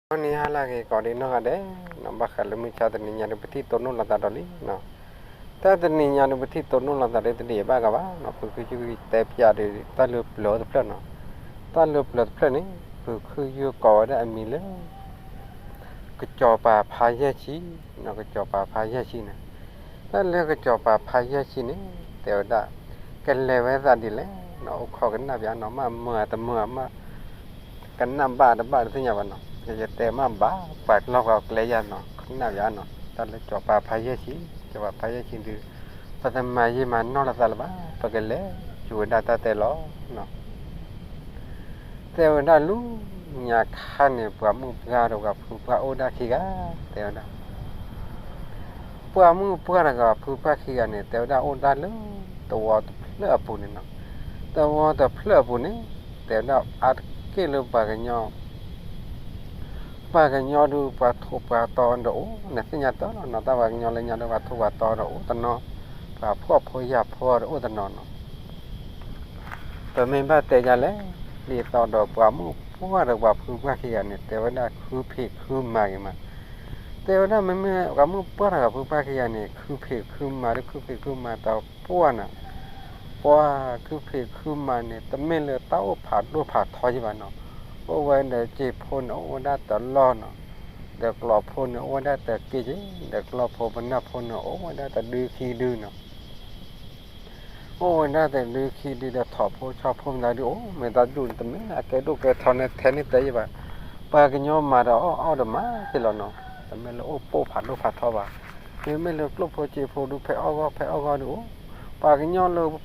နံၤဟါလၢအဂ့ၤ ကိးဒံးနီၢ်ဂၤဒဲး, ဘၣ်ဃးလၢမုၢ်ဆါတနံၤညါဒီး ပထံၣ်တိၢ်နီၣ်လိာ်သးဒီးလံနီၤ. တၢ်တနံၤညါဒီး ပထံၣ်တိၢ်နီၣ်လိာ်သးဒီး တဒံးဘၣ်ကဘၣ်နီၤ, ဖုခုယုၢ်တဲပျးဒီး တၢ်လၢပျၢၤတဖျၢၣ်နီၤ. တၢ်လၢပျၢၤတဖျၢၣ်န့ၣ် ဖုခုယုၢ်ကိးဝဲဒၣ်အမံၤလၢ ကစီၤပၤဖါယဲၢ်ဆံနီၤ, ကစီၤပၤဖါယဲၢ်ဆံန့ၣ်. တၢ်လၢကစီၤပၤဖါယဲၢ်ဆံန့ၣ် တဲဝဲဒၣ် ကလဲၤဝဲသးဒ်လဲၣ်နီၤ, အိၣ်ခိးကနၣ်ပၠးနီၤ, မ့ၢ်မုာ်တမုာ် မ့ၢ် ကနၣ်ဘၣ်တဘၣ်တသ့ၣ်ညါဘၣ်နီၤ, ယတဲမ့ၢ်ဘၣ် ပှၤလီၢ်ပှၤကျဲယၤနီၤ, ကနၣ်ပၠးနီၤ, တၢ်လၢစီၤပၤဖါယဲၢ်ဆံ, စီၤပၤဖါယဲၢ်ဆံဒုး ပတမၤယံာ်မၤနီၢ်လိာ်သးလၢၤဘၣ်, ပကလဲၤစူၤဝဲဒၣ်တၢ်တဲလီၤနီၤ. တဲဝဲဒၣ်လၢညါခါန့ၣ် ပှၤမုၣ်ပှၢ်ဒီးပှၤဖုပှၢ်အိၣ်ဒၣ်ခံဂၤ, တဲဝဲဒၣ် ပှၤမုၣ်ပှၢ်တဂၤ ဖုပှၢ်ခံဂၤန့ၣ် တဲဝဲဒၣ်အိၣ်ဒၣ်လၢသဝီတဖျၢၣ်အပူၤန့ၣ်နီၤ. သဝီတဖျၢၣ်အပူၤန့ၣ် တဲဝဲဒၣ်အါတက့ၢ်လၢပှၤကညီ, ပှၤကညီဒုး ပှၤထိၣ်ပှၤတီဒီးအိၣ်, နသ့ၣ်ညါတၢ်လီၤနီၤ, တၢ်ပှၤကညီလၢညါဒီး ပှၤထိၣ်ပှၤတီဒီးအိၣ်တနီၤ, ပှၤဖှီၣ်ဖိယာ်ဖိဒီးအိၣ်တနီၤနီၤ. ပမ့ၢ်ဘၣ်တဲဒ်လဲၣ်, ဒ်သိးဒီးပှၤမုၣ်ပှၢ်ဒီးပှၤဖုပှၢ်ခံဂၤန့ၣ် တဲဝဲဒၣ်ခုဖံးခုမၤဂ့ၤမး, တဲဝဲဒၣ်မ့မ့ၢ်ပှၤမုၣ်ပှၢ်တဂၤဖုပှၢ်ခံဂၤန့ၣ် ခုဖံးခုမၤဒီး ခုဖံးခုမၤတပှၢ်နီၤ. ပှၤခုဖံးခုမၤန့ၣ် တမ့ၢ်လၢတၢ်အိၣ်ဖးဒိၣ်ဖးထီယံၤဘၣ်နီၤ, အိၣ်ဝဲဒီးစ့ဖိန့ၣ် အိၣ်ဝဲဒၣ်တလီၢ်နီၤ, ဒီးကျီဖိန့ၣ် အိၣ်ဝဲဒၣ်တက့ၢ်က့ၢ်, ဒီးကျီဖိပနၢ်ဖိန့ၣ် အိၣ်ဝဲဒၣ်တဒုခံဒုနီၤ. အိၣ်ဝဲဒၣ်တဒုခံဒုဒီး ထိၣ်ဖိဆီဖိမတၤဒုအိၣ်, မ့ၢ်တၢ်ဒုးန့ၣ် တမ့ၢ်အကဲဒိၣ်ကဲထီန့ၣ် ထဲန့ၣ်တဲယံၤဘၣ်, ပှၤကညီမၤဒီးအီၣ်အီၣ်ဒီးမၤက့ၤလီၤနီၤ, တမ့ၢ်လၢအိၣ်ပိၢ်ဖးဒိၣ်ဖးထီဘၣ်, မ့မ့ၢ်လၢကျိၣ်ဖိစ့ဖိဒု ဖဲအီၣ်ဂီၢ်ဖဲအီၣ်ဂီၢ်ဒုအိၣ်, ပှၤကညီလၢ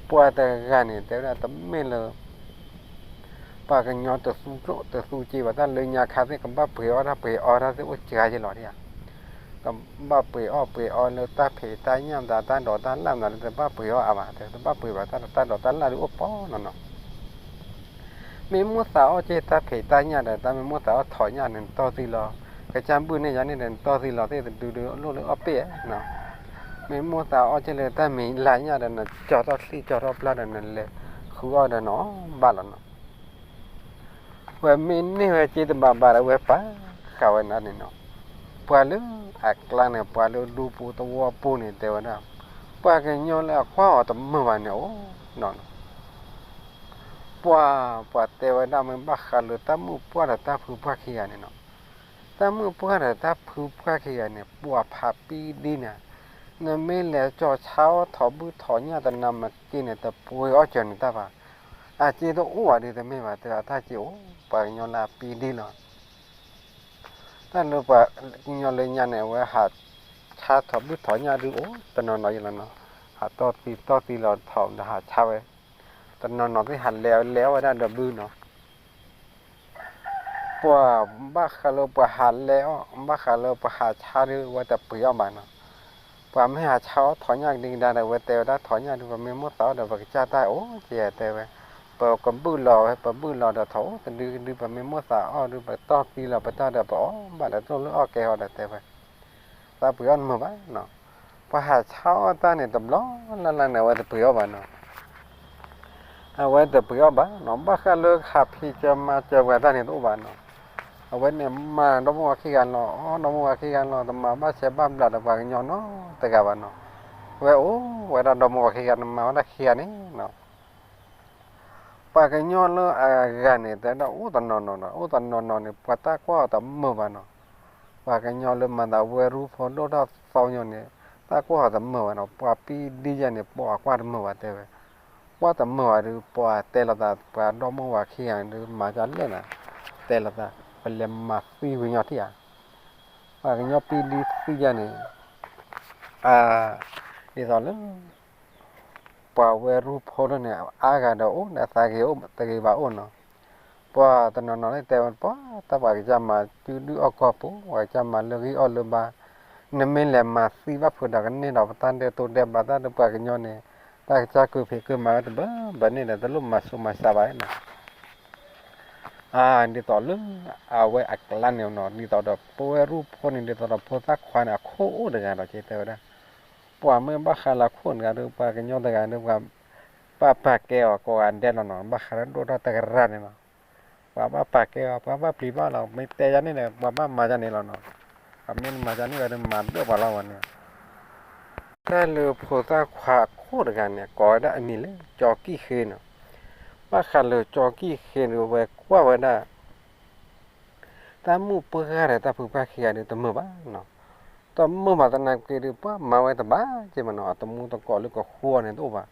ပှၤတဂၤန့ၣ် တဲဝဲဒၣ်တမ့ၢ်လၢ ပှၤကညီတသူကျိၣ်တသူစ့ဘၣ်, တၢ်လၢညါခါသ့ၣ် ကဘၣ်ပှ့ၤအီၣ်တၢ်ပှ့ၤအီတၢ်သ့ၣ်အိၣ်စှၤယံၤလီၤဒၣ်ဧါ, ကဘၣ်ပှ့ၤအီၣ်ပှ့ၤအီလၢတၢ်ဖံးတၢ်ညၣ်မတၤ တၢ်ဒိးတၢ်လၣ်မတၤလၢ တဘၣ်ပှ့ၤအီၣ်အါဘၣ်, တဘၣ်ပှ့ၤဘၣ်တၢ်ဒိးတၢ်လၣ်ဒုအိၣ်ပီနီၤနီၤ. မ့ၢ်မိၣ်သးအီၣ်က့ၤတၢ်ဖံးတၢ်ညၣ်ဒီး တၢ်မ့ၢ်မိၣ်သးအီၣ်ထိးညၣ်န့ၣ် နတီၢ်သံလီၤ, ကစၢ်ဘုၣ်န့ၢ်ယၤန့ၣ်ဒီး နတီၢ်သံလီၤသ့ၣ်တဒုဒု လိၣ်လၢအီၣ်ပ့ၢ်နီၤ. မ့ၢ်မိၣ်သးအီၣ်က့ၤလၢတၢ်မံၤလၢ်ညၣ်ဒီး နကၠီထီၣ်ချံၣ်ကၠီထီၣ်ပျၢ်ဒီး နလဲၤဃုအီၣ်ဒီးနအီၣ်ဘၣ်လီၤနီၤ. ဝဲမ့ၢ်န့ၢ်ဝဲက့ၤတဘၣ်ဘၣ်ဒီး ဝဲပာ်ဃာ်ဝဲဒၣ်န့ၣ်နီၤ. ပှၤလၢအကျါန့ၣ် ပှၤလၢဒူပူၤသဝီပူၤန့ၣ် တဲဝဲဒၣ် ပှၤကညီလၢအကွၢ်အီၤတမုာ်ဘၣ်န့ၣ်အိၣ်နီၤ. ပှၤ ပှၤတဲဝဲဒၣ်မ့ၢ်ဘၣ်ဃးလၢတၢ်မုၣ်ပှၢ်ဒီးတၢ်ဖုပှၢ်ခံဂၤန့ၣ်နီၤ. တၢ်မုၣ်ပှၢ်ဒီးတၢ်ဖုပှၢ်ခံဂၤန့ၣ် ပှၤဖးပံဒံနီၤ. နမ့ၢ်လဲၤကၠီဆါအီၣ်ထိးဘုၣ်ထိးညၣ်တနၤမ့ၢ်က့ၤန့ၣ် တပှ့ၤအီၣ်စၢၤန့ၣ်တၢ်ဘၣ်. အစ့တအိၣ်ဘၣ်ဒုးတမ့ၢ်ဘၣ် တဲအတၢ်စ့အိၣ် ပှၤကညီလၢအပံဒံလီၤ. တၢ်လၢပှၤကညီလၢညါန့ၣ် အဝဲဟးဆါထိးဘုၣ်ထိးညၣ်ဒုအိၣ်တနီၤနီၤယံၤလီၤနီၤ. ဟးတီၢ်သံတီၢ်သံလီၤထိးဒီးဟးဆါဝဲ တနီၤနီၤသ့ၣ်ဟးလဲၤလဲၤအီၣ်ဝဲဒၣ်ဒီးဘုနီၤ. ပှၤဘၣ်ဃးလၢပှၤဟးလဲၤအီၣ် ဘၣ်ဃးလၢပှၤဟးဆါဒုး အဝဲတပှ့ၤအီၣ်ဘၣ်နီၤ. ပှၤမ့ၢ်ဟးဆါအီၣ်ထိးညၣ်ကဒံကဒါဒီး အဝဲတဲဝဲဒၣ်ထိးညၣ်ဒုး ပမ့ၢ်မိၣ်သးအီၣ်ဒီး ပကစၢ်တၢ်အိၣ်ကဲတဲဝဲ. ပကဘုၣ်လီၤဝဲ ပဘုၣ်လီၤဒီးထိးအိၣ်တဒုကဒု ပမ့ၢ်မိၣ်သးအီၣ်ဒုး ပတီၢ်သံလီၤပတၢ်ဒီး ပအီၣ်ဘၣ်ဒီးတိၢ်လၢအီၣ်ကဲအီၤဒီးတဲဝဲ တၢ်ပှ့ၤအီၣ်တမုာ်ဘၣ်နီၤ. ပှၤဟးဆါအီၣ်တၢ်န့ၣ် တဘျီလၢ်လၢ်န့ၣ် အဝဲတပှ့ၤအီၣ်ဘၣ်နီၤ. အဝဲတပှ့ၤအီၣ်ဘၣ်နီၤ. ဘၣ်ဃးလၢဟးဖံးစၢၤမၤစၢၤပှၤတၢ်န့ၣ်တအိၣ်ဘၣ်နီၤ. အဝဲန့ၣ်မၤဒီမါဝၤခံဂၤလီၤ အီၣ်ဒီမါဝၤခံဂၤလီၤ တမၤဘၣ်ဆဲးဘၣ်ဘျးဒီးပှၤကညီနီတဂၤဘၣ်နီၤ. ဝဲအိၣ်ဝဲဒၣ်ဒီမါဝၤခံဂၤ နမၤဝဲဒၣ်ခံဂၤန့ၣ်နီၤ. ပှၤကညီလၢအဂၤန့ၣ် တဲဒၣ်အိၣ်တနီၤနီၤနီၤ အိၣ်တနီၤနီၤန့ၣ် ပှၤတၢ်ကွၢ်အီၤတမုာ်ဘၣ်နီၤ. ပှၤကညီလၢမၤသးဝဲရူၢ်ဖိဒိၣ်ထီၣ်သီညိန့ၣ် တၢ်ကွၢ်အီၤတမုာ်ဘၣ်နီၤ. ပှၤပံဒံယဲန့ၣ် ပှၤကွၢ်တမုာ်ဘၣ်တဲဝဲ. ကွၢ်တမုာ်ဘၣ်ဒီး ပှၤတဲလိာ်သး ပှၤဒီမါဝၤခံဂၤန့ၣ်ဒုး မၤဒ်လဲၣ်နီၤ တဲလိာ်သး ပလဲၤမၤသံဝဲညီထံၣ်ဧါ. ပှၤကညီပံဒံသံယဲန့ၣ် ဒ်သိးလၢ ပှၤဝဲရူၢ်ဖိလၢန့ၣ် အါဂၤဒီးအိၣ် နသးဂ့ၤအိၣ်တဂ့ၤဘၣ်အိၣ်နီၤ. ပှၤတနီၤနီၤန့ၣ်တဲဝဲ ပှၤတၢ်ပှၤကစၢ်မၤစုဒုၣ်အီၣ်ကီၢ်ပူၤ ပှၤကစၢ်မၤလၢဂံၢ်အီၣ်လၢဘါ, နမ့ၢ်လဲၤမၤသံဘၣ်ဖုးဒီးကန့ၢ်ဒီးပတၢ်ဒဲးတိၤဒဲးဘးတၢ်ဒီးပှၤကညီန့ၣ် တၢ်ကစၢ်ကုၢ်ဖံးကုၢ်မၤဝဲတဘၢဘၢန့ၣ်ဒီး တလိၣ်မၤဆူးမၤဆါဘၣ်နီၤ. ဒ်သိးလၢ အဝဲအကျါန့ၣ်နီၤ ဒ်သိးဒီးပဝဲရူၢ်ဖိန့ၣ် ဒ်သိးဒီးဖိသၣ်ခွါန့ၣ် အခိၣ်အိၣ်တဂၤဒီးကတဲဝဲဒၣ် ပှၤမ့ၢ်ဘၣ်ဃးလၢအခိၣ်တဂၤဒီး ပှၤကညီတဂၤဒီး ပှၤပာ်ပာ်ကဲအီၤကိးဂၤဒဲးလီၤနီၤ ဘၣ်ဃးလၢဒိၣ်ထီၣ်တကရၢန့ၣ်လီၤ. ပှၤဘၣ်ပာ်ကဲအီၤ ပှၤဘၣ်ပျံၤဘၣ်လီၤ မ့ၢ်တဲယၤန့ၣ်ဒီး ပှၤဘၣ်မၤယၤန့ၣ်လီၤနီၤ. ပှၤမ့ၢ်မၤယၤန့ၣ်ဒီး မၤဒိၣ်ပှၤလီၤဝဲန့ၣ်. တၢ်လၢဖိသၣ်ခွါခိၣ်တဂၤန့ၣ် ကိးဝဲဒၣ်အမံၤလၢ ကၠီကံၣ်ဃ့နီၤ. ဘၣ်ဃးလၢကၠီကံၣ်ဃ့ဒီး ဝဲကွၢ်ဝဲဒၣ် တၢ်မုၣ်ပှၢ်ဂၤဒီးတၢ်ဖုပှၢ်ခံဂၤဒီး တမုာ်ဘၣ်နီၤ. တမုာ်ဘၣ်သနာ်က့ဒီး ပှၤမၤဝဲတဘၣ်က့မးနီၤ အတမူတကိးလၢကဃိန့ၣ်တအိၣ်ဘၣ်.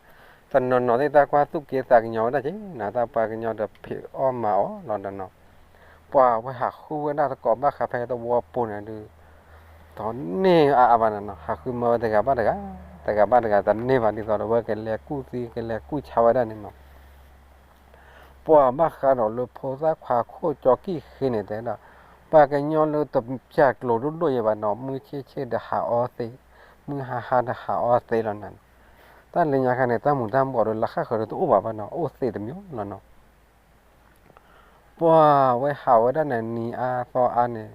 တနီၤနီၤသ့ၣ်တၢ်ကွၢ်သူၣ်က့သးကညီၤဝဲဒၣ်က့နီၤ တၢ်ပှၤကညီတဖံးအီၣ်မၤအီၣ်လီၤဒီးနီၤ. ပှၤဝဲဟးဃုဝဲဒၣ်တကိးဘၣ်ဃးဖဲတဝီပူၤန့ၣ်ဒီး တန့ၢ်အါအါဘၣ်နီၤနီၤ ဟးဃုမၤဝဲတဂၤဘၣ်တဂၤ, တဂၤဘၣ်တဂၤ တန့ၢ်ဘၣ်ဒ်သိးဒီး ဝဲကလဲၤကူၣ်သံ ကလဲၤကူၣ်ဆါဝဲဒၣ်န့ၣ်နီၤ. ပှၤဘၣ်ဃးဒီးလၢဖိသၣ်ခွါခိၣ်ကၠီကံၣ်ဃ့န့ၣ် တဲဒၣ် ပှၤကညီလၢတပျၢ်ကျိၤဒိၣ်ဒိၣ်ယဲဘၣ်နီၤ မုၢ်ဆ့ၣ်ဆ့ၣ်ဒီးဟးအီသံ, မုၢ်ဟါဟါဒီးဟးအီသံလီၤနီၤ. တၢ်လၢညါခါန့ၣ် တၢ်မူၤတၢ်ဘှီးဒီးလၢဃၣ်ဃၢၤဒီးတအိၣ်ဘၣ်ဘၣ်နီၤ အိၣ်သ့တမံၤလီၤနီၤ. ပှၤဝဲဟးဝဲဒၣ်န့ၣ် နံၤအါသီအါန့ၣ်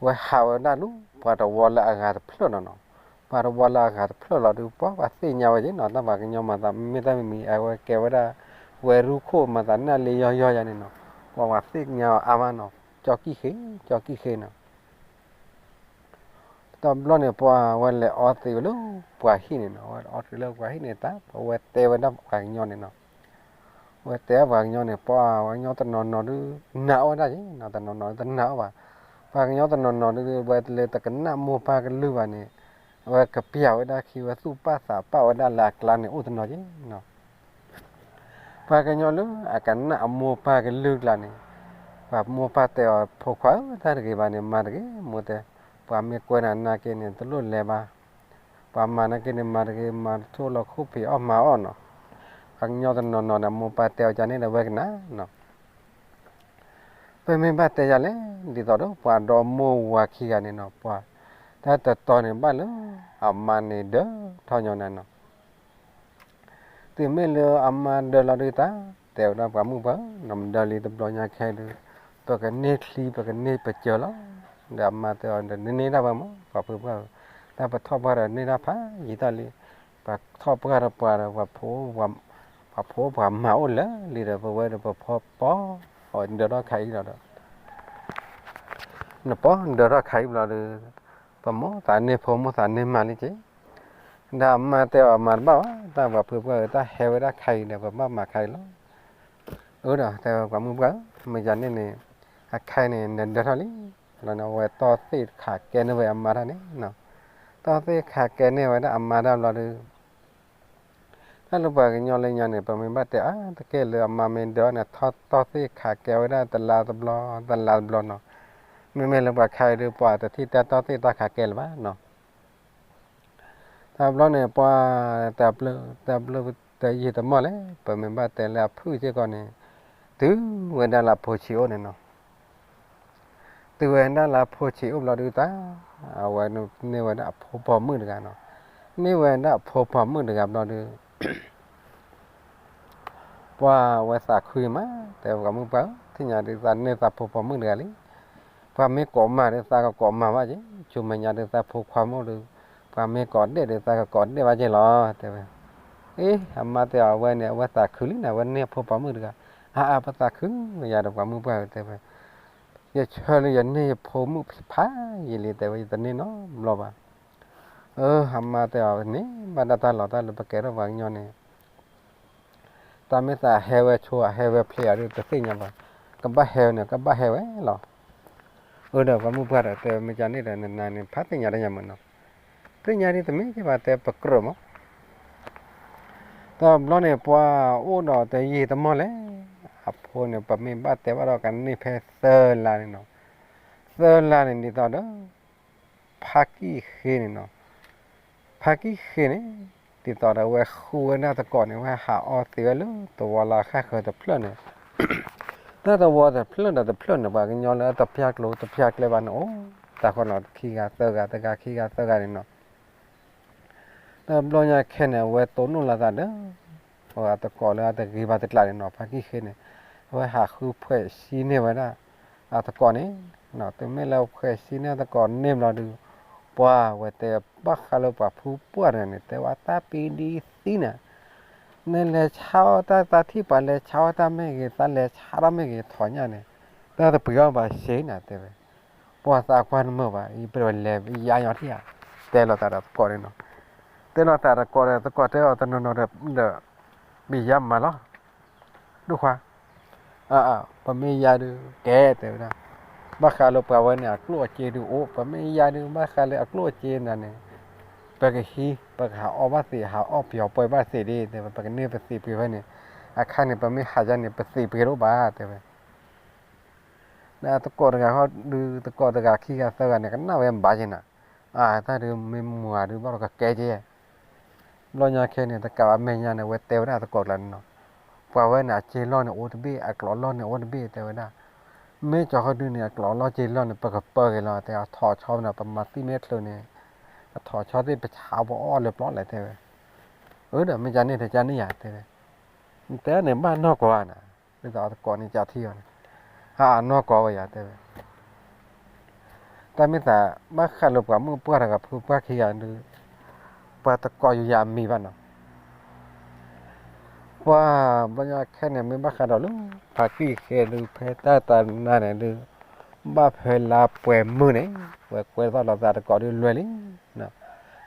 ဝဲဟးဝဲဒၣ်လၢ ပှၤတဝီလၢအဂၤတဖျၢၣ်လီၤနီၤ. ပှၤတဝီလၢအဂၤတဖျၢၣ်လီၤဒီး ပှၤပှၤသ့ၣ်ညါဝဲက့နီၤ တၢ်ပှၤကညီမၤသးမ့ၢ်တၢ်မံၤမံၤ အဝဲကဲဝဲဒၣ် ဝဲရူခိၣ်မၤသးနၢ်လံယီယီယၤန့ၣ်နီၤ. ပှၤပှၤသ့ၣ်ညါအါမးနီၤ ကၠီကံၣ်ဃ့, ကၠီကံၣ်ဃ့နီၤ. တဘျီန့ၣ် ပှၤဝဲလဲၤအီသံးဝဲလၢပှၤဟံၣ်န့ၣ်နီၤ, ဝဲအီသံးလၢပှၤဟံၣ်န့ၣ် တၢ်ဝဲတဲဝဲဒၣ်ပှၤကညီန့ၣ်နီၤ, ဝဲတဲပှၤကညီန့ၣ် ပှၤကညီတနီၤနီၤဒုး နာ်အီၣ်ဝဲဒၣ်က့နီၤ, တနီၤနီၤဒုးတနာ်အီၣ်ဘၣ်, ပှၤကညီတနီၤနီၤဒုး ဝဲလၢတကနၣ်မိၢ်ပၢ်ကလုၢ်ဘၣ်န့ၣ်, အဝဲကပျၢ်ဝဲဒၣ်ခံဝဲသူၣ်ပၢ်သးပၢ်ဝဲဒၣ်လၢအကျါန့ၣ် အိၣ်တနီၤက့နီၤ. ပှၤကညီလၢအကနၣ်အမိၢ်ပၢ်ကလုၢ်ကျါန့ၣ်, ပှၤမိၢ်ပၢ်တဲအီၤ ဖိခွါဧၢ တၢ်တဂ့ၤဘၣ်န့ၣ် မၤတဂ့ၤ, မိၢ်တဲ, ပှၤမ့ၢ်ကွဲနၤနာ်က့န့ၣ် တလိၣ်လဲၤဘၣ်, ပှၤမၤနာ်က့န့ၣ် မၤတဂ့ၤ, မၤတထူၣ်လီၤခိၣ်ဖံးအီၣ်မၤအီၣ်နီၤ. ပှၤကညီတနီၤနီၤန့ၣ် အမိၢ်ပၢ်တဲအီၤကန့ၣ်ဒီး ဝဲကနၣ်နီၤ. ပမ့ၢ်ဘၣ်တဲယၤလဲၣ်, ဒ်သိးဒီးပှၤဒီမိၢ်ဝၤခံဂၤန့ၣ်နီၤ, ပှၤတၢ်တတီၤန့ၣ်ဘၣ်လၢ အမါန့ၣ်ဒၢထီၣ်ညီနၤနီၤ. တုၤမ့ၢ်လၢအမါဒၢလီၤဒုး တၢ်တဲဝဲဒၣ်ပှၤမုၣ်ပှၢ်ဧၢ, နမၤဒၢလံတဘျီညါခဲဒုး, ပကန့ၢ်ချံ ပကန့ၢ်ပစၢၤလီၤ. ဒီးအမါတဲအီၤဒီး နန့ၢ်တၢ်ဝဲမး ပှၤဖုပှၢ်ဧၢ, တၢ်ပထီၣ်ပှၢ်ဒီးန့ၢ်တၢ်ဖးယံာ်တၢ်လံ, ပှၤထီၣ်ပှၢ်ဒီးပှၤဒီး ပှၤဖိပှၤမၤအိၣ်လၢာ်လံဒီး ပဝဲဒီးပဖီပီ, အီၤဒၢထီၣ်ခါအံၤလီၤဒီး နပီၢ်ဒၢထီၣ်ခါအံၤဘျီဒီး, ပမိၢ်သးန့ၢ်ဖိမိၢ်သးန့ၢ်မါလံက့ၤ, ဒီးအမါတဲအီၤအမၤတဘၣ်ဘၣ်, တၢ်ပှၤဖုပှၢ်ဧၢ, တၢ်ဟဲဝဲဒၣ်ခါအံၤဒီး ပဘၣ်မၤခါအံၤလီၤ. အၢဒီးတဲဝဲပှၤမုၣ်ပှၢ်ဧၢ, မ့ၢ်ယၤန့ၣ်န့ၣ်, အခါအံၤန့ၣ် နဒၢထီၣ်လံ, ဝဲတီၢ်သ့ၣ်ခးကဲန့ၢ်ဝဲအမါတၢ်န့ၣ်, တီၢ်သ့ၣ်ခးကဲန့ၢ်ဝဲဒၣ်အမါတၢ်ဘျီဒီး တၢ်လၢပှၤကညီလၢညါန့ၣ် ပမ့ၢ်ဘၣ်တဲအါတက့ၢ်လၢအမါမ့ၢ်ဒၢန့ၣ် ထီၣ်တီၢ်သ့ၣ်ခးကဲဝဲဒၣ်တလါတဘျီ, တလါတဘျီနီၤ. မ့မ့ၢ်လၢပှၤခါအံၤဒီး ပှၤတထံၣ်တၢ်တီၢ်သ့ၣ်တၢ်ခးကဲလၢၤဘၣ်နီၤ. တဘျီန့ၣ် ပှၤတဘျုးတဘျုးတယံာ်တမီၢ်လဲၣ်, ပမ့ၢ်ဘၣ်တဲလၢအဖုၣ်စ့ၢ်ကီးန့ၣ်, တုၤဝဲဒၣ်လၢအဖိဆံးအိၣ်န့ၣ်နီၤ. တုၤဝဲဒၣ်လၢအဖိဆံးအိၣ်ဘျီဒုးတၢ်, အဝဲန့ၢ်ဝဲဒၣ်အဖိပိာ်မုၣ်တဂၤနီၤ. န့ၢ်ဝဲဒၣ်အဖိပိာ်မုၣ်တဂၤဘျီဒုး ပှၤဝဲသးခုမး, တဲပှၤမုၣ်ပှၢ်ဧၢ, ထံၣ်ညါဒုးသးန့ၢ်သးဖိပိာ်မုၣ်တဂၤလံ. ပှၤမ့ၢ်ကိးမးဒီးသးကကိးမးဘၣ်က့, ဆူမဲာ်ညါဒုးသးဖိခွါမုၣ်ဒီး, ပှၤမ့ၢ်ကိးဒဲးဒီးသးကကိးဒဲးဘၣ်က့လီၤ, တဲဝဲ. အ့ အမါတဲအီၤ အဝဲန့ၣ် အဝဲသးခုလံန့ၣ်, အဝဲန့ၢ်အဖိပိာ်မုၣ်တဂၤ. အါအါ ပသးခုယၤဒီးပှၤမုၣ်ပှၢ်ဧၢ, တဲဝဲ. ယဆၢလၢယန့ၢ်ယဖိမုၣ်ဖးယံာ်လံ, တဲဝဲ, ယတန့ၢ်နီတဘျီဘၣ်. အၢ အမါတဲအီၤန့ၣ်, ဘၣ်ဒၣ်တၢ်လီၤတၢ်လၢပကဲထီၣ်ပှၤကညီန့ၣ် တၢ်မ့ၢ်သးဟဲဝဲဆိ အဟဲဝဲဖျဲးအီၤဒုး တသ့ၣ်ညါဘၣ်, ကဘၣ်ဟဲဝဲန့ၣ် ကဘၣ်ဟဲဝဲလီၤ. အၢ ဒီးပှၤမုၣ်ပှၢ်ဒီးတဲဝဲ မ့ၢ်ကန့ၣ်ဒီး နနၤန့ၣ် ဖးသ့ၣ်ညါတၢ်ယၤမးနီၤ, သ့ၣ်ညါဒ်တမ့ၢ်က့ဘၣ် တဲပကြၢးမး. တဘျီန့ၣ် ပှၤအိၣ်ဒီးတယံာ်တမီၢ်လဲၣ်, အဖိန့ၣ် ပမ့ၢ်ဘၣ်တဲဘၣ်ဒီးကန့ၢ်ဖဲသၢလါန့ၣ်နီၤ, သၢလါန့ၣ်ဒ်သိးဒီး ဖါကံၣ်ဃ့န့ၣ်နီၤ, ဖါကံၣ်ဃ့န့ၣ် ဒ်သိးဒီးဝဲဃုဝဲဒၣ်သကိးန့ၣ် ဝဲဟးအီသံးဝဲလၢသဝီလၢအဃၣ်ဃၢၤတဖျၢၣ်န့ၣ်, တၢ်သဝီတဖျၢၣ်ဒီးတဖျၢၣ်န့ၣ် ပှၤကညီလၢအတပျၢ်ကျိၤတပျၢ်ကျဲဘၣ်န့ၣ် အိၣ်တၢ်ဃီနီၤ, ခံဂၤသၢဂၤ တဂၤခံဂၤသၢဂၤန့ၣ်နီၤ. တဘျီညါခဲန့ၣ် အဝဲတိၢ်နီၣ်လီၤသးဒီး အသကိးလၢအတဂ့ၤဘၣ်တကျါန့ၣ်နီၤ, ဖါကံၣ်ဃ့န့ၣ် အဝဲဟးဃုဖှဲးစံန့ၢ်ဝဲဒၣ်အသကိးန့ၣ်, တုၤမ့ၢ်လၢဖှဲးစံန့ၢ်အသကိးန့ၣ်ဘျီဒုး ပှၤဝဲတဲဘၣ်ဃးလၢပှၤဖုပှၢ်တဂၤန့ၣ် တဲဝဲတၢ်ပံဒံသံန့ၣ်, နလဲၤဆါအီၣ်တၢ် သးထံၣ်ပှၤလဲၤဆါအီၣ်တၢ်မ့ၢ်ဂ့ၤ သးလဲၤဆါတၢ်မ့ၢ်ဂ့ၤ ထီၣ်ညၣ်န့ၣ် တၢ်တပှ့ၤအီၣ်ဘၣ်စ့နၤ တဲဝဲ. ပှၤသးကွၢ်နမုာ်ဘၣ် ယပှဲၤဝဲလဲၤယါညီထံၣ်ဧါ, တဲလိာ်သးဒီးသကိးန့ၣ်နီၤ. တဲလိာ်သးသကိးဒီး သကိးတဲအီၤတနီၤနီၤဒီး ပယါမၤလီၤ ဒိၣ်ခွါ, ပမ့ၢ်ယါဒုး ကဲ တဲဝဲဒၣ်, ဘၣ်ဃးလၢပှၤဝဲန့ၣ် အကျိၣ်အစ့ဒုးအိၣ်, ပမ့ၢ်ယါဒုး ဘၣ်ဃးလၢအကျိၣ်အစ့နၤန့ၣ် ပကဟံး ပကဟးအီၣ်ဘၣ်သ့ၣ် ဟးအီၣ်ပယီၤပှဲၤဘၣ်သ့ၣ်ဒ် တဲဝဲ ပကန့ၢ်ပသ့ၣ်ပှ့ၤဖဲန့ၣ်, အခါန့ၣ် ပမ့ၢ်ဟးယါန့ၣ် ပသ့ၣ်ပှ့ၤတအိၣ်ဘၣ် တဲဝဲ. ဒီးသကိးတဂၤဃီဒုး သကိးတဂၤခံဂၤသၢဂၤန့ၣ် ကနၣ်ဝဲဘၣ်က့ၤနၤ, အတၢ်ဒုးမ့ၢ်မုာ်ဧါဒုး ဘၣ်ဒီးကကဲက့ၤ ဘျီညါခဲန့ၣ် တကးဘၣ်မဲာ်ညါန့ၣ် ဝဲတဲဝဲဒၣ်သကိးကျါန့ၣ်နီၤ, ပှၤဝဲန့ၣ် အစ့လီၢ်န့ၣ်အိၣ်တဘ့ၣ် အကျိးလီၢ်န့ၣ်အိၣ်တဘ့ၣ် တဲဝဲဒၣ်, မ့ၢ်ကၠီၤဃီဒုန့ၣ် အကျိးလီၢ်စ့လီၢ်န့ၣ် ပကပၢက့ၤလီၤ တဲအထီၣ်ဆီန့ၣ် ပမၤသံမ့ၢ်ချုးန့ၣ် အထီၣ်ဆီသ့ၣ် ပဆါပအီၣ်လၢပျီလဲၣ် တဲဝဲ. အၢ ဒီးမ့ၢ်ကန့ၣ် တကန့ၣ်ယၤ တဲဝဲ. နတဲန့ၣ် ဘၣ်နီၢ်ကီၢ်ဧါနၤ, ဒ်သိးသကိးန့ၣ် ကထံၣ်အီၤန့ၣ်, ဟးနီၢ်ကီၢ်ဝဲယၤ တဲဝဲ. တၢ်မ့ၢ်သး ဘၣ်ဃးလၢပှၤမုၣ်ပှၢ်တဂၤ ဖုပှၢ်ခံဂၤဒုး ပှၤတကိးယူၤယၤမံၤဘၣ်နီၤ, ပှၤဘျီညါခဲန့ၣ် မ့ၢ်ဘၣ်ဃးဒီးလၢ ဖါကံၣ်ဃ့ဒုး ဖဲတၢ်တနါန့ၣ်ဒုး ဘၣ်ဖဲလါပှဲၤမုၢ်န့ၣ် ဝဲကွဲထီၣ်လိာ်သးတကိးဒုးလွဲလံ,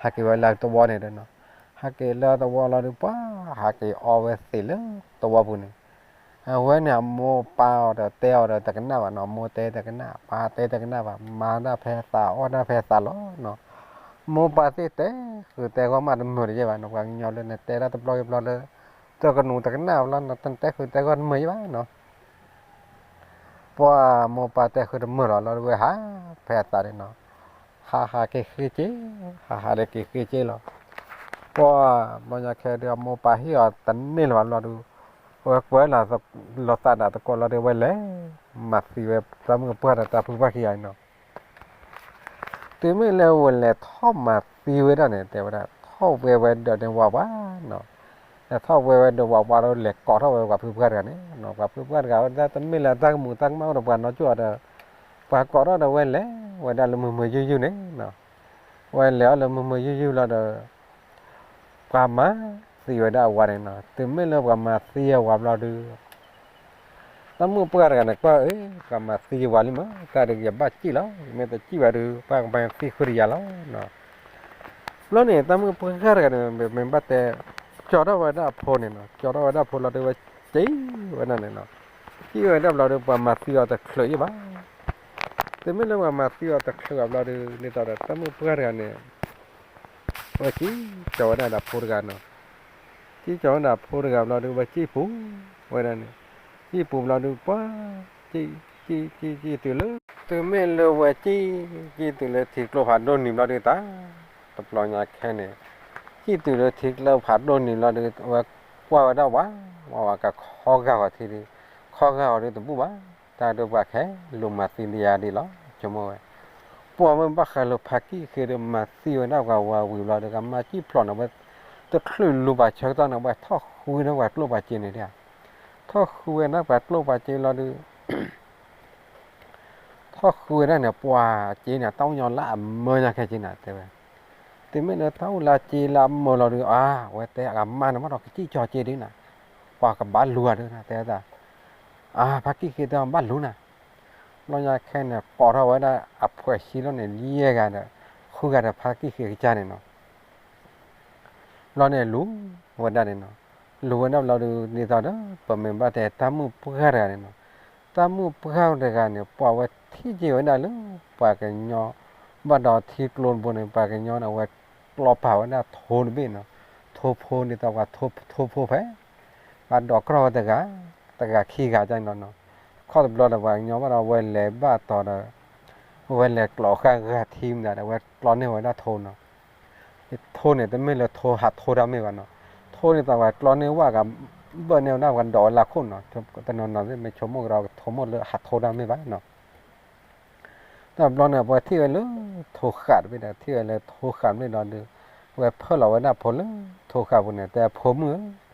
ဟးက့ၤဝဲလၢသဝီန့ၣ်ဒီးနီၤ, ဟးက့ၤလၢသဝီလီၤဒုး ပှၤဟးက့ၤအီဝဲသ့ၣ်လၢသဝီပူၤန့ၣ်, အဝဲန့ၣ် အမိၢ်ပၢ်အီၤဒီးတဲအီၤဒီးတကနၣ်ဘၣ်နီၤ, မိၢ်တဲတကနၣ် ပၢ်တဲတကနၣ်ဘၣ်, မၤတၢ်ဖဲသး အီၣ်တၢ်ဖဲသးလီၤနီၤ, မိၢ်ပၢ်သ့ၣ်တဲဃုာ်တဲဂီၢ်မးတမုာ်တယဲၢ်ဘၣ်နီၤ, ပှၤကညီလၢနတဲဒၣ်တဘျီဘျီလၢ တကနူၤတကနၣ်ဘၣ်လီၤနီၤ, တတဲဃုာ်တဲဂီၢ်တမုာ်ယဲၢ်ဘၣ်နီၤ ပှၤမိၢ်ပၢ်တဲဃုာ်တမုာ်လီၤလီၤဒုး ဝဲဟးဖဲအသးန့ၣ်နီၤ, ဟးဟးက့ၤဃ့က့ၤ, ဟးဟးဒီးက့ၤဃ့က့ၤလီၤ, ပှၤဘျီညါခဲဒုး အမိၢ်ပၢ်ဟ့ၣ်အီၤတန့ၢ်လၢၤဘၣ်လီၤဒုး, အဝဲကွဲလီၤသးဒီးသကိးလီၤဒုး ဝဲလဲၤမၤသံဝဲတၢ်မုၣ်ပှၢ်ဒီးတၢ်ဖုပှၢ်ခံဂၤန့ၣ်နီၤ တုၤမ့ၢ်လၢဝဲလဲၤထီၣ်မၤသံဝဲဒၣ်န့ၣ် တဲဝဲဒၣ် ထီၣ်ဝဲဝဲဒီးန့ၣ်ဝးဝးနီၤ, လဲၤထီၣ်ဝဲဝဲဒီးဝးဝးဒီး လဲၤကိးထီၣ်ဝဲပှၤဖုပှၢ်တဂၤန့ၣ်နီၤ, ပှၤဖုပှၢ်တဂၤဝဲဒၣ် တမ့ၢ်လၢတၢ်ကမူၤတၢ်ကမၣ်ဒီးပှၤနီၢ်ကၠိၣ်ဒီး ပှၤကိးထီၣ်ဒီးဝဲလဲၤဝဲဒၣ်လၢမုာ်မုာ်ယုၢ်ယုၢ်န့ၣ်နီၤ, ဝဲလဲၤအီၤလၢမုာ်မုာ်ယုၢ်ယုၢ်လီၤဒီး ပှၤမၤသံဝဲဒၣ်အဝၤန့ၣ်နီၤ, တုၤမ့ၢ်လၢပှၤမၤသံအဝၤဘျီဒုး တၢ်မုၣ်ပှၢ်တဂၤန့ၣ်ကွၢ် အ့ ပှၤမၤသံယဝၤလံမး, တၢ်ဒုးယဘၣ်စံၣ်လီၤ, မ့ၢ်တစံၣ်ဘၣ်ဒုး ပှၤကမၤသံဃုာ်ဒီးယၤလီၤနီၤ. ဘျီန့ၣ် တၢ်မုၣ်ပှၢ်တဂၤန့ၣ် မ့ၢ်ဘၣ်တဲ ကၠီထီၣ်ဝဲဒၣ်အဖိန့ၣ်နီၤ, ကၠီထီၣ်ဝဲဒၣ်အဖိလီၤဒုး ဝဲစံၣ်ဝဲဒၣ်န့ၣ်နီၤ, စံၣ်ဝဲဒၣ်ဘျီဒုး ပှၤမၤသံအီၤတချုးအံၤဘၣ်. တုၤမ့ၢ်လၢပှၤမၤသံအီၤတချုးဘၣ်ဘျီဒုး ဒ်သိးဒီးတၢ်မုၣ်ပှၢ်တဂၤန့ၣ် ဝဲစံၣ်ကၠီဝဲဒၣ်ဒီးဖိတဂၤနီၤ, စံၣ်ကၠီဝဲဒၣ်ဖိတဂၤဘျီဒုး ဝဲစံၣ်ပူၤဝဲဒၣ်န့ၣ်, စံၣ်ပူၤဘျီဒုး ပှၤ စံၣ် စံၣ် စံၣ် စံၣ်တုၤလၢ တုၤမ့ၢ်လၢဝဲစံၣ် စံၣ်တုၤလၢထံကျိဖးဒိၣ်နံၤဘျီဒုးတၢ်, တဘျီညါခဲန့ၣ် စံၣ်တုၤလၢထံကျိဖးဒိၣ်နံၤဘျီဒုး ဝဲကွၢ်ဝဲဒၣ်ဝး ဝးဝးကခီဂာ်ဂီၤထံဒုး, ခီဂာ်ဂီၤဒုးတဘူၣ်ဘၣ်, တၢ်ဒုးပှၤခဲလူၤမၤသံဒံးယၤဒ်လီၤ ဆိကမိၣ်ဝဲ ပှၤမ့ၢ်ဘၣ်ဃးလၢဖါကံၣ်ဃ့ဒီးမၤသံဝဲဒၣ်ပှၤဝၤဝံၤဘျီဒီး ကမၤစံၣ်ဖျိးန့ၣ် ဝဲတချုးလူၤဘၣ်ဆၢကတီၢ်န့ၣ် ဝဲထီၣ်ဃုဝဲဒၣ်ပှၤကျိၣ်ပှၤစ့န့ၣ်ဒၣ်, ထီၣ်ဃုဝဲဒၣ်ပှၤကျိၣ်ပှၤစ့လီၤဒုး ထီၣ်ဃုဝဲဒၣ်န့ၣ် ပှၤစ့န့ၣ် တၢ်အိၣ်ညီလၢအမၢညါခဲက့ၤနၤ တဲဝဲ, တုၤမ့ၢ်လၢတၢ်အိၣ်လၢအစ့လၢအမၢလီၤဒုး အါ ဝဲတဲအကမၣ်န့ၣ် ဘၣ်ဒီးကစံၣ်ကၠီစ့ဒ်နၤ, ပှၤကဘၣ်လူၤအီၤဒုးနၤ တဲဝဲဒၣ်, အါ ဖါကံၣ်ဃ့တဲဘၣ်လူၤနၤ, ဘျီညါခဲန့ၣ် ကိးထီၣ်ဝဲဒၣ်အဖှဲးဆံလီၤန့ၣ် ယဲၢ်ဂၤဒီး ဃုဂၤဒီးဖါကံၣ်ဃ့ကစၢ်န့ၣ်နီၤ ဘျီန့ၣ်လူၤဝဲဒၣ်န့ၣ်နီၤ, လူၤဝဲဒၣ်ဘျီဒုး ဒ်သိးဒီး ပမ့ၢ်ဘၣ်တဲတၢ်မုၣ်ပှၢ်တဂၤန့ၣ်နီၤ, တၢ်မုၣ်ပှၢ်တဂၤန့ၣ် ပှၤဝဲထံၣ်က့ၤဝဲဒၣ်လၢ ပှၤကညီ ဘၣ်ဒီးထံကျိတဘိန့ၣ် ပှၤကညီန့ၣ် အဝဲကျီပာ်ဝဲဒၣ်ထိတဘ့ၣ်နီၤ, ထိဖိန့ၣ် ဒ်သိးပှၤထိဖိဖဲ ပှၤဒိးကြီၣ်ဝဲတဂၤ တဂၤခံဂၤဒ်န့ၣ်လီၤနီၤ, ခီၣ်တဘျီဒီး ပှၤကညီဘၣ်ဒီး အဝဲလဲၤဘၣ်တီၤဒီး အဝဲလဲၤကျီဃာ်ဂာ်ထံမတၤဒီး အဝဲကျီန့ၢ်ဝဲဒၣ်ထိနီၤ ထိန့ၣ် တမ့ၢ်လၢထိဟးထိတၢ်မ့ၢ်ဘၣ်နီၤ, ထိန့ၣ် သးဝဲကျီန့ၢ်ဝဲက ဘၣ်န့ၢ်ဝဲဒၣ်ပှၤဒိးဝဲလၢခိၣ်နီၤ, တနီၤနီၤမ့ၢ်ဆိကမိၣ်ကဒီး ထိမိၣ်လၢဟးထိတၢ်မ့ၢ်ဘၣ်နီၤ, တဘျီန့ၣ် ပှၤထံၣ်ဝဲလၢထိဃာ်တဘ့ၣ်ဒီး ထံၣ်ဝဲလၢထိဃာ်တဘ့ၣ်ဒီးဒုး အဝဲဖၢၣ်လီၤဝဲဒၣ်ဖိလၢထိဃာ်ပူၤန့ၣ် တဲဖိမုၣ်ဧၢ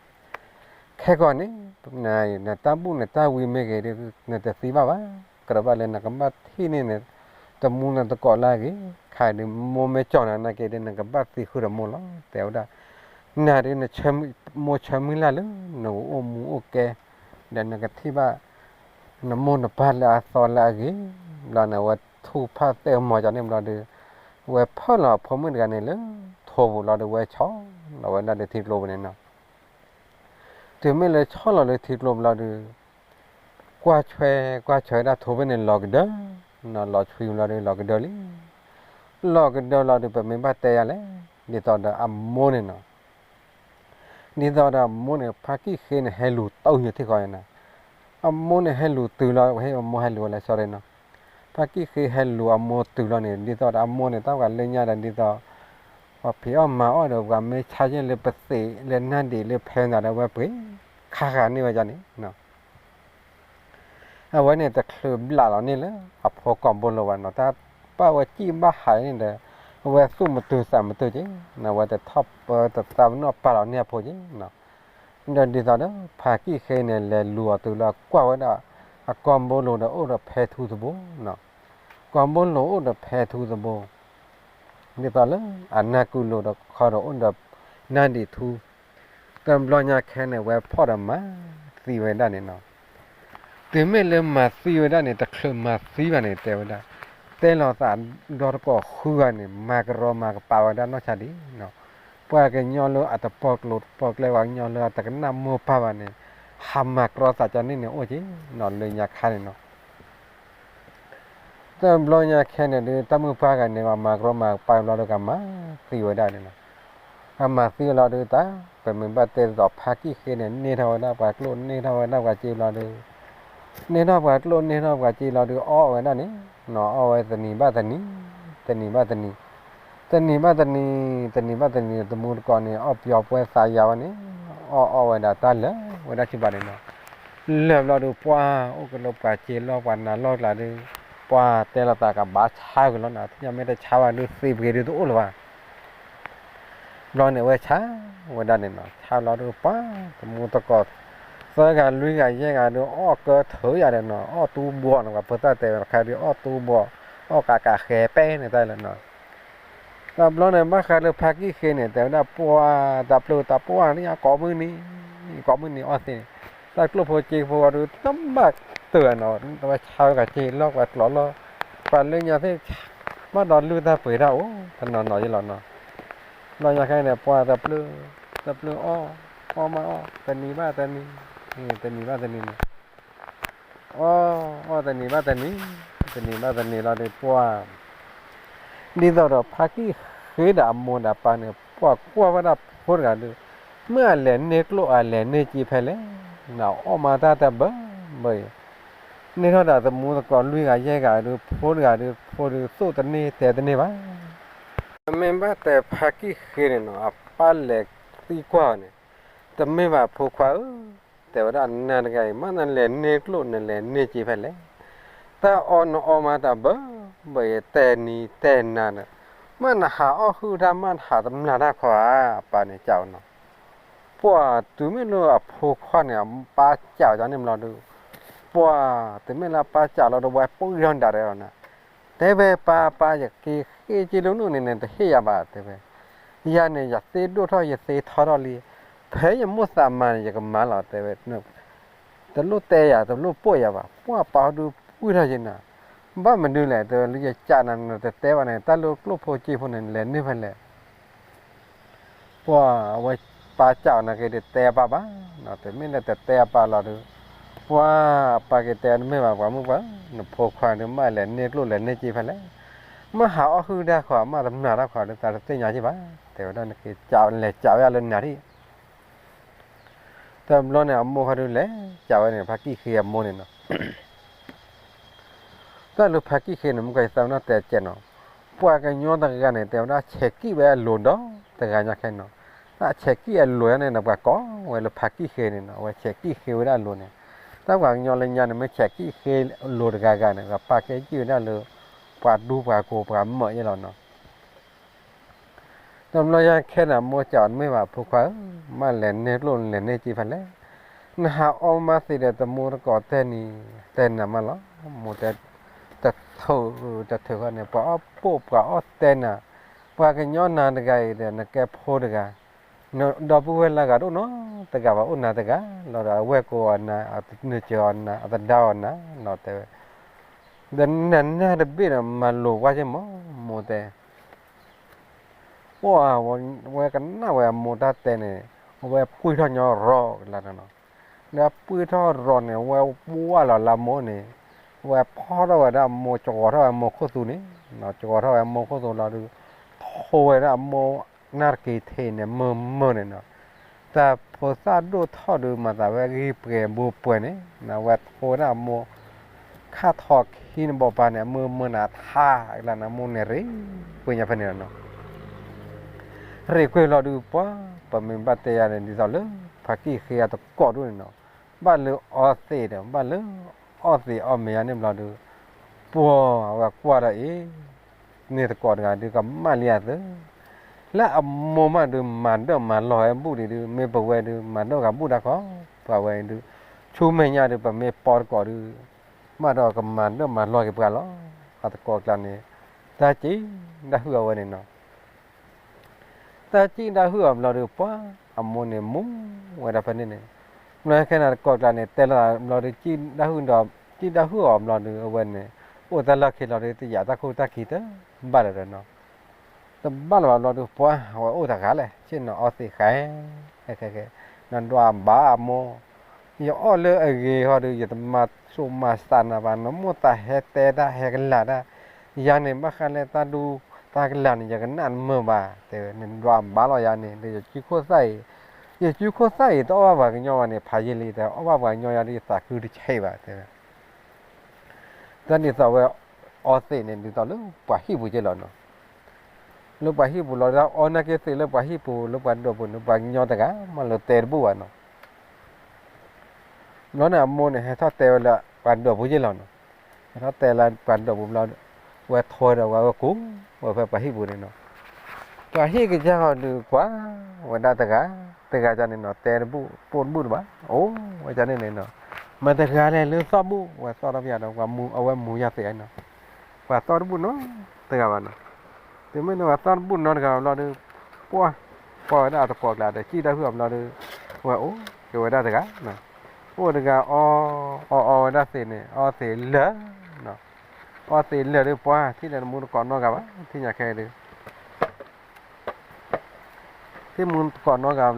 ခဲကီၢ်န့ၣ် နတၢ်ဘူၣ်နတၢ်ဝံမ့ၢ်ဂ့ၤဒီး နတသံဘၣ်ဘၣ်, ကြၢးဘၣ်လၢနကဘၣ်ထံၣ်န့ၢ်န့ၣ် တမူနတကိးလၢအဂ့ၤ, ခဲအံၤဒုး မိၢ်မ့ၢ်ကၠီၣ်နၤနာ်က့ဒီး နကဘၣ်သံဃုာ်ဒီးမိၢ်လီၤ တဲဝဲဒၣ်. နၤဒုး နမိၢ်ဆၢမုၢ်လၢ်လၢ နကအိၣ်မူအိၣ်ကဲ ဒီးနကထံၣ်ဘၣ် နမိၢ်နပၢ်လၢအသီလၢအဂ့ၤ, ဘျီန့ၣ် အဝဲထူၣ်ဖးသဲကမီၤကန့ၣ်ဘျီဒီး အဝဲဖၢၣ်လီၤအဖိမုၣ်တဂၤန့ၣ်လၢ ထိးပူၤလီၤဒီး ဝဲဆီလီၤဝဲဒၣ်ဒီးထံကျိပူၤန့ၣ်နီၤ. တုၤမ့ၢ်လၢဆီလီၤလၢထံကျိပူၤလီၤဒီး ကွၢ်ဆွဲ ကွၢ်ဆွဲဝဲဒၣ်ထိးဖဲန့ၣ် လီၤကဒၢ, နီၤ လီၤဆွံလီၤဒီး လီၤကဒၢလံ. လီၤကဒၢလီၤဒီး ပမ့ၢ်ဘၣ်တဲယၤလဲၣ်, ဒ်သိးဒီးအမိၢ်န့ၣ်နီၤ, ဒ်သိးဒီးအမိၢ်န့ၣ် ဖါကံၣ်ဃ့န့ၣ် ဟဲလူၤတုၤယထံၣ်ဃီန့ၣ်နီၤ. အမိၢ်န့ၣ်ဟဲလူၤတုၤလီၤ, ဝဲဟ့ၣ်အမိၢ်ဟဲလူၤဝဲလဲၣ် sorry နီၤ. ဖါကံၣ်ဃ့ဟဲလူၤအမိၢ်တုၤလီၤန့ၣ် ဒ်သိးဒီးအမိၢ်န့ၣ် တၢ်ပှၤလၢညါဒီး ဒ်သိး ပှၤဖံးအီၣ်မၤအီၣ်ဒီး ပှၤမ့ၢ်ဆါယဲၢ်လၢပသံးလၢနၢ်ဒံးလၢဖဲသးဒီး ဝဲပှ့ၤခါဃာ်န့ၢ်ဝဲဒၣ်န့ၣ်နီၤ. အဝဲန့ၣ်တချုးဘျးလီၤန့ၢ်လၢအဖိကီၢ်ဘိလိၤဘၣ်နီၤ, တၢ်ပာ်ဝဲစံၣ်ဘၣ်ဟးန့ၣ်ဒီး အဝဲသူၣ်မတုၤသးမတုၤက့ၤ, အဝဲတထီၣ်ပၢတသးပနီၣ်ပာ်လီၤန့ၢ်အဖိက့ၤနီၤ. ဒီးဒ်သိးဒီး ဖါကံၣ်ဃ့န့ၣ် လဲၤလူၤအီၤတုၤလၢအကွၢ်ဝဲဒၣ် အကီၢ်ဘိလိၤဒီးအိၣ်ဒီးဖဲထူသဘိနီၤ. ကီၢ်ဘိလိၤအိၣ်ဒီးဖဲထူသဘိ ဒ်သိးလၢအနၢ်ကုလိၤဒီးခီဒီးအိၣ်ဒီးနၢ်ဒံးထူ, တဘျီညါခဲန့ၣ် ဝဲဖီၣ်ဒီးမၤသံဝဲဒၣ်န့ၣ်နီၤ. တုၤမ့ၢ်လၢမၤသံဝဲဒၣ်န့ၣ် တချုးမၤသံဘၣ်န့ၣ် တဲဝဲဒၣ်, တဲလီၤသးဒီတကိးဃုဂၤန့ၣ် မၤကရီမၤကပာ်ဝဲဒၣ်နီၢ်ဆါဒံးနီၤ. ပှၤကညီလၢအတပီၢ်ကျိၤတပီၢ်ကျဲ ပှၤကညီလၢအတကနၣ်မိၢ်ပၢ်ဘၣ်န့ၣ် ဟးမၤကရီသးကန့ၣ်န့ၣ်အိၣ်က့ၤနီၤ လၢညါခါန့ၣ်နီၤ. တဘျီညါခဲန့ၣ်ဒုး တၢ်မုၢ်ပှၢ်ဂၤန့ၣ် ပှၤမၤကရီမၤကပာ်ဘျီဒီး ကမၤသံဝဲဒၣ်န့ၣ်လီၤ. ကမၤသံဝဲလီၤဒုးတၢ် ပမ့ၢ်ဘၣ်တဲသိးဖါကံၣ်ဃ့န့ၣ် န့ၢ်ထီၣ်ဝဲဒၣ်ပှၤကျိၣ် န့ၢ်ထီၣ်ဝဲဒၣ်ပှၤစ့လီၤဒုး, န့ၢ်ထီၣ်ပှၤကျိၣ် န့ၢ်ထီၣ်ပှၤစ့လီၤဒုး အီၣ်ဝဲဒၣ်န့ၣ်နီၤ, အီၣ်ဝဲတနံၤဘၣ်တနံၤ, တနံၤဘၣ်တနံၤ, တနံၤဘၣ်တနံၤ, တနံၤဘၣ်တနံၤ တမူတကိးန့ၣ် အီၣ်ပယီၤပှဲၤသးယၤဝဲန့ၣ်, အီၣ်အီၣ်ဝဲဒၣ်တၢ်လၢာ်ဝဲဒၣ်ဆူဘၣ်န့ၣ်နီၤ. လၢာ်ဘျီဒုး ပှၤအိၣ်ကလၢပှၤစ့လီၢ်ပှၤနးလီၢ်ကျါဒုး ပှၤတဲလီၤသးကဘၣ်ဆါကလီၤနီၤ, သ့ၣ်ညါမ့ၢ်တဆါဘၣ်ဒုး သ့ပှ့ၤဒုးတအိၣ်လၢၤဘၣ်. ဘျီန့ၣ်ဝဲဆါဝဲဒၣ်န့ၣ်နီၤ, ဆါလီၤဒုးပှၤ တမူတကိး သၢဂၤလွံၢ်ဂၤယဲၢ်ဂၤဒုး အီၣ်ကၢထၢယၤဒီးနီၤ, အီၣ်တူဘီနီၤ, ပှၤဖိသၣ်တဲဝဲတခါဒုး အီၣ်တူဘီ, အီၣ်ကးကးဃဲၤပဲန့ၣ်တၢ်လၢနီၤ. တဘျီန့ၣ် ဘၣ်ဃးလၢဖါကံၣ်ဃ့န့ၣ် တဲဝဲဒၣ်ပှၤ တၢ်ပျုၢ်တၢ်ပှၢ်န့ၣ် ကိးမုၢ်နံၤ ကိးမုၢ်နံၤအီၣ်သ့န့ၣ်, တၢ်ကျိၣ်ဖိစ့ဖိအီၤဒုး တဘၣ်တၢၢ်နီၤ, တဝဲဆါဝဲကစ့လီၢ်ပှၤကျိးလီၢ်, ပှၤလၢညါသ့ၣ် ဘၣ်ဒီးလုၢ်တၢ်ပှ့ၤတၢ်အိၣ် တနီၤနီၤယဲလီၤနီၤ. ဘျီညါခဲန့ၣ် ပှၤတပျုၢ်, တပျုၢ်အီၣ်, အီၣ်မးအီၣ် တနံၤဘၣ်တနံၤ, တနံၤဘၣ်တနံၤန့ၣ် အီၣ်, အီၣ်တနံၤဘၣ်တနံၤ, တနံၤဘၣ်တနံၤလီၤဒုးပှၤ ဒ်သိးဒီးဖါကံၣ်ဃ့ဒီးအမိၢ်ဒီးပၢ်န့ၣ် ပှၤကွၢ်ဝဲဒၣ်ဖိတဂၤဒုး မ့ၢ်အလဲၤန့ၢ်ကျိၣ်အလဲၤန့ၢ်စ့ဖဲလဲၣ်, အီၣ်မးတၢ်တဘၢဘၢအံၤ, န့ၢ်ထီၣ်ဒီးတမူတကိးလွံၢ်ဂၤယဲၢ်ဂၤဒုး ဖိတဂၤဒုး ဖိဒုးသိၣ်တန့ၢ်တဲတန့ၢ်ဘၣ်. မ့ၢ်ဘၣ်တဲဖါကံၣ်ဃ့န့ၣ်နီၤ အပၢ်လဲၤသံကွၢ်အီၤန့ၣ်, တမ့ၢ်ဘၣ်ဖိခွါဧၢ, တဲဝဲဒၣ်နၤတဂၤအံၤ မ့ၢ်နလဲၤန့ၢ်ကျိၣ်နလဲၤန့ၢ်စ့ဖဲလဲၣ်, တၢ်အီၣ်နအီၣ်မးတၢ်ဘၢဘၢအံၤ တဲနံၤတဲနၤန့ၣ်, မ့ၢ်နဟးအီၣ်ဟုၣ်တၢ် မ့ၢ်နဟးတမျၢ်တၢ်ခီဧါ, အပၢ်န့ၣ်စံးအီၤနီၤ. ပှၤတုၤမ့ၢ်လၢအဖိခွါန့ၣ် အပၢ်စံးအီၤန့ၣ်ဘျီဒုး, ပှၤတုၤမ့ၢ်လၢအပၢ်စံးလီၤဒီး ဝဲပှံၢ်ထီၣ်ဒၣ်ဒီးအီၤန့ၣ်, တဲဝဲပၢ်ပၢ် ယက့ၤဃ့က့ၤလၢနအိၣ်န့ၣ် နတဟ့ၣ်ယၤဘၣ် တဲဝဲ, ယၤန့ၣ် ယသ့ဒိၣ်ထီၣ်ယသ့ထီထီၣ်လံ, ဖဲယမိၢ်သးမၤန့ၣ် ယကမၤလီၤ တဲဝဲ, တလိၣ်တဲယၤ တလိၣ်ပိာ်ယၤဘၣ်, ပှၤပၢ်ဒုးပှံၢ်ထီၣ်ယဲနၤ, ဘၣ်မနုၤလဲၣ် တဲဝဲ လၢယစံးနၤ နတတဲဘၣ်န့ၣ် တၢ်လၢကျိၣ်ဖိစ့ဖိန့ၣ် နလဲၤန့ၢ်ဖဲလဲၣ် ပှၤအဝဲပၢ်စံးအီၤန့ၣ်က့ၤ တတဲအပၢ်ဘၣ်, တမ့ၢ်လၢတတဲအပၢ်လီၤဒုး, ပှၤအပၢ်က့ၤတဲတမ့ၢ်ဘၣ် ပှၤမုၣ်ပှၢ်, နဖိခွါဒုး မ့ၢ်လဲၤန့ၢ်ကျိၣ်လဲၤန့ၢ်စ့ဖဲလဲၣ်, မ့ၢ်ဟးအီၣ်ဟုၣ်တၢ်ခီ မ့ၢ်တမျၢ်တၢ်ခီဒုး တၢ်တသ့ၣ်ညါက့ၤဘၣ်, တဲဝဲဒၣ်နက့ၤစံး လဲၤစံးဝဲဒၣ်လၢနၤထံၣ် တဘျီန့ၣ် အမိၢ်ခီဒုးလဲၤစံးဝဲန့ၣ် ဖါကံၣ်ဃ့အမိၢ်န့ၣ်နီၤ. တၢ်လၢဖါကံၣ်ဃ့န့ၣ် မ့ၢ်ကီးယသးပ့ၤနီၣ်တဲကဲးနီၤ, ပှၤကညီတဂၤန့ၣ် တဲဝဲဒၣ်ဆဲးကံၣ်ဝဲအလိၤဒီးတဂၤညါခဲနီၤ, တၢ်ဆဲးကံၣ်အလိၤညါန့ၣ်ဒီး ပှၤကိးဝဲလၢဖါကံၣ်ဃ့န့ၣ်နီၤ, အဝဲဆဲးကံၣ်ဃ့ဝဲဒၣ်အလိၤန့ၣ်, တၢ်ပှၤကညီလၢညါန့ၣ် မ့ၢ်ဆဲးကံၣ်ဃ့အလိၤတဂၤဂၤန့ၣ် ပှၤပာ်ကဲကံၣ်ဝဲဒၣ်လၢ ပှၤဒူပှၤကိၤပှၤမၢယဲလီၤနီၤ. တဘျီညါခဲန့ၣ် အမိၢ်စံးအီၤ တမ့ၢ်ဘၣ်ဖိခွါဧၢ, မ့ၢ်လဲၤန့ၢ်ကျိၣ်လဲၤန့ၢ်စ့ဖဲလဲၣ်, နဟးအီၣ်မးသ့ဒီးတမူတကိးတဲနံၤတဲနၤမးလီၤ, မိၢ်တဲ, တထုးတထုးဃီန့ၣ် ပှၤအီၣ်ပိာ်ပှၤအီၣ်တဲနၤ, ပှၤကညီနၤတဂၤအံၤဒီး နကဲဖိတဂၤ, ဒီပုၢ်ဝဲၢ်လၢအဂၤတအိၣ်နီတဂၤဘၣ် အိၣ်နၤတဂၤလီၤဒီး အဝဲၢ်ကိးအီၤနၤ အနၢၤစၢၤအီၤနၤ အသဒါအီၤနၤလီၤ တဲဝဲ, ဒီးနနၢ်တဘ့ၣ်ဒီး မၤလိာ်ကွၢ်က့မး မိၢ်တဲ အိၣ်ဝဲကနၣ်ဝဲအမိၢ်တၢ်တဲန့ၣ် အဝဲပှံၢ်ထီၣ်ညီရီၤကလါန့ၣ်လီၤ. ဒီးပှံၢ်ထီၣ်ရီၤန့ၣ် အဝဲဝၢ်လီၤလၢအမိၢ်န့ၣ်, အဝဲဖီၣ်ထီၣ်ဝဲဒၣ်အမိၢ် ကဝီၤထီၣ်ဝဲအမိၢ်ခိၣ်သူန့ၣ်, ကဝီၤထီၣ်ဝဲအမိၢ်ခိၣ်သူလီၤဒီး ထိဝဲဒၣ်အမိၢ်နၢ်တက့ၤထံးန့ၣ် မုာ်မုာ်န့ၣ်လီၤ. တၢ်ဖိသၣ်ဒိၣ်ထီၣ်ဒီး မၤသးဝဲဂံၢ်ပှဲၤဘိပှဲၤန့ၣ်, အဝဲထိဝဲဒၣ်အမိၢ် ခါထီၣ်ခံန့ၣ်ဘိးပၤန့ၣ် အမုာ်မုာ်နၤထါကလါန့ၣ် အမိၢ်န့ၣ်ရ့ကွံာ်ညါဖဲန့ၣ်လီၤနီၤ. ရ့ကွံာ်လီၤဒုးပှၤ ပမ့ၢ်ဘၣ်တဲယၤန့ၣ် ဒ်သိးလၢ ဖါကံၣ်ဃ့အတကိးဒိၣ်န့ၣ်နီၤ, ဘၣ်လၢအီသံးဒီး ဘၣ်လၢအီသံးအီမ့ၤယါန့ၣ်ဘျီဒုး ပှၤအဝဲကွၢ်ဒီးအံၤ န့ၣ်တကိးတဂၤဒုးကမၣ်လံအသး, လၢအမိၢ်မးဒုး မၤဒၢၣ်မၤလီၤဝဲဘူၣ်ဒံးဒုး မ့ၢ်ပဝဲဒုး မၤဒၢၣ်ဂၤဘူၣ်တၢ်ခီ, ပှၤဝဲဒုး ဆူမဲာ်ညါဒုး ပမ့ၢ်ပိာ်တကိးဒုး မးဒီးကမၤဒၢၣ်မၤလီၤက့ၤပှၤလီၤ. အတကိးကျါန့ၣ် တၢ်စံၣ်တၢ်ဟုၣ်အဝဲန့ၣ်နီၤ. တၢ်စံၣ်တၢ်ဟုၣ်အီၤဘျီဒုး ပှၤအမိၢ်န့ၣ်မူဝဲဒၣ်ဖဲန့ၣ်န့ၣ်, ဘျီခဲန့ၣ်တကိးကျါန့ၣ် တဲလီၤဘျီဒုး စံၣ်တၢ်ဟုၣ်ဒီး စံၣ်တၢ်ဟုၣ်အီၤဘျီဒုး အဝဲန့ၣ် အိၣ်တၢ်လီၢ်ခံလီၤဒုး တယာ်တၢ်ခိၣ်တၢ်ခံတဘၣ်လၢၤဒီးနီၤ. တဘၣ်လၢၤဘၣ်ဘျီဒုး ပှၤအဝဲအိၣ်တဂၤလဲၣ် ဆ့ၣ်နီၤအီသံးဃဲ နဒွးဘၣ်အမိၢ်, ယအီၣ်လၢအဂ့ၤဟီဒုး ယတမၤစိာ်မၤစးနၤဘၣ်, နမိၢ်သးဟဲတဲတၢ်ဟဲကလၤတၢ်, ယၤန့ၣ် ဘၣ်ဃးလၢတၢ်ဒူတၢ်ကလၤန့ၣ် ယကနၣ်တမုာ်ဘၣ်, တဲဝဲ နဒွးဘၣ်လီၤယၤန့ၣ် ဒီးယကုခိၣ်သၣ်အံၤ, ယကုခိၣ်သၣ်အံၤ တအီၣ်ဘၣ်ပှၤကညီဘၣ်န့ၣ် ဖးယံာ်လံ, တအီၣ်ဘၣ်ပှၤကညီယၤဒီး ယသးခုတဆံးဘၣ် တဲဝဲ တၢ်ဒ်သိးဝဲအီသံးန့ၣ် ဒ်သိးလၢပှၤဟံၣ်ပူၤက့လီၤနီၤ. လၢပှၤဟံၣ်ပူၤလီၤ တၢ်အီနာ်က့သံးလၢပှၤဟံၣ်ပူၤ လၢပှၤဒိးပူၤန့ၣ် ပှၤကညီတဂၤမးလၢတဲတဘူၣ်ဘၣ်နီၤ. ဘျီန့ၣ်အမိၢ်န့ၣ် ဟဲထီၣ်တဲဝဲလၢပှၤဒိးပူၤက့လီၤနီၤ. ဟဲထီၣ်တဲလၢပှၤဒိးပူၤဘျီ ဝဲထိဒီးဝဲဝဲကူးဝဲဖဲပှၤဟံၣ်ပူၤန့ၣ်နီၤ. ပှၤဟံၣ်ကစၢ်ဟီဒုးကွၢ်ဝဲဒၣ်တဂၤ တဂၤန့ၣ်နီၤ တဲတဘူၣ်ပိာ်တဘူၣ်တဘၣ် အိၣ်ဝဲန့ၣ်န့ၣ်နီၤ. မတၤတဂၤလဲၣ်လၢသီၣ်ဘူၣ် ဝဲသီၣ်ထီၣ်ပယါဒီး အဝဲမူယါသံးနီၤ. ပှၤသီၣ်တဘူၣ်နီတဂၤဘၣ်နီၤ. တုၤမ့ၢ်လၢပှၤသီၣ်တဘူၣ်နီတဂၤဘျီဒီး ပှၤ ကွၢ်ဝဲဒၣ်အတကိးကျါဒီး စံၣ်တၢ်ဟုၣ်အဘျီဒီး ဝဲအိၣ်က့ၤဝဲဒၣ်တဂၤ အိၣ်တဂၤအီ အီအီဝဲဒၣ်သံးန့ၣ် အီသံးလၢာ် အီသံးလၢာ်ဒီး ပှၤ ထံၣ်လၢနမူတကိးနီတဂၤဘၣ် ထံၣ်ညါခဲဒုး ထံၣ်မူတကိးနီတဂၤ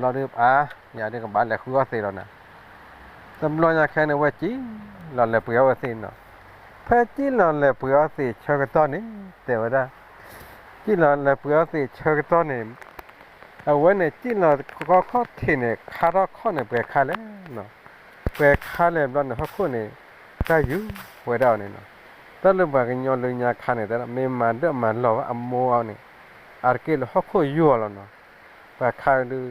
ဘျီဒီး အါ ယၤဒုးကဘၣ်လဲၤဃုအီသံးလီၤနၤ. တဘျီညါခဲန့ၣ် ဝဲစံၣ်လီၤလဲၤပှ့ၤအီသံးနီၤ. ဖဲစံၣ်လီၤလဲၤပှ့ၤအီသံးဆၢကတီၢ်န့ၣ် တဲဝဲဒၣ် စံၣ်လီၤလဲၤပှ့ၤအီသံးဆၢကတီၢ်န့ၣ် အဝဲန့ၣ် စံၣ်လီၤခီခီၣ်ထံးန့ၣ် ခါထီၣ်ခီၣ်န့ၣ် ပှဲၤခါလဲၣ် ပှဲၤခါလဲၣ်ဘျီန့ၣ် ဟီၣ်ခိၣ်န့ၣ် တၢ်ယူၤဝဲဒၣ်အီၤန့ၣ်နီၤ. တၢ်လၢပှၤကညီလၢညါခါန့ၣ် တဲဒၣ်မ့ၢ်မၤဒၢၣ်မၤလီၤဝဲအမိၢ်အီၤန့ၣ် အါတက့ၢ်လၢဟီၣ်ခိၣ်ယူၤအီၤလီၤနီၤ. ပှၤခါဒုး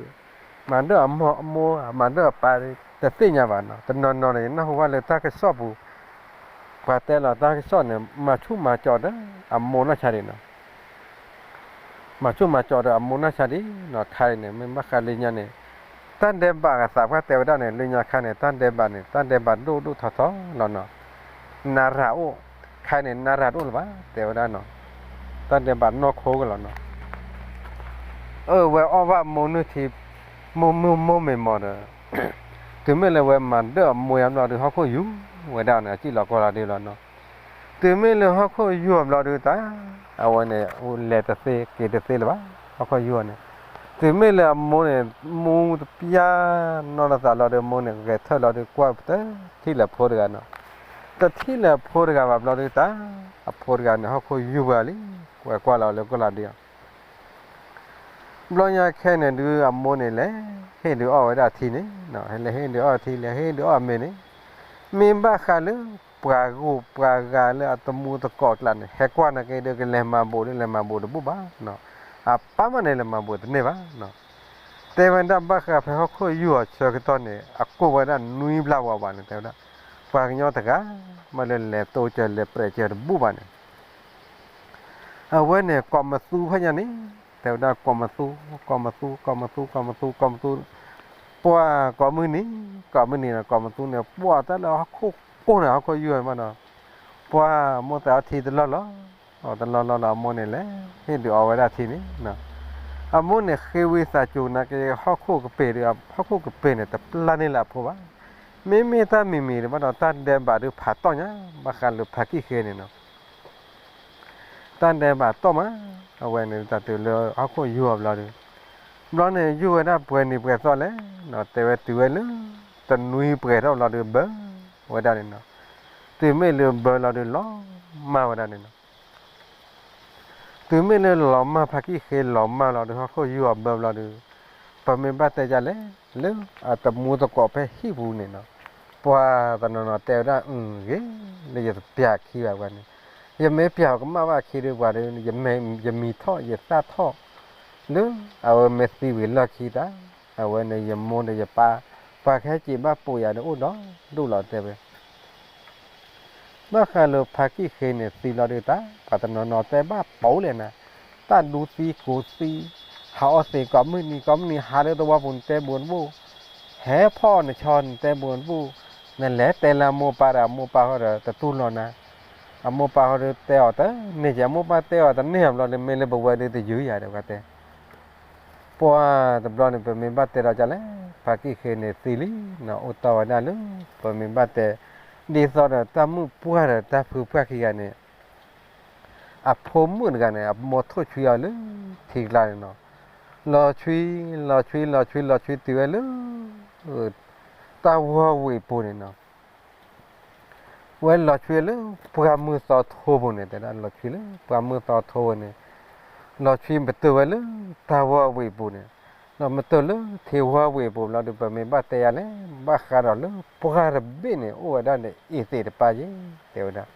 မၤဒၢၣ်အမိၢ်အမိၢ် မၤဒၢၣ်အပၢ် တသ့ၣ်ညါဘၣ်နီၤ. တနီၤနီၤန့ၣ် ယနၢ်ဟူဘၣ်လၢတၢ်ကစီၣ်ပူၤ ပှၤတဲလီၤတၢ်ကစီၣ်န့ၣ် မၤဆူၣ်မၤကၠီဒီးအမိၢ်နီၢ်ဆါဒံးနီၤ. မၤဆူၣ်မၤကၠီဒီးအမိၢ်နီၢ်ဆါဒံးနီၤ ခါအံၤန့ၣ် မ့ၢ်ဘၣ်ဃးလၢညါန့ၣ် တၢ်ဒဲးဘးအသးပှၢ်တဲဝဲဒၣ်န့ၣ် လၢညါခါန့ၣ် တၢ်ဒဲးဘးန့ၣ် တၢ်ဒဲးဘးဒိၣ်ဒိၣ်ထီထီလီၤနီၤ. နၤရၤအိၣ် ခါအံၤန့ၣ် နၤရၤတအိၣ်လၢၤဘၣ် တဲဝဲဒၣ်နီၤ. တၢ်ဒဲးဘးနီၢ်ခိကလီၤနီၤ. အၢ ဝဲအီၣ်ဘၣ်မိၢ်နုၢ်ထံ မိၢ်မုၢ်မိၢ်မ့ၢ်မီၤဒီး တုၤမ့ၢ်လၢဝဲမၤဒၢၣ်အမိၢ်ယါဘျီဒီး ဟီၣ်ခိၣ်ယူၤဝဲဒၣ်န့ၣ် အစံၣ်လီၤကီၢ်လီၤဒ့လီၤနီၤ. တုၤမ့ၢ်လၢဟီၣ်ခိၣ်ယူၤအဘျီဒီးတၢ် အဝဲန့ၣ် လဲၤတသ့က့ၤတသ့လၢၤဘၣ် ဟီၣ်ခိၣ်ယူၤန့ၣ်. တုၤမ့ၢ်လၢအမိၢ်န့ၣ် မူတပျၢ်နီၢ်လီၤသးလီၤဒီး မိၢ်န့ၣ် ဂဲၤထၢၣ်လီၤဒီး ကွၢ်တထံၣ်လၢၤဖိတဂၤနီၤ. တထံၣ်လၢၤဖိတဂၤဘၣ်ဘျီဒီးတၢ် အဖိတဂၤန့ၣ် ဟီၣ်ခိၣ်ယူၤပှၤလံ ကွဲကွၢ်လီၤလၢကီၢ်လီၤဒ့အီၤ ဘျီညါခဲန့ၣ်ဒုး အမိၢ်န့ၣ်လဲၤဟ့ၣ်ဒုးအီၣ်ဝဲဒၣ်ထံန့ၣ်, လဲၤဟ့ၣ်ဒုးအီၣ်ထံ လဲၤဟ့ၣ်ဒုးအီၣ်အမ့ၤန့ၣ်, မ့ၢ်ဘၣ်ဃးလၢ ပှၤဂုၤပှၤဂၤလၢအတမူသကိးကျါန့ၣ် ဟဲကွၢ်နာ်က့ဒုး ကလဲၤမၤဘူးဒုး လဲၤမၤဘူးတဘူၣ်ဘၣ်, အပၢ်မးန့ၣ် လဲၤမၤဘူးတန့ၢ်ဘၣ်. တဲဝဲဒၣ်ဘၣ်ဃးဖဲဟီၣ်ခိၣ်ယူၤအဆၢကတီၢ်န့ၣ် အကိၢ်ဝဲဒၣ်နွံဘျီဝးဝးန့ၣ် တဲဝဲဒၣ် ပှၤကညီတဂၤ မ့ၢ်လၢလဲၤတိစၢၤလဲၤပြဲးစၢၤတဘူၣ်ဘၣ်န့ၣ် အဝဲန့ၣ် ကိးမသူဖဲညါန့ၣ် တဲဝဲဒၣ် ကိးမသူ ကိးမသူ ကိးမသူ ကိးမသူ ကိးမသူ ပှၤကိးမုၢ်နံၤ ကိးမုၢ်နံၤဒီး ကိးမသူန့ၣ် ပှၤတၢ်လၢဟီၣ်ခိၣ်ကိၢ်န့ၣ် ဟီၣ်ခိၣ်ယူၤမးဒီး ပှၤမိၢ်သးအီထံတလီၢ်လီၤ, တလီၢ်လီၤလီၤ အမိၢ်န့ၣ်လဲၤဟ့ၣ်ဒုးအီၣ်ဝဲဒၣ်ထံန့ၣ်, အမိၢ်န့ၣ်ဃ့ဝံသးစူၤနာ်က့ ဟီၣ်ခိၣ်ကပ့ၤဒီး ဟီၣ်ခိၣ်ကပ့ၤန့ၣ် တပျၢ်န့ၢ်လၢအဖိဘၣ်. မ့မ့ၢ်တၢ်မံၤမံၤဒံးဘၣ်ဒီး တၢ်ဒဲးဘးဒုးဖးတီၢ်ညါ ဘၣ်ဃးလၢဖးကံၣ်ဃ့န့ၣ်နီၤ. တၢ်ဒဲးဘးတီၢ်မး, အဝဲန့ၣ်တၢ်တုၤလၢဟီၣ်ခိၣ်ယူၢ်အီၤဘျီဒီး, ဘျီန့ၣ်ယူၢ်ဝဲဒၣ်ပှဲၤနံၤပှဲၤသီလဲၣ်နီၤ, တဲဝဲတုၤဝဲလၢ တနွံပှဲၤထီၣ်ဘျီဒီး ဘၢဝဲဒၣ်န့ၣ်နီၤ. တုၤမ့ၢ်လၢဘၢလီၤဒီး လီၤမၢ်ဝဲဒၣ်န့ၣ်နီၤ. တုၤမ့ၢ်လၢလီၤမၢ်ဖးကံၣ်ဃ့ လီၤမၢ်လီၤဒီး ဟီၣ်ခိၣ်ယူၢ်အီၤဘၢဘျီဒီး, ပမ့ၢ်ဘၣ်တဲဒ်လဲၣ်, လၢအတမူသကိးဖဲဟံၣ်ပူၤန့ၣ်နီၤ, ပှၤတနီၤနီၤတဲဝဲဒၣ် အဂ့ၤ လၢယတပျၢ်အခံဘၣ်ဝဲန့ၣ်, ယမ့ၢ်ပျၢ်အီၤကမၣ်ဘၣ်အခံဒီး ပှၤဒီး ယမံထီၣ်ယသၣ်ထီၣ်, လၢအဝဲမ့ၢ်သံဝံၤလီၢ်ခံတၢ်, အဝဲန့ၣ်ယမိၢ်ဒီးယပၢ်, ပှၤကဟဲက့ၤဘၣ်ပိာ်ယၤဒီးအိၣ်ဒီးဒိၣ်လီၤတဲဝဲ ဘၣ်ဃးလၢဖးကံၣ်ဃ့န့ၣ်သံလီၤဒုးတၢ် ပှၤတနီၤနီၤတဲဘၣ်ပိာ်လဲၣ်နၤ, တၢ်ဒူသံကိၤသံ, ဟးအီသံးကိးမုၢ်နံၤကိးမုၢ်နံၤ ဟးလၢသဝီပူၤနတဲဘိးတဘူၣ်, ဟဲဖီၣ်နဆီနတဲဘိးတဘူၣ်, နလဲၤတဲလၢအမိၢ်ပၢ်ဒီးအမိၢ်ပၢ်ဃီဒီးတတူၢ်လိာ်နၤ, အမိၢ်ပၢ်ဃီဒီးတဲအီၤတန့ၢ်ကဲ အမိၢ်ပၢ်တဲအီၤတန့ၢ်အဘျီဒီး မ့ၢ်လၢပဝဲဒုးတယုၢ်ယၤဒီးပှၤတဲ ပှၤတဘျီန့ၣ် ပမ့ၢ်ဘၣ်တဲဒီးဒ်လဲၣ်, ဖးကံၣ်ဃ့န့ၣ်သံလံနီၤ, အိၣ်တီၢ်ဝဲဒၣ်လၢ ပမ့ၢ်ဘၣ်တဲ, ဒ်သိးဒီးတၢ်မုၣ်ပှၢ်ဒီးတၢ်ဖုပှၢ်ခံဂၤန့ၣ်, အဖိမုၣ်တဂၤန့ၣ် အမိၢ်ထိၣ်ဆွံအီၤလၢထံကျါန့ၣ်နီၤ, လီၤဆွံ, လီၤဆွံ, လီၤဆွံ, လီၤဆွံတုၤဝဲလၢ တၢ်ဝီဝံၤပူၤန့ၣ်နီၤ ဝဲလီၤဆွံလၢပှၢ်မုၢ်သီထိပူၤန့ၣ်, တဲဒၣ်လီၤဆွံလၢပှၢ်မုၢ်သီထိပူၤန့ၣ်, လီၤဆွံမတုၤဝဲလၢတၢ်ဝီဝံၤပူၤန့ၣ်, ဒီးမတုၤလၢထံဝီဝံၤပူၤဘျီဒီး ပမ့ၢ်ဘၣ်တဲယၤလဲၣ်, ဘၣ်ဃးဒီးလၢပှၢ်တဘ့ၣ်န့ၣ် အိၣ်ဝဲဒၣ်ဒီးအ့ၣ်သ့းတပၢ်ယဲ, တဲဝဲဒၣ်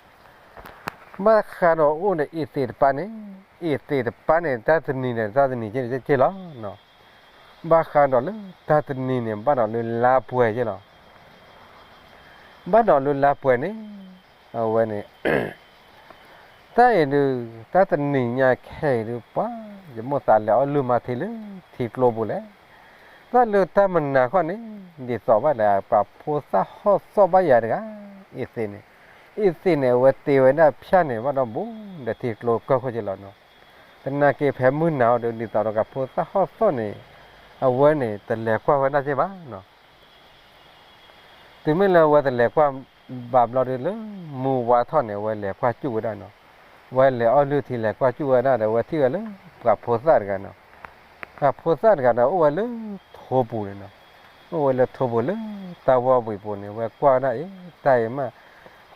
ဘၣ်ဃးဒီးအိၣ်ဒီးအ့ၣ်သ့းတပၢ်န့ၣ်, အ့ၣ်သ့းတပၢ်န့ၣ် တၢ်တနံၤန့ၣ် တၢ်တနံၤကဲန့ၣ်ကဲလီၤ. ဘၣ်ဃးဒီးလၢတၢ်တနံၤန့ၣ် ဘၣ်ဒီးလၢလါပှဲၤကဲလီၤ. ဘၣ်ဒီးလၢလါပှဲၤန့ၣ်, အဝဲန့ၣ် တၢ်အံၤဒုး, တၢ်တနံၤညါခဲအံၤဒုး ပှၤယမိၢ်သးလဲၤအီၣ်လုၢ်မၤထံလၢထံကျိပူၤလဲၣ်. တၢ်လၢတၢ်မနၤခီန့ၣ်, ဒ်သိးဘၣ်ဒီး ပှၤဖိသၣ်ဟီၣ်သီၣ်ဘၣ်ယၤတဂၤ, အ့ၣ်သ့းန့ၣ်, အ့ၣ်သ့းန့ၣ် အဝဲတ့ဝဲဒၣ်ဖၠၣ်န့ၣ် ဘၣ်ဒီးဘူးဒီးထံကျိကီၢ်ခိၣ်က့လီၤနီၤ. သနာ်က့ဖဲမုၢ်နၤအီၤဒီး ဒ်သိးဒီးပှၤဖိသၣ်ဟီၣ်သီၣ်န့ၣ်, အဝဲန့ၣ်တလဲၤကွၢ်ဝဲဒၣ်က့ဘၣ်နီၤ. တုၤမ့ၢ်လၢအဝဲတလဲၤကွၢ်ဘၣ်ဘျီဒီး လၢမုၢ်ဝါထီၣ်န့ၣ် အဝဲလဲၤကွၢ်စူၣ်ဝဲဒၣ်နီၤ. အဝဲလဲၤအီၣ်လုၢ်ထံလဲၤကွၢ်စူၣ်ဝဲဒၣ်ဒီး အဝဲထံၣ်ဝဲလၢပှၤဖိသၣ်တဂၤနီၤ. ပှၤဖိသၣ်တဂၤဒီး အိၣ်ဝဲလၢထိပူၤန့ၣ်နီၤ. အိၣ်ဝဲလၢထိပူၤလၢတၢ်ဝီဝံၤပူၤန့ၣ် အဝဲကွၢ်ဝဲဒၣ်အံၤ တၢ်အံၤမး,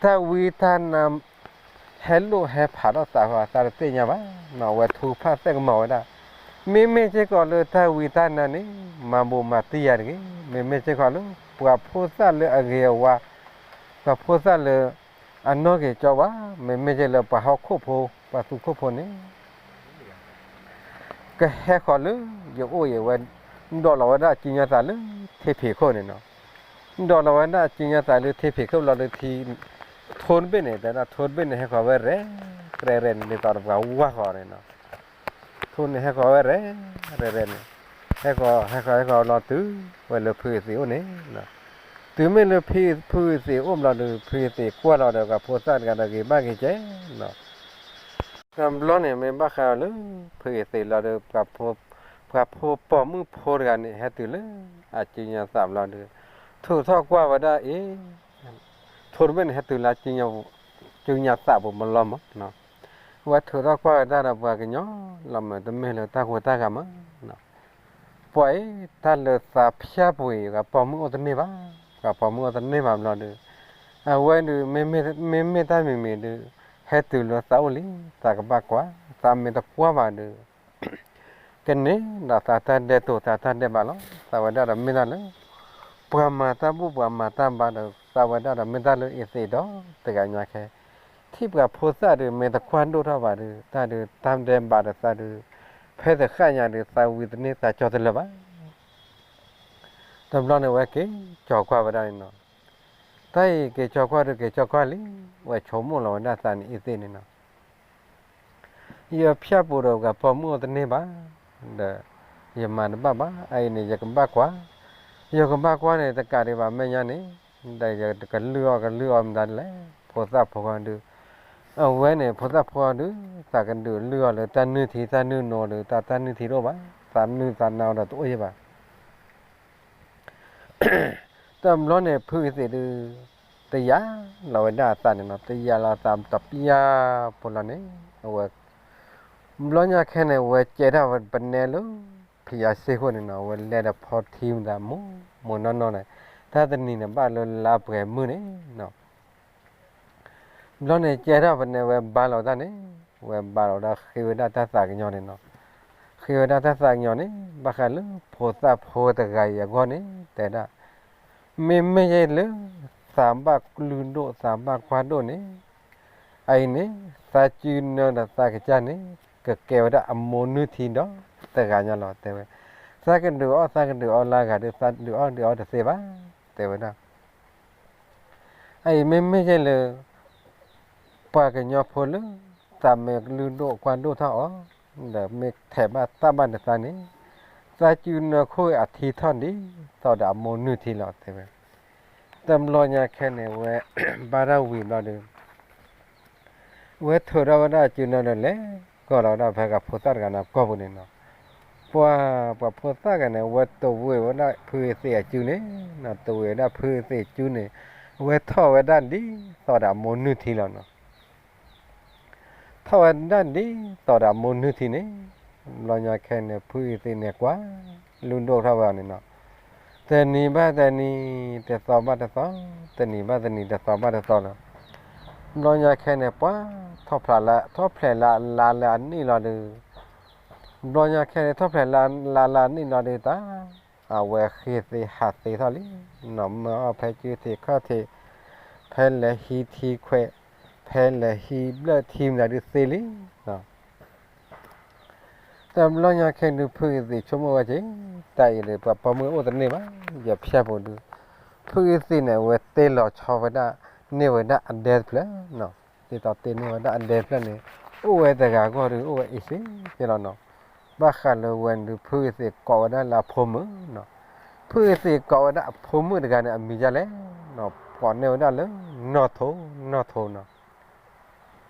တၢ်ဝံတၢ်နါ ဟဲလိာ်ဟဲဖးထီၣ်သးဃီ သးတသ့ၣ်ညါဘၣ်နီၤ. အဝဲထူဖးသဲကမီၤဝဲဒၣ်, မ့မ့ၢ်စ့ၢ်ကီးလၢတၢ်ဝံတၢ်နါန့ၣ် မၤဘူးမၤတံၢ်ယၤတဂ့ၤ, မ့မ့ၢ်စ့ၢ်ကီးလၢ ပှၤဖိသၣ်လၢအဂ့ၤအဝါ, ပှၤဖိသၣ်လၢ အနီၢ်က့ၤကၠီဝါ, မ့မ့ၢ်ကဲလၢပှၤဟီၣ်ခိၣ်ဖိ, ပှၤသူခိၣ်ဖိန့ၣ် ကဟဲဃီၤလၢယအိၣ်အံၤဝဲ, ဒီးလီၤဝဲဒၣ်ကံညါသးလၢထံဖံးခိၣ်န့ၣ်နီၤ. ဒီးလီၤဝဲဒၣ်ကံညါသးလၢထံဖံးခိၣ်လီၤဒီးထံ, ထိတဘ့ၣ်န့ၣ် တဲဒၣ်ထိတဘ့ၣ်န့ၣ် ဟဲဃီၤဝဲရဲၣ်ရဲၣ်န့ၣ် ဒ်သိးဒီးပှၤဝါဃီၤန့ၣ်နီၤ. ထိန့ၣ်ဟဲဃီၤဝဲရဲၣ်, ရဲၣ်ရဲၣ်န့ၣ်, ဟဲဃီၤ, ဟဲဃီၤ, ဟဲဃီၤလီၤတုၤဝဲလၢဖုအ့ၤသ့းအိၣ်န့ၣ်, တုၤမ့ၢ်လၢဖုအ့ၤသ့းအိၣ်ဘျီဒီး ဖုအ့ၤသ့းကွၢ်လီၤဒီးပှၤဖိသၣ်တဂၤဒီးဂ့ၤဘၣ်ဂ့ၤကဲလီၤ. တဘျီန့ၣ် မ့ၢ်ဘၣ်ဃးလၢ ဖုအ့ၤသ့းလီၤဒီး ပှၤဖိပိာ်မုၣ်ဖိတဂၤန့ၣ် ဟဲတုၤလၢအကံညါသးဘျီဒီး ထုးထီၣ်ကွၢ်ဝဲဒၣ်အံၤ ထိတဘ့ၣ်န့ၣ် ဟဲတုၤလၢ ကံညါသးပူၤမလီၤမး, အဝဲထုးထီၣ်ကွၢ်ဝဲဒၣ်ဒီးပှၤကညီလီၤမၢ်တမ့ၢ်လၢတၢ်ဃိတၢ်ဂၤမး, ပှၤအံၤ တၢ်လၢသးဖၠၣ်ပူၤအံၤ ပှၤပိာ်မုၣ်အိၣ်တန့ၢ်ဘၣ်, ပှၤပိာ်မုၣ်အိၣ်တန့ၢ်ဘၣ်ဘျီဒီး အဝဲဒုး မ့မ့ၢ်တၢ်မံၤမံၤဒုး ဟဲတုၤလၢသးအိၣ်လံ, သးကဘၣ်ကွၢ်, သးမ့ၢ်တကွၢ်ဘၣ်ဒီး ကန့ၢ်ဒီးသးတၢ်ဒဲးတိာ်သးတၢ်ဒဲးဘးလီၤ. သးဝဲဒၣ်ဒီးမ့ၢ်တၢ်လၢ ပှၤမၤတၢ်ဘူၣ်ပှၤမၤတၢ်ဘါဒီး သးဝဲဒၣ်ဒီးမ့ၢ်တၢ်လၢအ့ၤသ့းဒီးတဂၤညါခဲ, ထံၣ်ပှၤဖိသၣ်ဒီး မ့ၢ်တကွၢ်ဒိၣ်ထီၣ်ဘၣ်ဒီး တၢ်ဒီးတၢ်ဒဲးဘးဒီးသးဒီး ဖဲသဃၣ်ညါဒီး သးဝံၤတန့ၢ်သးကၠီတလၢာ်ဘၣ်. တဘျီန့ၣ် အဝဲက့ၤကၠီၤကွၢ်ဝဲဒၣ်န့ၣ်နီၤ. တၢ်အံၤက့ၤကၠီၤကွၢ်ဒီးက့ၤကၠီၤကွၢ်လံ, ဝဲဆိကမိၣ်လီၤဝဲဒၣ်သးန့ၣ် အ့ၤသ့းန့ၣ်နီၤ. ယဖၠၣ်ပူၤဒီးပှၤပိာ်မုၣ်အိၣ်တန့ၢ်ဘၣ်, ဒီးယမၤတဘၣ်ဘၣ်, အအံၤန့ၣ် ယကဘၣ်ကွၢ်, ယကဘၣ်ကွၢ်န့ၣ် တကးဒံးဘၣ်မဲာ်ညါန့ၣ်, ဒီးယကလုၢ်အီၣ်ကလုၢ်အီၣ်မတၤဒ်လဲၣ်, ဖိသၣ်ဖိဃီဒုး, အဝဲန့ၣ် ဖိသၣ်ဖိဃီဒုး သးကဒုးလုၢ်အီၣ်လၢတၢ်နုၢ်ထံတၢ်နုၢ်နိဒီး တၢ်တၢ်နုၢ်ထံတအိၣ်ဘၣ် သးနုာ်သးနါအီၤဒီးတအိၣ်ယဲဘၣ်. တဘျီန့ၣ် ဖုအသ့ၣ်ဒုး တယာ်လီၤဝဲဒၣ်အသးန့ၣ်နီၤ, တယာ်လီၤသးတပျၢ်ဖိလီၤန့ၣ်, အဝဲ ဘျီညါခဲန့ၣ် ဝဲကဲထီၣ်ပနဲလၢ ဖယၤစ့ၢ်ဃိန့ၣ်နီၤ, ဝဲလဲၤဒီးဖီထံမသးမိၢ်မိၢ်နီၢ်နီၢ်န့ၣ်, တၢ်တနံၤန့ၣ်ဘၣ်လၢလါပှဲၤမုၢ်န့ၣ်နီၤ. ဘျီန့ၣ်ကဲထီၣ်ပနဲဝဲဘါလီၤတၢ်န့ၣ်, ဝဲဘါလီၤဒၣ်ဃ့ဝဲဒၣ်တၢ်သးကညီၤန့ၣ်နီၤ, ဃ့ဝဲဒၣ်တၢ်သးကညီၤန့ၣ် ဘၣ်ဃးလၢဖိသၣ်ဖိတဂၤအံၤအဂီၢ်န့ၣ် တဲဒၣ်, မ့မ့ၢ်ယဲလၢ သးဘၣ်ကလုၢ်ဒိၣ်သးဘၣ်ကွၢ်ဒိၣ်န့ၣ် အအံၤန့ၣ် သးစုနၢဒီးသးကစၢ်န့ၣ် ကကဲဝဲဒၣ်အမိၢ်နုၢ်ထံဒီးတဂၤညါလီၤ တဲဝဲ, သးကဒုးအီၣ်သးကဒုးအီလၢအဂၤဒီး သးဒုးအီၣ်ဒုးအီတသ့ဘၣ် တဲဝဲဒၣ်. အအံၤမ့မ့ၢ်ယဲလၢ ပှၤကညီဖိလၢ သးမ့ၢ်ကလုၢ်ဒိၣ်ကွၢ်ဒိၣ်ထီၣ်အီၤ ဒီးမ့ၢ်ထဲးဘၣ်သၣ်ဘၣ်ဒီးသးန့ၣ် သးစုနၢခိၣ်အထံထီၣ်ဒ်သိးဒီးအမိၢ်နုၢ်ထံလီၤ တဲဝဲ. တဘျီညါခဲန့ၣ် ဝဲဘါထီၣ်ဝံၤဘျီဒီး ဝဲထုးထီၣ်ဝဲဒၣ်အစုန့ၣ်ဒီး လဲၤကိးလီၤဝဲဒၣ်ဖဲကဖိသၣ်တဂၤန့ၣ်ကီၢ်ပူၤန့ၣ်နီၤ. ပှၤ ပှၤဖိသၣ်တဂၤန့ၣ် ဝဲတဝ့ၤဝဲဒၣ်ဖုအသ့ၣ်အစုန့ၣ်နီၤ, တဝ့ၤဝဲဒၣ်ဖုအသ့ၣ်အစုန့ၣ်, ဝဲထီၣ်ဝဲဒၣ်ဒ်သိးဒီးအမိၢ်နုၢ်ထံလီၤနီၤ. ထီၣ်ဝဲဒၣ်ဒ်သိးဒီးအမိၢ်နုၢ်ထံန့ၣ်, ဘျီညါခဲန့ၣ် ဖုအသ့ၣ်န့ၣ်ကွၢ် လုၢ်ဒိၣ်ထီၣ်ဝဲအီၤန့ၣ်နီၤ. တနံၤဘၣ်တနံၤ, တသီဘၣ်တသီ, တနံၤဘၣ်တနံၤ, တသီဘၣ်တသီလီၤ. ဘျီညါခဲန့ၣ် ပှၤထီၣ်ဖျဲးလၢ ထီၣ်ဖျဲးလၢအလါလၢအနံၣ်လီၤဒီး, ဘျီညါခဲန့ၣ် ထီၣ်ဖျဲးလၢအလါလၢအနံၣ်လီၤဒီးတၢ်, အဝဲဃ့သ့ဟးသ့ထီၣ်လံနီၤ, မၢအီၣ်ဖဲစုထံးခီၣ်ထံး, ဖဲလဲၤဟံးထံခွဲး, ဖဲလဲၤဟံးဘျၢၣ်ထံမတၤဒုးသ့လံနီၤ. တဘျီညါခဲဒုး ဖုအသ့ၣ်ဆိကမိၣ်ဝဲက့ၤ, တၢ်အံၤဒီး ပှၤပိာ်မုၣ်အိၣ်တန့ၢ်ဘၣ်, ယဖၠၣ်ပူၤဒုး, ဖုအသ့ၣ်န့ၣ် အဝဲတ့လီၤဆီဝဲဒၣ် န့ၢ်ဝဲဒၣ်အဒဲတဖျၢၣ်နီၤ, ဒ်သိးတ့န့ၢ်ဝဲဒၣ်အဒဲတဖျၢၣ်န့ၣ်, အိၣ်ဝဲတဂၤအဂီၢ်ဒုး အိၣ်ဝဲအ့ၣ်စ့က့လီၤနီၤ. ဘၣ်ဃးလၢဝဲဒုး ဖုအသ့ၣ်ကိးဝဲဒၣ်လၢအဖိမုၣ်နီၤ, ဖုအသ့ၣ်ကိးဝဲဒၣ်အဖိမုၣ်တဂၤန့ၣ် အမံၤဒ်လဲၣ်နီၤ, ကိးန့ၢ်ဝဲဒၣ်လၢ နီၢ်ထိ, နီၢ်ထိနီၤ.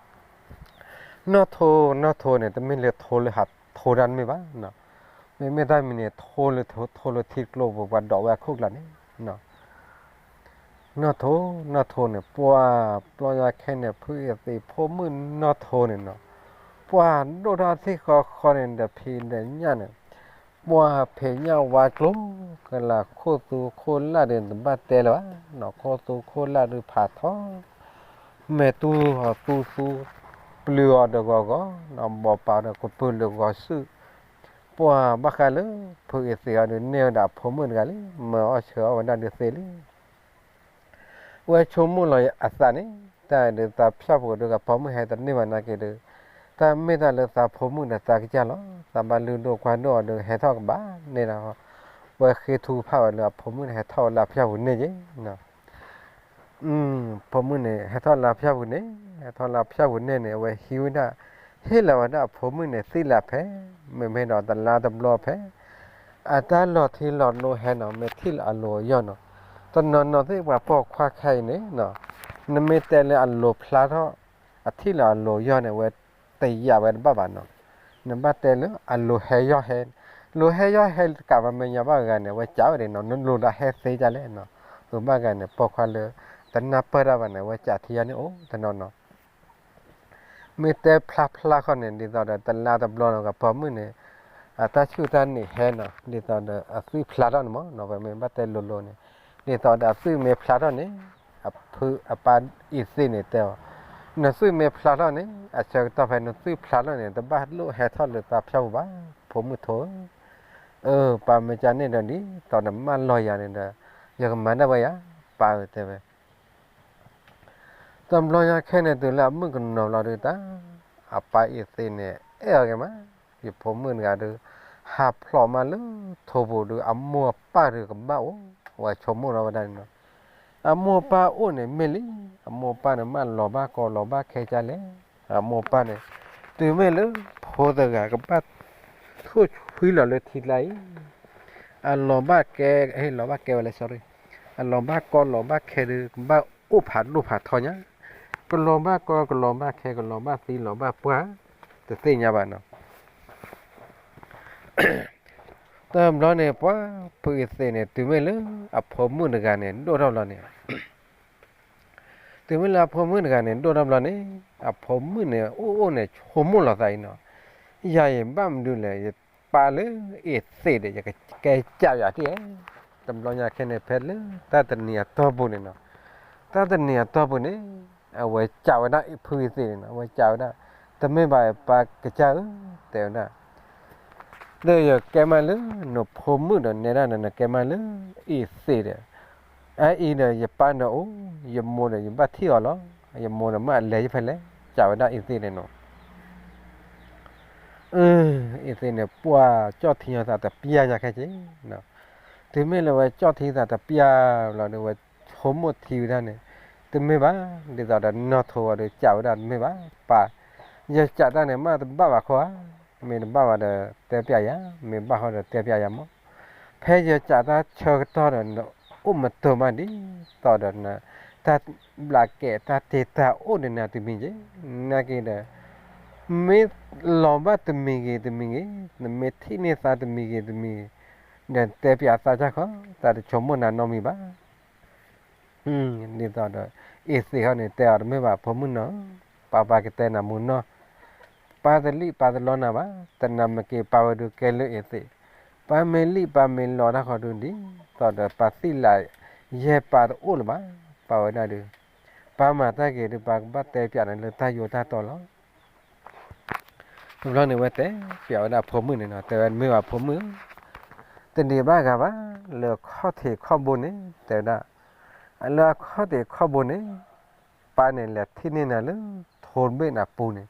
နီၢ်ထိ, နီၢ်ထိန့ၣ် တမ့ၢ်လၢထိလၢဟးထိတၢ်တမ့ၢ်ဘၣ်နီၤ, မ့မ့ၢ်တၢ်မံၤန့ၣ် ထိလၢထိလၢထံကျိပူၤ ပှၤဒိးဝဲအခိၣ်ကျါန့ၣ်နီၤ. နီၢ်ထိ, နီၢ်ထိန့ၣ် ပှၤဘျီညါခဲန့ၣ် ဖုအသ့ၣ်ဖိမုၣ်နီၢ်ထိန့ၣ်နီၤ, ပှၤဒိၣ်ထီၣ်ထံၣ်ဃီဃီန့ၣ် ဒီးဖံးဒီးညၣ်န့ၣ်, ပှၤဖံးညၣ်ဝါကျိၤကလၤ ခိၣ်သူခိၣ်လၢ်ဒီး တဘၣ်တဲလၢၤဘၣ်နီၤ, ခိၣ်သူခိၣ်လၢ်ဒုးဖးထီ, မဲာ်တူၢ်အီၤသူသူ, ပျုၤအီၤဒီးဂီၤဂီၤ, ဘီးပာ်ဒီးကပုာ်လၢဂီၤစုၣ်, ပှၤဘၣ်ဃးလၢ ဖုအသ့ၣ်အီၤဒုး န့ၢ်ဝဲဒၣ်အဖိမုၣ်တဂၤလံ, မၢအီၣ်ဆှၢအီၣ်ဝဲဒၣ်ဒုးသ့လံ. ဝဲဆိကမိၣ်လီၤအသးန့ၣ်, တၢ်ဒုးသးဖၠၣ်ပူၤဒုး ကပိာ်မုၣ်ဟဲတန့ၢ်ဘၣ်နာ်က့ဒုး, တၢ်မ့ၢ်တၢ်လၢသးဖိမုၣ်ဒီးသးကစၢ်လီၤ, သးဘၣ်လုၢ်ဒိၣ်ကွၢ်ဒိၣ်အီၤဒုး ဟဲထီၣ်ကဘၣ်န့ၣ်လီၤ. ဝဲဃ့ထုကဖၣ်ဝဲလၢအဖိမုၣ်န့ၣ် ဟဲထီၣ်ဝဲလၢအဖၠၣ်ပူၤန့ၣ်က့ၤ ဖိမုၣ်န့ၣ် ဟဲထီၣ်လၢအဖၠၣ်ပူၤန့ၣ်, ဟဲထီၣ်လၢအဖၠၣ်ပူၤန့ၣ်န့ၣ် အဝဲဟံးဝဲဒၣ်, ဟ့ၣ်လီၤဝဲဒၣ်အဖိမုၣ်န့ၣ် သံၣ်လၢဖဲ, မ့မ့ၢ်ဒီးတလါတဘျီဖဲ အတၢ်လီၤထံလီၤနိဟဲနီၤ, မ့ၢ်ထံၣ်လၢအလိၤအယီၢ်နီၤ, တနီၤနီၤသ့ၣ်ပှၤပိာ်ခွါခဲအံၤန့ၣ်နီၤ, နမ့ၢ်တဲလၢအလိၤဖျါထီၣ်, အထံၣ်လၢအလိၤယီၢ်န့ၣ် အဝဲတယာ်ဝဲတဘၣ်ဘၣ်နီၤ, နဘၣ်တဲလၢအလိၤဟဲယီၢ်ဟဲ, လိၤဟဲယီၢ်ဟဲတကးဘၣ် မဲာ်ညါဘၣ်ဂၤန့ၣ် အဝဲကးဝဲဒၣ်နီၤ, နလိၤဒီးဟဲသ့ဒ်လဲၣ်နီၤ, လိၤဘၣ်ဂၤန့ၣ် ပိာ်ခွါလၢ တနၢ်ပၢၢ်တၢ်ဘၣ်န့ၣ် အဝဲကးထံယီၢ်န့ၣ်အိၣ်တနီၤနီၤ မ့ၢ်တဲဖျါဖျါဃီန့ၣ် ဒ်သိးဒီးတလါတဘျီနီၤ ကပိာ်မုၣ်န့ၣ် အတၢ်ဆူၣ်တၢ်န့ၣ်ဟဲနီၤ ဒ်သိးဒီးအသွံၣ်ဖျါထီၣ်န့ၣ်မ့ၢ်နီၤ ပမ့ၢ်ဘၣ်တဲလိၤလိၤန့ၣ် ဒ်သိးဒီးအသွံၣ်မ့ၢ်ဖျါထီၣ်န့ၣ် အဖုအပၢ်အံၤသ့ၣ်န့ၣ်တဲအီၤ နသွံၣ်မ့ၢ်ဖျါထီၣ်န့ၣ် အဆၢကတီၢ်ဖဲနသွံၣ်ဖျါထီၣ်န့ၣ် တဘၣ်လိၣ်ဟဲထီၣ်လၢသးဖၠၣ်ပူၤဘၣ် ဖိမုၣ်ထိဧၢ, အၢ ပၢ်မ့ၢ်ကန့ၣ်ဒီး ဒ်သိးနမၢလီၤယၤန့ၣ်ဒီး ယကမၤဒၣ်ဝဲယၤ ပၢ်ဧၢ တဲဝဲ တဘျီညါခဲန့ၣ်တုၤလၢအမုၣ်ကနီၤလီၤဒုးတၢ်, အပၢ်အံၤသ့ၣ်န့ၣ် အဲၣ်အီၤက့ၤမး, ယဖိမုၣ်တဂၤဒုး, ဟးဖျိးမးလၢထိၣ်ပူၤဒုး အမိၢ်အပၢ်ဒုးကဘၣ်အိၣ်, ဝဲဆိကမိၣ်လီၤဝဲဒၣ်န့ၣ်နီၤ, အမိၢ်အပၢ်အိၣ်န့ၣ်မ့ၢ်လံ, အမိၢ်အပၢ်န့ၣ်မးလီၤဘၣ်ကီလီၤဘၣ်ခဲကၢ်လဲၣ်, အမိၢ်အပၢ်န့ၣ်, တုၤမ့ၢ်လၢဖိတဂၤကဘၣ်ထိၣ်ဆွံလီၤလၢထံကျါအံၤ အလီၤဘၣ်ကဲ, ဟ့ၣ်လီၤဘၣ်ကဲဝဲလဲၣ် sorry, အလီၤဘၣ်ကီလီၤဘၣ်ခဲဒုး ကဘၣ်အိၣ်ဖးဒိၣ်ဖးထီညါ, ကလီၤဘၣ်ကီ ကလီၤဘၣ်ခဲ ကလီၤဘၣ်သံလီၤဘၣ်ပှၢ်, တသ့ၣ်ညါဘၣ်နီၤ. တဘျီန့ၣ် ပှၤဖုအ့သ့းန့ၣ် တုၤမ့ၢ်လၢအဖိမုၣ်တဂၤန့ၣ် ဒိၣ်ထီၣ်ဘျီန့ၣ်, တုၤမ့ၢ်လၢအဖိမုၣ်တဂၤန့ၣ် ဒိၣ်ထီၣ်ဘျီန့ၣ်, အဖိမုၣ်န့ၣ် အိၣ်အိၣ်န့ၣ် ဆိကမိၣ်လီၤသးအံၤနီၤ, ယၤအံၤဘၣ်မနုၤလဲၣ်, ယပၢ်လၢအ့သ့းဒီး ယကကဲကၢ်ယၤထံၣ်ဧါ. တဘျီညါခဲန့ၣ် ဖဲလၢတၢ်တနံၤအတီၢ်ပူၤန့ၣ်နီၤ, တၢ်တနံၤအတီၢ်ပူၤန့ၣ် အဝဲစံးဝဲဒၣ်ဖုအ့သ့းန့ၣ်နီၤ, အဝဲစံးဝဲဒၣ်, တမ့ၢ်ဘၣ်ပၢ်ကစၢ်ဧၢ, တဲဝဲဒၣ် ဒီးယကဲမးလၢနဖိမုၣ်ဒီးနဲဒၣ်ဒီး နကဲမးလၢအ့သ့းဒီး, အအံၤဒီးယပၢ်ဒီးအိၣ်, ယမိၢ်ဒီးယဘၣ်ထံၣ်အီၤလီၤ, ယမိၢ်ဒီးမ့ၢ်အလဲၤယဖဲလဲၣ်, စံးဝဲဒၣ်အ့သ့းန့ၣ်နီၤ. အ့သ့းန့ၣ် ပှၤကၠီၣ်ထံအသးတပျၢ်ညါခဲက့ၤ, တုၤမ့ၢ်လၢဝဲကၠီၣ်ထံသးတပျၢ်လီၤဒီး ဝဲဆိကမိၣ်ထံဝဲဒၣ်န့ၣ်, တမ့ၢ်ဘၣ်, ဒ်သိးဒီးနီၢ်ထိးဝဲဒီး စံးဝဲဒၣ်တမ့ၢ်ဘၣ်, ပၢ်, ယစံးတၢ်န့ၣ် မ့ၢ်တဘၣ်ဘၣ်ခီဧါ, မ့ၢ်တဘၣ်ဘၣ်ဒီးတဲပျးယၤ, မ့ၢ်ဘၣ်ဃီဒီးတဲပျးယၤမး, ဖဲယစံးတၢ်ဆၢကတီၢ်ဒီး နအိၣ်မတိၤမးဒ်သိးဒီး တၢ်ဘျးကဲးတၢ်တ့တၢ်အိၣ်န့ၣ်နၤတမံၤက့ၤ, နာ်က့ၤဒီး မ့ၢ်လီၤဘၣ်တမံၤဂ့ၤတမံၤဂ့ၤ, နမ့ၢ်ထံၣ်န့ၢ်သးတမံၤဂ့ၤတမံၤဂ့ၤ, ဒီးတဲပျးသးစၢ်ခီ, သးတဆိကမိၣ်နၤနီတမံၤဘၣ်. ဒ်သိးဒီး အ့သ့းဟီန့ၣ် တဲအီၤတမ့ၢ်ဘၣ် ဖိမုၣ်နီၢ်, ပၢ်ပၢ်ကတဲနၤမုၢ်နီၢ်, ပၢ်တလံၣ်ပၢ်တလီနၤဘၣ်, တနၤမ့ၢ်က့ၤပၢ်ဝဲဒုးကဲလၢအ့သ့း, ပၢ်မ့ၢ်လံၣ်ပၢ်မ့ၢ်လီတၢ်ဃီဒုး ဒ်သိးဒီးပၢ်သံၣ်လးယဲၢ်ပၢ်တအိၣ်လၢၤဘၣ်, ပၢ်ဝဲဒၣ်ဒုး, ပၢ်မၤတၢ်ဂ့ၤဒုး ပၢ်ကဘၣ်တဲပျးနၤလၢတၢ်ယိၤတၢ်တီလီၤ. တဘျီန့ၣ်ဝဲတဲပျးဝဲဒၣ်ဖိမုၣ်န့ၣ်နီၤ, တဲဝဲမ့ၢ်ဘၣ်ဖိမုၣ်, တဒံးဘၣ်ဂၤဘၣ်, လၢခီၣ်ထံးခီၣ်ဘိန့ၣ် တဲဝဲဒၣ်, လၢအခီၣ်ထံးခီၣ်ဘိန့ၣ်, ပၢ်န့ၣ်လဲၤထံၣ်န့ၢ်နၤလၢ ထိတဘ့ၣ်န့ၣ်အပူၤန့ၣ်,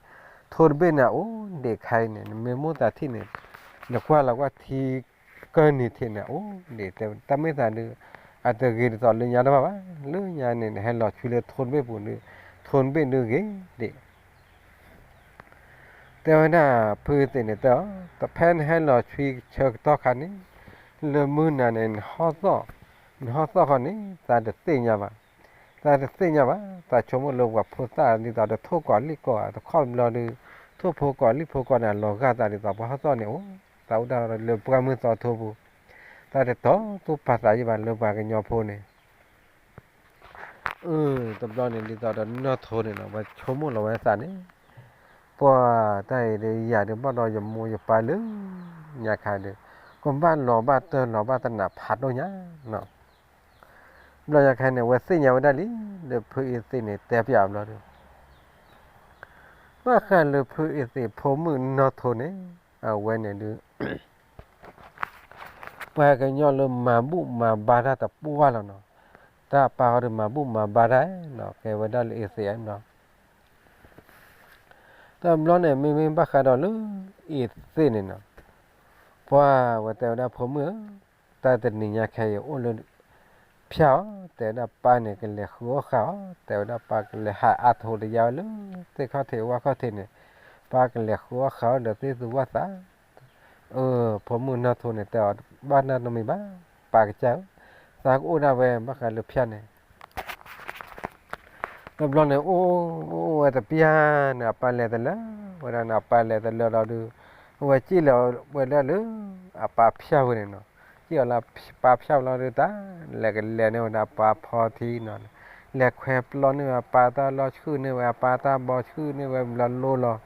ထိတဘ့ၣ်န့ၣ်အိၣ်ဒံးခဲအံၤန့ၣ် နမ့ၢ်မိၣ်သးထံၣ်န့ၣ်, နကွၢ်လီၤကွၢ်ထံကၢၢ်နံၤထံးန့ၣ်အိၣ်ဒံး, တၢ်မ့ၢ်သးဒုး, အတဂ့ၤဒ်သိးလၢညါတဘၣ်ဘၣ်, လၢညါန့ၣ် နဟဲလီၤဆွံလၢထိတဘ့ၣ်ပူၤဒုး, ထိတဘ့ၣ်ဒုးဂ့ၤဒံး တဲဝဲဒၣ်ဖုအ့သ့းန့ၣ်တဲအီၤ, တဖဲနဟဲလီၤဆွံဆၢကတီၢ်ခါန့ၣ်, လၢမုၢ်နၤန့ၣ် နဟီၣ်သီၣ်, နဟီၣ်သီၣ်ဃီန့ၣ် သးတသ့ၣ်ညါဘၣ်, သးတသ့ၣ်ညါဘၣ်, သးဆိကမိၣ်လၢပှၤဖိသၣ်ဒ်သိးဒီးထိၣ်ကိးလံၣ်ကိး တခီတဘျီဒုး, ထိၣ်ဖိကိးလံၣ်ဖိကိးန့ၣ် အလီၤဂာ်သးဒ်သိးပှၤဟီၣ်သီၣ်န့ၣ်အိၣ်, သးအိၣ်ဒၣ်လၢပှၢ်မုၢ်သီထိပူၤ, သးတတီတိၢ်ပာ်သးယံၣ်ဘၣ်လၢပှၤကညီဖိန့ၣ် အၢ တဘျီန့ၣ်ဒ်သိးဒီးနီၢ်ထိးန့ၣ်နီၤ ပှၤဆိကမိၣ်လီၤဝဲသးန့ၣ်, ပှၤတၢ်အံၤဒီးယၤဒုးဘၣ်ဒီးယမိၢ်ယပၢ်လၢညါခါဒီး, ကဘၣ်လီၤဘၣ်တၢၢ်လီၤဘၣ်တနးဖးဒိၣ်ညါနီၤ. တဘျီညါခါန့ၣ် အဝဲသ့ၣ်ညါဝဲဒၣ်လံ, လၢဖုအ့သ့းန့ၣ်တဲပျးဘျီဒီး, ဘၣ်ဃးလၢဖုအ့သ့းဖိမုၣ်နီၢ်ထိးန့ၣ်, အဝဲန့ၣ်ဒုး ပှၤကညီလၢမၤဘူၣ်မၤဘါတၢ်တပှၢ်လီၤနီၤ, တၢ်အပၢ်ဃီဒီးမၤဘူၣ်မၤဘါတၢ်နီၤ, ကဲဝဲဒၣ်လၢအ့သ့းနီၤ. တဘျီန့ၣ် မ့မ့ၢ်ဘၣ်ဃးဒီးလၢအ့သ့းန့ၣ်နီၤ, ပှၤဝဲတဲဝဲဒၣ်ဖိမုၣ်ဧၢ, တၢ်တနံၤညါခဲအံၤအိၣ်လၢ ဖၠၣ်အီၤ, တဲဝဲဒၣ်ပၢ်န့ၣ်ကလဲၤဃုအီၣ်ဃာ်အီၤ, တဲဝဲဒၣ်ပၢ်ကလဲၤဟးအါထိးတယါဝဲလၢ သ့ၣ်ခီၣ်ထံးဝၣ်ခီၣ်ထံးန့ၣ်, ပၢ်ကလဲၤဃုအီၣ်ဃာ်အီၤဒီးသ့ၣ်သူဝၣ်သး အၢ ဖိမုၣ်နီၢ်ထိးန့ၣ်တဲအီၤ, ဘၣ်နီတမံၤဘၣ်, ပၢ်ကစၢ်ဧၢ, သးကအိၣ်ဒၣ်ဝဲဘၣ်ဃးလၢဖၠၣ်န့ၣ်. တဘျီန့ၣ် အိၣ်အိၣ်ဝဲတပျၢ်န့ၣ် အပၢ်လဲၤတလၢဝဲဒၣ်န့ၣ်, အပၢ်လဲၤတလၢလီၤဒုး, အဝဲစံၣ်လီၤဝဲဒၣ်လၢ အပၢ်ဖၠၣ်ဝဲန့ၣ်နီၤ, စံၣ်အီၤလၢပၢ်ဖၠၣ်ဝဲလီၤဒုး တၢ်လဲၤကလဲၤန့ၢ်ဝဲဒၣ်အပၢ်ဖီထံနီၤ, လဲၤခွဲးပျီန့ၢ်ဝဲအပၢ်တၢ်လီၢ် ဆှုၣ်န့ၢ်ဝဲအပၢ်တၢ်ဘီ ဆှုၣ်န့ၢ်ဝဲဘျီလိၣ်လီၤ, လိၣ်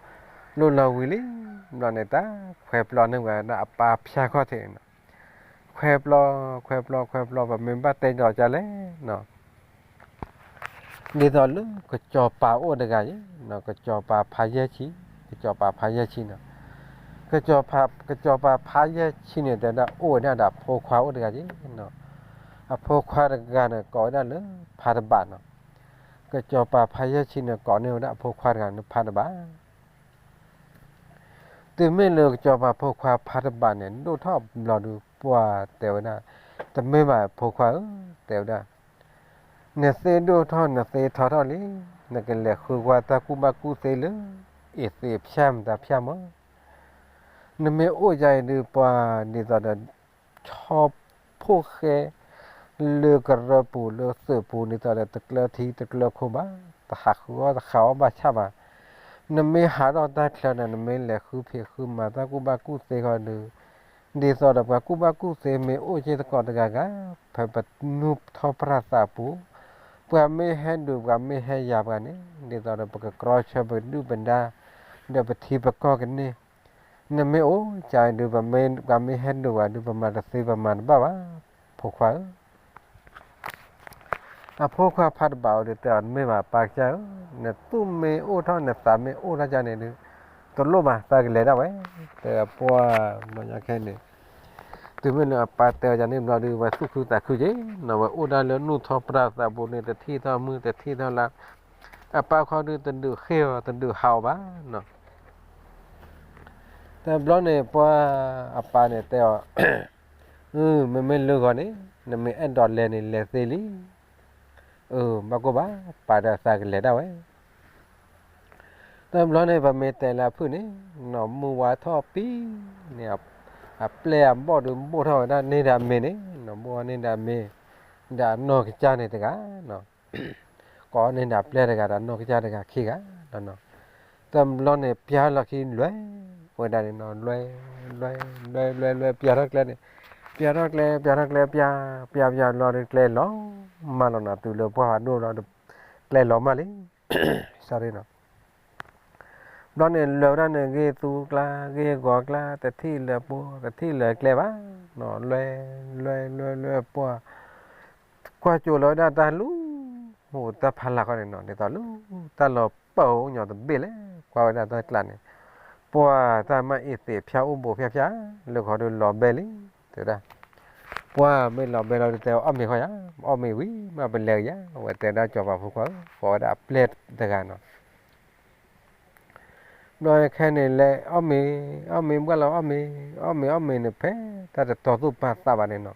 လီၤဝံၤလံ, ဘျီန့ၣ် တၢ်ခွဲးပျီန့ၢ်ဝဲဒၣ်အပၢ်ဖၠၣ်ခီၣ်ထံးန့ၣ်နီၤ, ခွဲးပျီ ခွဲးပျီ ခွဲးပျီ ပမ့ၢ်ဘၣ်တဲလီၤကလဲၣ်နီၤ ဒ်သိးလၢ ကစီၤပၤအိၣ်တဂၤယဲ, ကစီၤပၤဖးယဲၢ်ဆံ, ကစီၤပၤဖးယဲၢ်ဆံန့ၣ်, ကစီၤပၤဖးယဲၢ်ဆံန့ၣ် တဲဝဲဒၣ်အိၣ်ဝဲဒၣ်ဒီးအဖိခွါအိၣ်တဂၤယဲ, အဖိခွါတဂၤန့ၣ် ကိးဝဲဒၣ်လၢ ဖးတဘးနီၤ, ကစီၤပၤဖးယဲၢ်ဆံန့ၣ် ကိးန့ၢ်ဝဲဒၣ်အဖိခွါတဂၤန့ၣ် ဖးတဘး တုၤမ့ၢ်လၢကစီၤပၤဖိခွါဖးတဘးန့ၣ် ဒိၣ်ထီၣ်ဘျီဒုး ပှၤတဲဝဲဒၣ်, တမ့ၢ်ဘၣ်ဖိခွါဧၢ, တဲဝဲဒၣ်, နသ့ဒိၣ်ထီၣ် နသ့ထီထီၣ်လံ, နကလဲၤဃုကွၢ်တၢ်ကူၣ်ဘၣ်ကူၣ်သ့လၢ အ့သ့းဖၠၣ်မတၤဖၠၣ်မး, နမ့ၢ်အိၣ်ဒ်အံၤဒုး ပှၤဒ်သိးဒီး ဆီဖိၣ်ဃဲ လၢကရၢပူၤလၢသုးပူၤ ဒ်သိးဒီးတကျၢထံတကျၢခိၣ်ဘၣ်, တဟးဃုအီၣ်တဃုအီၣ်ဘၣ်ဆၣ်ဘၣ်, နမ့ၢ်ဟးထီၣ်တၢ်ချၢန့ၣ် နမ့ၢ်လဲၤဃုဖံးဃုမၤတၢ်ကူၣ်ဘၣ်ကူၣ်သ့ဃီဒုး ဒ်သိးဒီးပှၤကူၣ်ဘၣ်ကူၣ်သ့မ့ၢ်အိၣ်စ့ၢ်ကီးတဂၤဂၤ ဖဲပနူၢ်ထီၣ်ပြၢသးအပူၤ, ပှၤမ့ၢ်ဟဲဒုး ပှၤမ့ၢ်ဟဲယၤပှၤန့ၣ် ဒ်သိးဒီးပကကြီဆၢပဒုၣ်ပဒါ ဒီးပထံပကီၢ်ကန့ၢ်, နမ့ၢ်အိၣ်ကဒုး ပှၤမ့ၢ်ဟဲဒုးပှၤဒုး ပမၤတသ့ပမၤတဘၣ်ဘၣ်, ဖိခွါဧၢ. အဖိခွါဖးတဘၣ်အီၤဒီးတဲအီၤ တမ့ၢ်ဘၣ်ပၢ်ကစၢ်ဧၢ, နသူၣ်မ့ၢ်အိၣ်ထီၣ် နသးမ့ၢ်အိၣ်ထီၣ်ကန့ၣ်ဒီး တလိၣ်ဘၣ် သးကလဲၤဒၣ်ဝဲ, တဲပှၢ်ဘျီညါခဲန့ၣ်, တုၤမ့ၢ်လၢအပၢ်တဲအီၤန့ၣ်ဘျီဒီး ဝဲသူၣ်ခုသးခုက့ၤနီၤ, ဝဲအိၣ်ဒၣ်လၢနူၢ်ထီၣ်ပြၢသးပူၤန့ၣ် တထံၣ်ထီၣ်မုၢ်တထံၣ်ထီၣ်လါ, အပၢ်ခီဒုးတဒုးဃ့ၢ်အီၤ တဒုးဟးအီၤဘၣ်နီၤ. တဘျီန့ၣ် ပှၢ်အပၢ်န့ၣ်တဲအီၤ, မ့မ့ၢ်လၢဂီၤန့ၣ် နမ့ၢ်အဲၣ်ဒိးလဲၤန့ၣ် လဲၤသ့လံ. အၢ ဘၣ်ကိၢ်ဘၣ် ပၢ်ဒီးသးကလဲၤဒၣ်ဝဲ. တဘျီန့ၣ် ပမ့ၢ်တဲလၢအဖုၣ်န့ၣ်, နီၢ်မုၢ်ဝါထီၣ်ပံၤန့ၣ်, အပျဲၢ်အဘီၣ်ဒုးဘိၣ်ထီၣ်ဝဲဒၣ်န့ၢ်ဒီးအမ့ၤန့ၣ်, နီၢ်ဘိၣ်န့ၢ်ဒီးအမ့ၤ, ဒီးအနီၢ်ကစၢ်န့ၣ်တဂၤ ကိးန့ၢ်ဒီးအပျဲၢ်တဂၤ ဒီးနီၢ်ကစၢ်တဂၤခံဂၤနီၤ. တဘျီန့ၣ် ပျၢ်လီၢ်ခံလွဲၢ်ဝဲဒၣ်န့ၣ်နီၤ, လွဲၢ် လွဲၢ် လွဲၢ် လွဲၢ် ပျၢ်ထီၣ်ကျဲန့ၣ်, ပျၢ်ထီၣ်ကျဲ ပျၢ်ထီၣ်ကျဲ ပျၢ် ပျၢ် ပျၢ်လီၤဒီး ကျဲလီၤမၢ်လီၤနီၤ, တုၤလၢပှၢ်ဖးဒိၣ်လီၤဒီး ကျဲလီၤမၢ်လံ. ဘျီန့ၣ် လွဲၢ်ဝဲဒၣ်န့ၣ် ဂ့ၢ်သူကျါ ဂ့ၢ်ဂီၤကျါ တထံၣ်လၢၤပှဲၤ တထံၣ်လၢၤကျဲဘၣ်နီၤ, လွဲၢ် လွဲၢ် လွဲၢ် လွဲၢ် ပှၢ် ကွၢ်ကၠိလီၤဝဲဒၣ်တၢ်လူၤ ဟိတၢ်ဖးလၢ်ဃီန့ၣ်နီၤ, ဒ်သိးလူၤ တၢ်လီၤပၢၢ်အိၣ်ညီတဘ့ၣ်လဲၣ်, ကွၢ်ဝဲဒၣ်တၢ်ကျးန့ၣ်, ပှၢ်တၢ်မၤအ့ၣ်သ့ၣ်ဖၠါအိၣ်ဘူးဖၠါဖၠါ, လၢခီဒုးလီၤဘဲလံ, တဲဝဲဒၣ်. ပှၢ်မ့ၢ်လီၤဘဲလီၤဒုး တဲအီၤ အီၣ်မ့ၤဃီယၤ, အီၣ်မ့ၤဝံၤ မ့ၢ်ပလဲၤကယၤ, အဝဲတဲဒၣ် စီၤပၤဖိခွါဧၢ, ကိးဝဲဒၣ်အပျဲၢ်တဂၤနီၤ. ဘျီခဲန့ၣ်လဲၤအီၣ်မ့ၤ, အီၣ်မ့ၤဘၣ်လီၤ အီၣ်မ့ၤ, အီၣ်မ့ၤ အီၣ်မ့ၤန့ၣ် ဖဲတၢ်တတီသူၣ်ပာ်သးဘၣ်န့ၣ်နီၤ,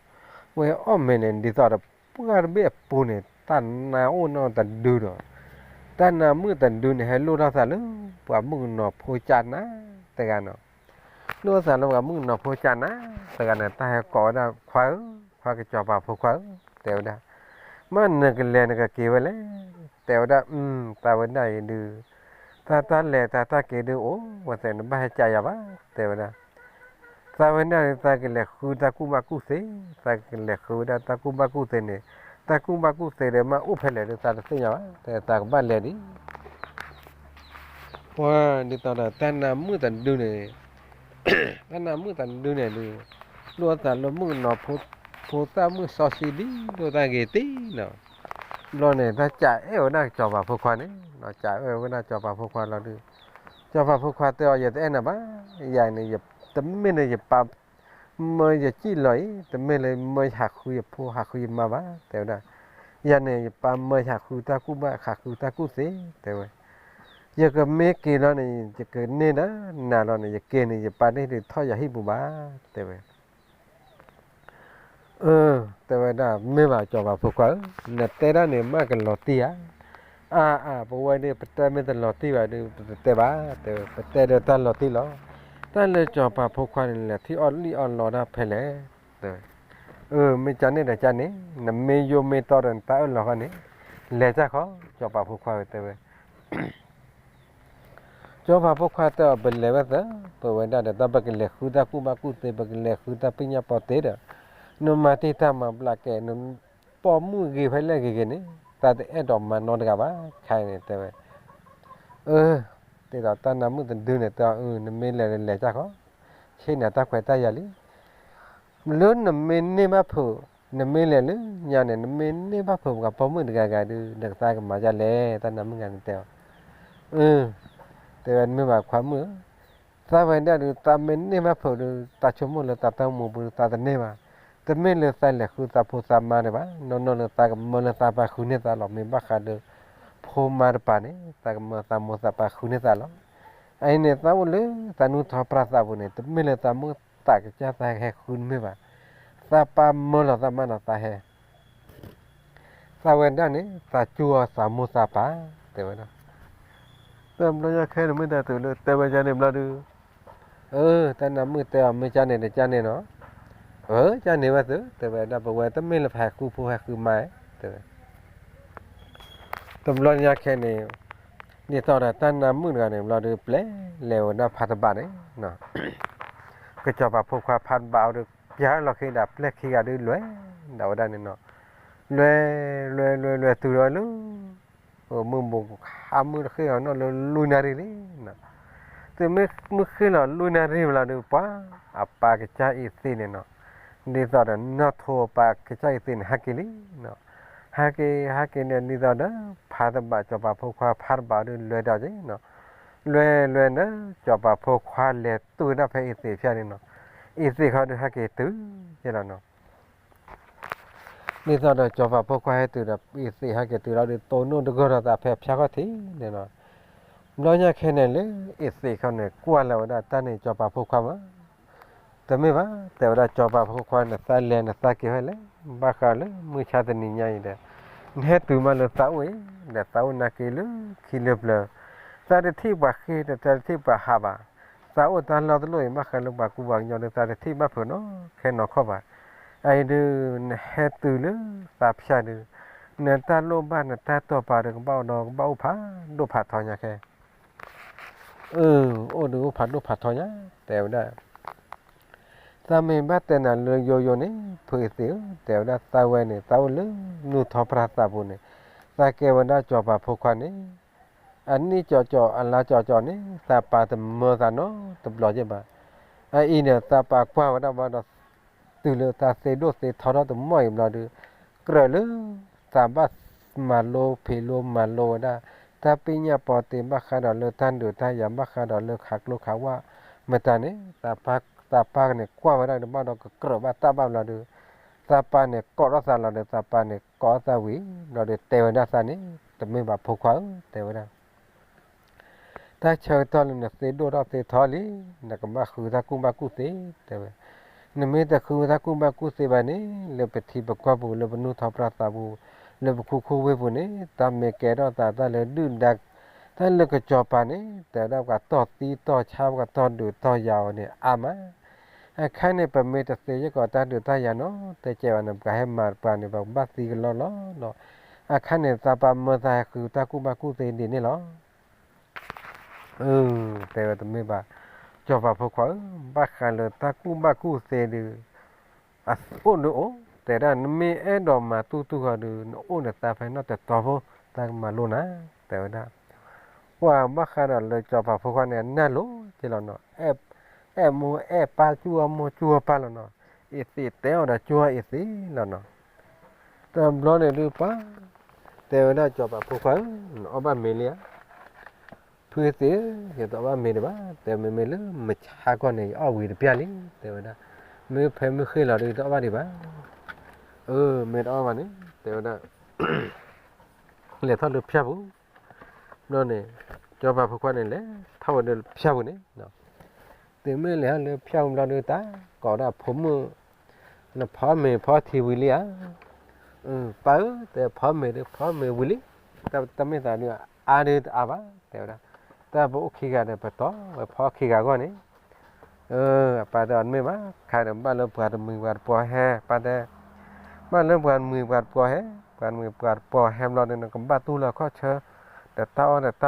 ဝဲအီၣ်မ့ၤန့ၣ် ဒ်သိးဒီးပှၢ်တဘ့ၣ်အပူၤန့ၣ် တၢ်နါအိၣ်နီတဒုဒီး, တၢ်နါမုၣ်တဒုန့ၣ် ဟဲလိၣ်ထီၣ်သးလၢ ပှၤမုၣ်ကနီၤဖိကၢ်နါတဂၤနီၤ. လိၣ်သးလၢပှၤမုၣ်ကနီၤဖိကၢ်နါတဂၤန့ၣ် တၢ်ဟဲကိးဝဲဒၣ် ခွါဧၢ, ခွါကစီၤပၤဖိခွါဧၢ, တဲဝဲဒၣ်, မ့ၢ်နကလဲၤနကက့ၤဝဲလဲၣ်, တဲဝဲဒၣ်, သးဝဲဒၣ်အံၤဒုး, တၢ်တၢ်လဲၤတၢ်တၢ်က့ၤဒုးအိၣ်ဝဲသ့ၣ် နဘၣ်ဟဲကးယၤဘၣ်, တဲဝဲဒၣ်. သးဝဲဒၣ်န့ၣ် သးကလဲၤဃုတၢ်ကူၣ်ဘၣ်ကူၣ်သ့, သးကလဲၤဃုဝဲဒၣ်တၢ်ကူၣ်ဘၣ်ကူၣ်သ့န့ၣ်, တၢ်ကူၣ်ဘၣ်ကူၣ်သ့ဒီးမ့ၢ်အိၣ်ဖဲလဲၣ်ဒီး သးတသ့ၣ်ညါဘၣ်, တဲသးကဘၣ်လဲၤဒံး ပှၢ်ဒ်သိးဒီးတၢ်နါမုၣ်တဒုန့ၣ်, တၢ်နါမုၣ်တဒုန့ၣ်ဒုး, လိၣ်သးလၢမုၣ်ကနီၤဖိ, ဖိသၣ်မုၣ်စီဆှံဒ်လိၣ်တၢ်ဂ့ၤတ့ၢ်လီၤ. ဘျီန့ၣ် တၢ်ကးအဲၣ်ဝဲဒၣ်စီၤပၤဖိခွါန့ၣ်, ကးအဲၣ်ဝဲဒၣ်စီၤပၤဖိခွါလီၤဒုး, စီၤပၤဖိခွါတဲအီၤ ယတအဲၣ်နၤဘၣ်, ယၤန့ၣ်, တမ့ၢ်န့ၣ် ယပၢ် မၢယစံၣ်လီၤအံၤ, တမ့ၢ်လၢမၢယဟးဃုယဖိဟးဃုယမါဘၣ်, တဲဝဲဒၣ်. ယၤန့ၣ် ယပၢ်မၢယဟးဃုတၢ်ကူၣ်ဘၣ် ဟးဃုတၢ်ကူၣ်သ့, တဲဝဲ. ယကမ့ၢ်က့ၤလီၤန့ၣ် ယကန့ၢ်ဒီးနၤလီၤန့ၣ်, ယက့ၤန့ၣ် ယပၢ်တဟ့ၣ်ဒုးထီၣ်ယၤဟံၣ်ပူၤဘၣ်, တဲဝဲ. အၢ, တဲဝဲဒၣ်, မ့ၢ်ဘၣ်စီၤပၤဖိခွါဧၢ, နတဲဒၣ်န့ၣ် မ့ၢ်ကလီၤတံၢ်ဧါ. အါအါ, ပဝဲဒၣ် ပတဲမ့ၢ်တလီၤတံၢ်ဘၣ်ဒီး ပတတဲဘၣ်, တဲဝဲ, ပတဲဒီးတၢ်လီၤတံၢ်လီၤ. တၢ်လၢစီၤပၤဖိခွါန့ၣ် လဲၤထံၣ်အီၣ်လံၣ်အီၣ်လီတၢ်ဖဲလဲၣ်, တဲဝဲ. အၢ, မ့ၢ်ကန့ၣ်ဒီးကန့ၣ်, နမ့ၢ်ယိၣ်မ့ၢ်တီဒီးနတၢ်အၢၣ်လီၤဃီန့ၣ်, လဲၤတၢ်ခီ, စီၤပၤဖိခွါဧၢ, တဲဝဲ. စီၤပၤဖိခွါတဲအီၤ ပလဲၤဝဲသၢ, ပဝဲဒၣ်ဒီးတၢ်ပကလဲၤဃုတၢ်ကူၣ်ဘၣ်ကူၣ်သ့, ပကလဲၤဃုတၢ်ပညၣ်ပီတ့ဒီး, နမၤတံၢ်တၢ်မၤဘျးကဲ, နပိာ်မုၣ်ဂ့ၤဖဲလဲၣ်ဂ့ၤဂ့ၤန့ၣ်, တၢ်တအဲၣ်ဒိးမၤနီတဂၤဘၣ်, ခဲအံၤန့ၣ် တဲဝဲ. အၢ, ဒ်သိးတၢ်နါမုၣ်တဒုန့ၣ် တဲအီၤ, အၢ, နမ့ၢ်လဲၤလဲၤတၢ်ခီ, ဆ့ၣ်နၤတၢ်ခွဲးတၢ်ယာ်လံ. လၢနမ့ၢ်န့ၢ်ဘၣ်ဖုး, နမ့ၢ်လဲၤလၢညါန့ၣ် နမ့ၢ်န့ၢ်ဘၣ်ဖုးပှၤပိာ်မုၣ်တဂၤဂၤဒုး နကသါကမၤဒ်လဲၣ်, တၢ်နါမုၣ်ဂၤန့ၣ်တဲအီၤ. အၢ, တဲဝဲ, မ့ၢ်ဘၣ်ခွါမုၣ်ဧၢ, သးဝဲဒၣ်ဒုး သးမ့ၢ်န့ၢ်ဘၣ်ဖုးဒီး သးဆိကမိၣ်လၢသးတၢ်အိၣ်မူပူၤ သးတန့ၢ်ဘၣ်. တမ့ၢ်လၢသးလဲၤဃုသးဖိသးမါဒံးဘၣ်, နီၢ်နီၢ်လၢသးကမၢလၢသးပၢ်ဃုန့ၢ်သးလီၤ. မ့ၢ်ဘၣ်ဃးဒီး ဖိမါတပၤန့ၣ် သးကမၢသးမိၢ်သးပၢ်ဃုန့ၢ်သးလီၤ. အအံၤန့ၣ် သးအိၣ်လၢသးနူၢ်ထီပြၢသးပူၤန့ၣ် တမ့ၢ်လၢသးမိၢ်သးကစၢ်သးဟဲဃုတမ့ၢ်ဘၣ်. သးပၢ်မၢလီၤသးမါဒီးသးဟဲ သးဝဲဒၣ်န့ၣ် သးစူၤအီၤသးမိၢ်သးပၢ်, တဲဝဲဒၣ်. တဘျီညါခဲန့ၣ် မ့ၢ်တၢ်တုၤလၢတဲဝဲဒ်န့ၣ်ဘျီဒုး, အၢ, တၢ်နါမုၣ်တဲအီၤ မ့ၢ်ကန့ၣ်ဒီးကန့ၣ်နီၤ, အၢ, ကန့ၣ်ဝဲသ့, တဲဝဲဒၣ်, ပဝဲတမ့ၢ်လၢပှၤဟဲဃုဖိဟဲဃုမါ, တဲဝဲ. တဘျီညါခဲန့ၣ် ဒ်သိးဒီးတၢ်နါမုၣ်တဂၤန့ၣ် ဘျီဒုး ပျဲလဲၤဝဲဒၣ်ဖးတဘၣ်န့ၣ်, ကစီၤပၤဖိခွါဖးတဘၣ်အီၤဒီး ပျၢၤလီၤဃ့ဒၣ်ပျဲၢ်ခံဂၤဒုး လွဲၢ်ဒၣ်ဝဲဒၣ်န့ၣ်နီၤ. လွဲၢ် လွဲၢ် လွဲၢ် လွဲၢ်တုၤလီၤလၢ မုၢ်ဘူးကဟါမုၢ်တဃ့ၢ်အီၤနီၣ်လၢလွံၢ်နၣ်ရံၣ်လံနီၤ. တုၤမုၢ်ဃ့ၢ်လီၤလွံၢ်နၣ်ရံၣ်ဝံၤလီၤဒီး ပှၤအပၢ်ကစၢ်အ့ၣ်သ့ၣ်န့ၣ်နီၤ, ဒ်သိးဒီးနီၢ်ထိအပၢ်ကစၢ်အ့ၣ်သ့ၣ်န့ၣ် ဟဲက့ၤလံနီၤ. ဟဲက့ၤ ဟဲက့ၤန့ၣ် ဒ်သိးဒီး ဖးတဘၣ်စီၤပၤဖိခွါဖးတဘၣ်အီၤဒီး လွဲၢ်ဒၣ်က့ၤနီၤ. လွဲၢ် လွဲၢ်န့ၣ် စီၤပၤဖိခွါလဲၤတုၤဒၣ်ဖဲအ့ၣ်သ့ၣ်ဖၠၣ်န့ၣ်နီၤ. အ့ၣ်သ့ၣ်ခီဒုးဟဲက့ၤတုၤက့ၤလီၤနီၤ. ဒ်သိးဒီးစီၤပၤဖိခွါဟဲတုၤဒီး အ့ၣ်သ့ၣ်ဟဲက့ၤတုၤလီၤဒီး တိၢ်နီၣ်တဂၢၢ်ဒီးသးဖဲဖၠၣ်ခီၣ်ထံးန့ၣ်နီၤ. ဘျီညါခဲန့ၣ်လၢ အ့ၣ်သ့ၣ်ခီန့ၣ် ကွၢ်လီၤဝဲဒၣ်တၢ်န့ၣ် စီၤပၤဖိခွါမး တမ့ၢ်ဘၣ် တဲဝဲဒၣ် စီၤပၤဖိခွါ နသးလဲၤနသးက့ၤဖဲလဲၣ်, ဘၣ်ဃးလၢမုၢ်ဆါတနံၤညါအံၤဒီး နဟဲတုၤမးလၢသးအိၣ်အံၤ ဒီးသးအိၣ်နာ်က့ၤလၢခံလၢပျၢၤ, သးတထံၣ်ပှၤဃ့ ဒီးသးတထံၣ်ပှၤဟးဘၣ်, သးအိၣ်တၢ်လီၢ်တလီၢ်အံၤ ဘၣ်ဃးလၢပှၤကူပှၤကညီဒီး သးတထံၣ်ဘၣ်ဖုးနီၢ်ခဲနီၢ်ခီၣ်ဘၣ်. အအံၤဒုး နဟဲတုၤလၢသးဖၠၣ်ဒုး နတၢ်လိၣ်ဘၣ်နတၢ်တီၢ်ပာ်ဒီး ကဘၣ်အိၣ်ဒီးကဘၣ်အိၣ်ဖးဒိၣ်ဖးထီညါခဲ အၢ အိၣ်ဒီးအိၣ်ဖးဒိၣ်ဖးထီညါ တဲဝဲဒၣ်. သးမ့ၢ်ဘၣ်တဲနၤလၢယိယိန့ၣ် ဖုအ့ၣ်သ့ၣ်ဧၢ တဲဝဲဒၣ် သးဝဲန့ၣ် သးအိၣ်လၢနူၢ်ထီပြၣ်သးပူၤန့ၣ် သးကဲဝဲဒၣ်စီၤပၤဖိခွါန့ၣ် အနံၣ်ကၠီကၠီအလါကၠီကၠီန့ၣ် သးပၢ်တမၢသးနီတဘျီက့ဘၣ်. အအံၤန့ၣ် သးပၢ်ကွၢ်ဝဲဒၣ်ဘၣ်ဒီး တုၤလၢသးသ့ဒိၣ်သ့ထီထီၣ်တမီၢ်အံၤဘျီဒီး ကြၢးလၢ သးဘၣ်မၤလိဖံးလိမၤလိဝဲဒၣ် တၢ်ပညၣ်ပီတ့ ဘၣ်ဃးဒီးလၢတၢ်ဒုးတၢ်ယၤ ဘၣ်ဃးဒီးလၢခးကျိခးဝၣ် မတၤန့ၣ် သးပၢ်န့ၣ်ကွၢ်ဝဲဒၣ်ဒီးဘၣ်ဒီး ကကြၢးဘၣ်တၢ်ဘၣ်ဘျီဒီး သးပၢ်န့ၣ် ကိးထီၣ်သးလီၤဒီး သးပၢ်န့ၣ် ကိးသးဝံၤဘျီဒီး တဲဝဲဒၣ်သးန့ၣ် တမ့ၢ်ဘၣ်ဖိခွါဧၢ တဲဝဲဒၣ် တၢ်ဆၢကတီၢ်လၢနသ့ဒိၣ်ထီၣ်သ့ထီလံ နကဘၣ်ဃုတၢ်ကူၣ်ဘၣ်ကူၣ်သ့ တဲဝဲ. နမ့ၢ်တဃုတၢ်ကူၣ်ဘၣ်ကူၣ်သ့ဘၣ်န့ၣ် လၢပထံပကီၢ်ပူၤ လၢပနူၢ်ထီပြၣ်သးပူၤ လၢပခူခူဝ့ၢ်ပူၤန့ၣ် တၢ်မ့ၢ်ကဲထီၣ်သးတၢ်လၢဒုၣ်ဒါ တၢ်လၢကစီၤပၤန့ၣ် တဲဝဲဒၣ် ပှၤတီၢ်သံတီၢ်ဆါ ပှၤတီၢ်ဒုးတီၢ်ယၤအီၤန့ၣ် အါမး အခါန့ၣ် ပမ့ၢ်တသ့စ့ၢ်ကီးတၢ်ဒုးတၢ်ယၤနီတစဲးဘၣ်န့ၣ် ပှၤဟဲမၤပှၤန့ၣ် ပှၤကဘၣ်သံကလီလီၤနီၤ. အခါန့ၣ် သးပၢ်မၢသးဟဲဃုတၢ်ကူၣ်ဘၣ်ကူၣ်သ့ဒ်န့ၣ်လီၤ. အၢ တဲဝဲတမ့ၢ်ဘၣ် စီၤပၤဖိခွါဧၢ, ဘၣ်ဃးလၢတၢ်ကူၣ်ဘၣ်ကူၣ်သ့ဒုး အအိၣ်ဒုးအိၣ်, တဲဒၣ် နမ့ၢ်အဲၣ်ဒိးမၤတူၢ်တူၢ်ဃီဒုး နအိၣ်နသးဖဲနီၣ်တတီၤဖိ သးကမၤလိနၤ, တဲဝဲဒၣ်. ပှၤဘၣ်ဃးဒီးလၢစီၤပၤဖိခွါန့ၣ် အနၢ်လိၤက့လီၤနီၤ, အဲၣ်မိၢ်အဲၣ်ပၢ် ကူၣ်အီၣ်မိၢ်ကူၣ်အီၣ်ပၢ်လီၤနီၤ, အ့ၣ်သ့ၣ်တဲအီၤဒီးကူၣ်အီၣ်အ့ၣ်သ့ၣ်လီၤနီၤ. တဘျီန့ၣ်ဒုးပှၤ တဲဝဲဒၣ်စီၤပၤဖိခွါဧၢ, နအီၣ်ဘၣ်မ့ၤလံဧါ. ဖုအ့ၣ်သ့ၣ်ဧၢ, ယတအီၣ်ဘၣ်မ့ၤဒံးဘၣ်, တဲမ့မ့ၢ်လၢမုၢ်ဆါခီန့ၣ် ယအီၣ်ဝံၤတပျၢ်လံ, တဲဝဲဒၣ်. မ့ၢ်ဖဲမုၢ်ဃ့ၢ်လီၤဒုး ယတအီၣ်ဘၣ်ဒံးဘၣ်. အၢ မ့ၢ်တအီၣ်ဘၣ်န့ၣ် တဲဝဲဒၣ် လဲၤထီၣ်လၢဖၠၣ်ပူၤ, ဘျီန့ၣ် စီၤပၤဖိခွါန့ၣ် လဲၤထီၣ်ဝဲဒၣ်လၢဖၠၣ်ပူၤန့ၣ်, တုၤမ့ၢ်လဲၤထီၣ်လၢဖၠၣ်ပူၤဘျီဒုး တၢ်ကိးဒၣ်ဖိမုၣ်, နဖီမ့ၤဖီထံဝံၤလံဧါ. ပၢ်ဧၢ, တဲဖီမ့ၤဒုး ဖီမ့ၤဝံၤလံ, တၢ်မ့ၢ်သးဒုး အါဒုးတအါဘၣ် တဲဝဲဒၣ်. တၢ်ပအိၣ်ခံဂၤဒီး ပတီၢ်ဝဲဖီခံဂၤအဂီၢ်န့ၣ် အပၢ်တဲအီၤတမ့ၢ်ဘၣ်, ခါဒီးဘၣ်လၢပှၤတမှံၤပှၤတပှီၤဟဲ, ပၢ်တဲ, ဘၣ်လၢပှၤတမှံၤပှၤတပှီၤဟဲ, ပှၤတမှံၤပှၤတပှီၤဟဲဘျီဒီး နကဘၣ်တူၢ်လီၤခီၣ်ဆၢ, ဒီးတၢ်အီၣ်ဒီးတၢ်အီ, ဟ့ၣ်နသ့ၣ်တ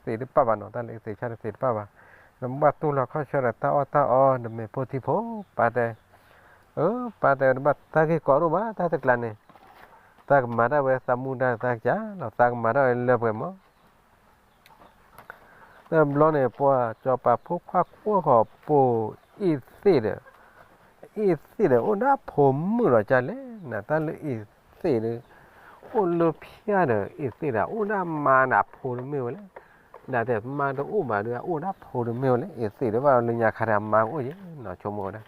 ပၣ်ဘၣ်နီၤ, တၢ်လၢအ့ၣ်သ့ၣ်ဆၣ်တသ့ၣ်တပၣ်ဘၣ်, နဘၣ်တူၢ်လီၤခီၣ်ဆၢဒီးတၢ်အီၣ်တၢ်အီ နမဲာ်ဖိထံဖိ, ပၢ်တဲ, အၢ ပၢ်တဲတဘၣ်တၢ်ဂ့ၢ်ကီဒိၣ်ဘၣ် တၢ်တကျါန့ၣ်, သးကမၤတၢ်ဝဲသးမူဒါသးကစၢ်လီၤ, သးကမၤတၢ်ဝဲလၢပှဲၤမး တဘျီန့ၣ် ပှၤစီၤပၤဖိခွါကွၢ်ဃီၤပိာ်အ့ၣ်သ့ၣ်ဒီး, အ့ၣ်သ့ၣ်ဒီး အိၣ်ဒၣ်ဖိမုၣ်လီၤကလဲၣ်, နတၢ်လၢအ့ၣ်သ့ၣ်ဒီး, အိၣ်လၢဖၠၣ်ဒီး အ့ၣ်သ့ၣ်ဒီး အိၣ်ဒၣ်မါဒီးအဖိတမ့ၢ်ဝဲလဲၣ်, ဒၣ်တဲမါတအိၣ်ဘၣ်ဒီး အအိၣ်ဒၣ်ဖိတမ့ၢ်ဝဲလဲၣ်, အ့ၣ်သ့ၣ်ဒီး ဘၣ်လၢညါခါဒီးအမါကအိၣ်ယဲၢ်နီၤ, ဆိကမိၣ်